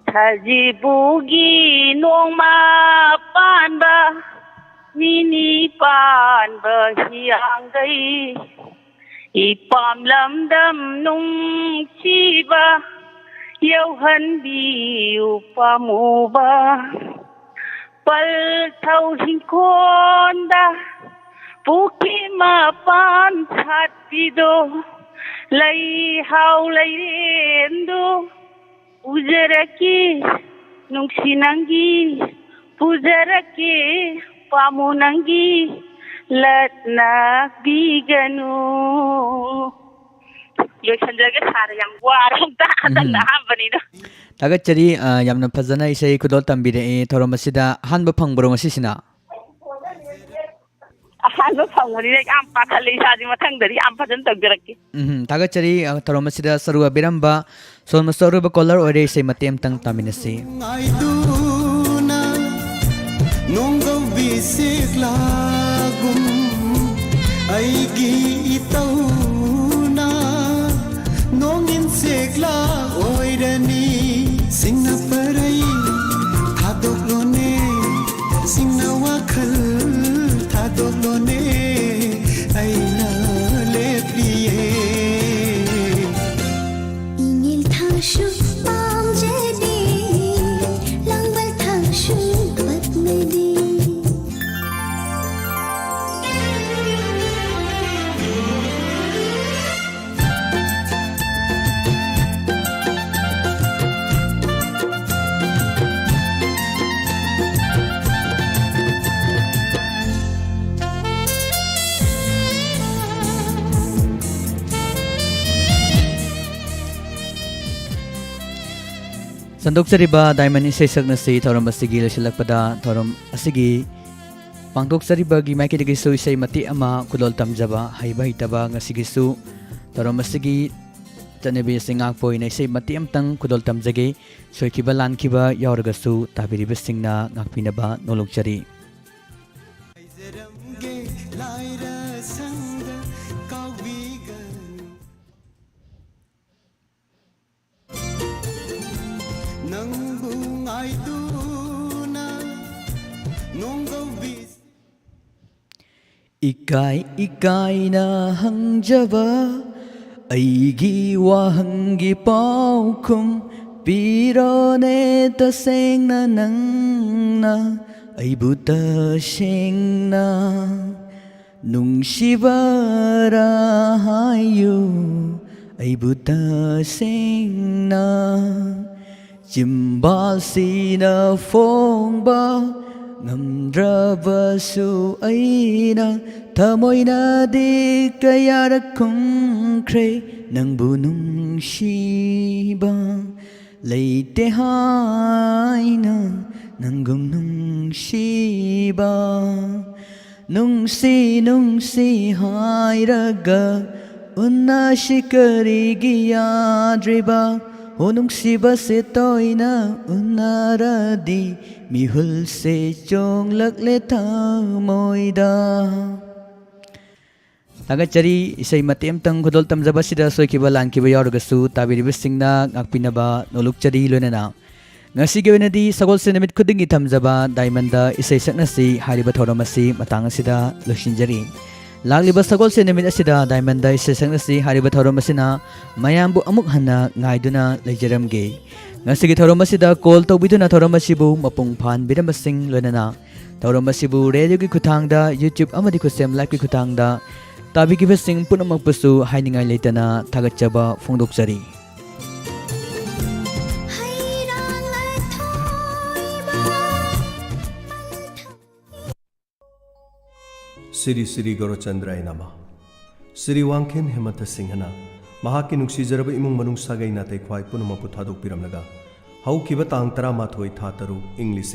ꯁꯖꯤꯕꯨꯒꯤ ꯅꯣꯡꯃ ꯄꯥꯟꯕ, ꯅꯤꯅꯤ ꯄꯥꯟꯕ ꯍꯤꯌꯥꯡꯒꯩ, ꯏꯄꯥꯝ ꯂꯝꯗꯝ ꯅꯨꯡꯁꯤꯕ, ꯌꯧꯍꯟꯕꯤꯌꯨ ꯄꯥꯝꯃꯨꯕ꯫ ꯄꯜꯊꯧ ꯍꯤꯡꯈꯣꯟꯗ ꯄꯨꯈ꯭ꯔꯤ ꯃꯄꯥꯟ ꯁꯥꯠꯄꯤꯗꯣ, ꯂꯩꯍꯥꯎ ꯂꯩꯔꯦꯟꯗꯣ ꯎꯖꯔꯛꯀꯦ, ꯅꯨꯡꯁꯤ ꯅꯪꯒꯤ ꯄꯨꯖꯔꯛꯀꯦ, ꯄꯥꯝꯃꯨ ꯅꯪꯒꯤ ꯂꯠꯅꯕꯤꯒꯅꯨ꯫ ꯂꯣꯏꯁꯟꯖꯔꯒꯦ ꯁꯥꯔ, ꯌꯥꯝ ꯋꯥꯔꯦ ꯑꯝꯇ, ꯍꯟꯗꯛꯅ ꯎꯝ꯫ ꯑꯍꯥꯟꯕꯅꯤꯅ꯫ ꯊꯥꯒꯠꯆꯔꯤ꯫ ꯑ, ꯌꯥꯝꯅ ꯐꯖꯅ ꯏꯁꯩ ꯈꯨꯗꯣꯜ ꯇꯝꯕꯤꯔꯛꯑꯦ꯫ ꯊꯧꯔꯝ ꯑꯁꯤꯗ ꯑꯍꯥꯟꯕ ꯐꯪꯕ꯭ꯔꯣ ꯉꯁꯤꯁꯤꯅ? ꯑꯍꯥꯟꯕ ꯐꯪꯕꯅꯤꯅ ꯌꯥꯝ ꯄꯥꯈꯠꯂꯦ ꯏꯁꯥꯁꯦ꯫ ꯃꯊꯪꯗꯗꯤ ꯌꯥꯝ ꯐꯖꯅ ꯇꯧꯖꯔꯛꯀꯦ꯫ ꯎꯝ, ꯊꯥꯒꯠꯆꯔꯤ꯫ ꯑ, ꯊꯧꯔꯝ ꯑꯁꯤꯗ ꯁꯔꯨ ꯌꯥꯕꯤꯔꯝꯕ ꯁꯣꯜꯃꯁꯇꯔ ꯑꯔꯣꯏꯕ caller ꯑꯣꯏꯔꯦ꯫ ꯏꯁꯩ ꯃꯇꯦꯛ ꯑꯃꯇꯪ ꯇꯥꯃꯤꯟꯅꯁꯤ꯫ ꯉꯥꯏꯗꯨꯅ ꯅꯣꯡꯒꯧꯕꯤ ꯁꯦꯛꯂꯥꯒꯨꯝ ꯑꯩꯒꯤ ꯏꯇꯧꯅ ꯅꯣꯡꯏꯟ ꯁꯦꯛꯂꯥ ꯑꯣꯏꯔꯅꯤ꯫ ꯁꯤꯡꯅ ꯄꯔꯩ ꯊꯥꯗꯣꯛꯂꯣꯅꯦ, ꯁꯤꯡꯅ ꯋꯥꯈꯜ ꯊꯥꯗꯣꯛꯂꯣꯅꯦ, ꯑꯩꯅ ꯂꯦꯞꯂꯤꯌꯦ꯫ ꯏꯉꯤꯜ ꯊꯥꯁꯨ ꯄꯥꯝꯖꯗꯦ, ꯂꯥꯡꯕꯜ ꯊꯥꯁꯨ ꯄꯠꯅꯗꯦ꯫ ꯁꯟꯗꯣꯛꯆꯔꯤꯕ ꯗꯥꯏꯃꯟ ꯏꯁꯩ ꯁꯛꯅꯁꯤ ꯊꯧꯔꯝ ꯑꯁꯤꯒꯤ ꯂꯣꯏꯁꯤꯜꯂꯛꯄꯗ ꯊꯧꯔꯝ ꯑꯁꯤꯒꯤ ꯄꯥꯡꯊꯣꯛꯆꯔꯤꯕꯒꯤ ꯃꯥꯏꯀꯩꯗꯒꯤꯁꯨ ꯏꯁꯩ ꯃꯇꯦꯛ ꯑꯃ ꯈꯨꯗꯣꯜ ꯇꯝꯖꯕ, ꯍꯩꯕ ꯍꯩꯇꯕ ꯉꯁꯤꯒꯤꯁꯨ ꯊꯧꯔꯝ ꯑꯁꯤꯒꯤ ꯆꯠꯅꯕꯤ ꯑꯁꯤ ꯉꯥꯛꯄ ꯑꯣꯏꯅ ꯏꯁꯩ ꯃꯇꯦꯛ ꯑꯃꯇꯪ ꯈꯨꯗꯣꯜ ꯇꯝꯖꯒꯦ꯫ ꯁꯣꯏꯈꯤꯕ ꯂꯥꯟꯈꯤꯕ ꯌꯥꯎꯔꯒꯁꯨ ꯇꯥꯕꯤꯔꯤꯕꯁꯤꯡꯅ ꯉꯥꯛꯄꯤꯅꯕ ꯅꯣꯜꯂꯨꯛꯆꯔꯤ꯫ ꯍꯥꯏꯖꯔꯝꯒꯦ ꯂꯥꯏꯔ ꯁꯪꯗ ꯀꯥꯎꯕꯤꯒꯅꯨ꯫ ꯅꯪꯕꯨ ꯉꯥꯏꯗꯨꯅ ꯅꯣꯡꯒꯧꯕꯤ ꯏꯀꯥꯏ ꯏꯀꯥꯏꯅ ꯍꯪꯖꯕ ꯑꯩꯒꯤ ꯋꯥꯍꯪꯒꯤ ꯄꯥꯎꯈꯨꯝ ꯄꯤꯔꯣꯅꯦ ꯇꯁꯦꯡꯅ ꯅꯪꯅ ꯑꯩꯕꯨ ꯇꯁꯦꯡꯅ꯫ ꯅꯨꯡꯁꯤꯕꯔꯥ ꯍꯥꯏꯌꯨ ꯑꯩꯕꯨ ꯇꯁꯦꯡꯅ꯫ ꯆꯤꯝꯕꯥꯜꯁꯤꯅ ꯐꯣꯡꯕ ꯉꯝꯗ꯭ꯔꯕꯁꯨ ꯑꯩꯅ ꯊꯃꯣꯏꯅꯗꯤ ꯀꯌꯥꯔꯛ ꯈꯨꯝꯈ꯭ꯔꯦ, ꯅꯪꯕꯨ ꯅꯨꯡꯁꯤꯕ ꯂꯩꯇꯦ ꯍꯥꯏꯅ, ꯅꯪꯒꯨꯝ ꯅꯨꯡꯁꯤꯕ꯫ ꯅꯨꯡꯁꯤ ꯅꯨꯡꯁꯤ ꯍꯥꯏꯔꯒ ꯎꯟꯅꯁꯤ ꯀꯔꯤꯒꯤ ꯌꯥꯗ꯭ꯔꯤꯕ? ꯍꯣ ꯅꯨꯡꯁꯤꯕꯁꯦ ꯇꯣꯏꯅ ꯎꯟꯅꯔꯗꯤ ꯃꯤꯍꯨꯜꯁꯦ ꯆꯣꯡꯂꯛꯂꯦ ꯊꯃꯣꯏꯗ꯫ ꯊꯥꯒꯠꯆꯔꯤ꯫ ꯏꯁꯩ ꯃꯇꯦꯛ ꯑꯃꯇꯪ ꯈꯨꯗꯣꯜ ꯇꯝꯖꯕ ꯑꯁꯤꯗ ꯁꯣꯏꯈꯤꯕ ꯂꯥꯟꯈꯤꯕ ꯌꯥꯎꯔꯒꯁꯨ ꯇꯥꯕꯤꯔꯤꯕꯁꯤꯡꯅ ꯉꯥꯛꯄꯤꯅꯕ ꯅꯣꯂꯨꯛꯆꯔꯤ꯫ ꯂꯣꯏꯅꯅ ꯉꯁꯤꯒꯤ ꯑꯣꯏꯅꯗꯤ ꯁꯒꯣꯜꯁꯦꯟ ꯅꯨꯃꯤꯠ ꯈꯨꯗꯤꯡꯒꯤ ꯊꯝꯖꯕ ꯗꯥꯏꯃꯟꯗ ꯏꯁꯩ ꯁꯛꯅꯁꯤ ꯍꯥꯏꯔꯤꯕ ꯊꯧꯔꯝ ꯑꯁꯤ ꯃꯇꯥꯡ ꯑꯁꯤꯗ ꯂꯣꯏꯁꯤꯟꯖꯔꯤ꯫ ꯂꯥꯛꯂꯤꯕ ꯁꯒꯣꯜꯁꯦꯟ ꯅꯨꯃꯤꯠ ꯑꯁꯤꯗ ꯗꯥꯏꯃꯟꯗ ꯏꯁꯩ ꯁꯛꯅꯁꯤ ꯍꯥꯏꯔꯤꯕ ꯊꯧꯔꯝ ꯑꯁꯤꯅ ꯃꯌꯥꯝꯕꯨ ꯑꯃꯨꯛ ꯍꯟꯅ ꯉꯥꯏꯗꯨꯅ ꯂꯩꯖꯔꯝꯒꯦ꯫ ꯉꯁꯤꯒꯤ ꯊꯧꯔꯝ ꯑꯁꯤꯗ ꯀꯣꯜ ꯇꯧꯕꯤꯗꯨꯅ ꯊꯧꯔꯝ ꯑꯁꯤꯕꯨ ꯃꯄꯨꯡ ꯐꯥꯍꯟꯕꯤꯔꯝꯕꯁꯤꯡ ꯂꯣꯏꯅꯅ ꯊꯧꯔꯝ ꯑꯁꯤꯕꯨ ꯔꯦꯗꯤꯑꯣꯒꯤ ꯈꯨꯠꯊꯥꯡꯗ, YouTube ꯑꯃꯗꯤ ꯈꯨꯠꯁꯦꯝ ꯂꯥꯏꯚꯀꯤ ꯈꯨꯠꯊꯥꯡꯗ ꯇꯥꯕꯤꯈꯤꯕꯁꯤꯡ ꯄꯨꯝꯅꯃꯛꯄꯨꯁꯨ ꯍꯥꯏꯅꯤꯡꯉꯥꯏ ꯂꯩꯇꯅ ꯊꯥꯒꯠꯆꯕ ꯐꯣꯡꯗꯣꯛꯆꯔꯤ꯫ ꯁ꯭ꯔꯤ ꯁ꯭ꯔꯤ ꯒꯧꯔꯆꯟꯗ꯭ꯔꯥꯌ ꯅꯃ꯫ ꯁ꯭ꯔꯤ ꯋꯥꯡꯈꯦꯝ ꯍꯦꯃꯟꯇ ꯁꯤꯡꯍꯅ ꯃꯍꯥꯛꯀꯤ ꯅꯨꯡꯁꯤꯖꯔꯕ ꯏꯃꯨꯡ ꯃꯅꯨꯡ, ꯁꯥꯒꯩ ꯅꯥꯇꯩ ꯈ꯭ꯋꯥꯏ ꯄꯨꯝꯅꯃꯛꯄꯨ ꯊꯥꯗꯣꯛꯄꯤꯔꯝꯂꯒ ꯍꯧꯈꯤꯕ ꯇꯥꯡ ꯇꯔꯥꯃꯥꯊꯣꯏ ꯊꯥ ꯇꯔꯨꯛ ꯏꯪ ꯂꯤꯁꯤꯡ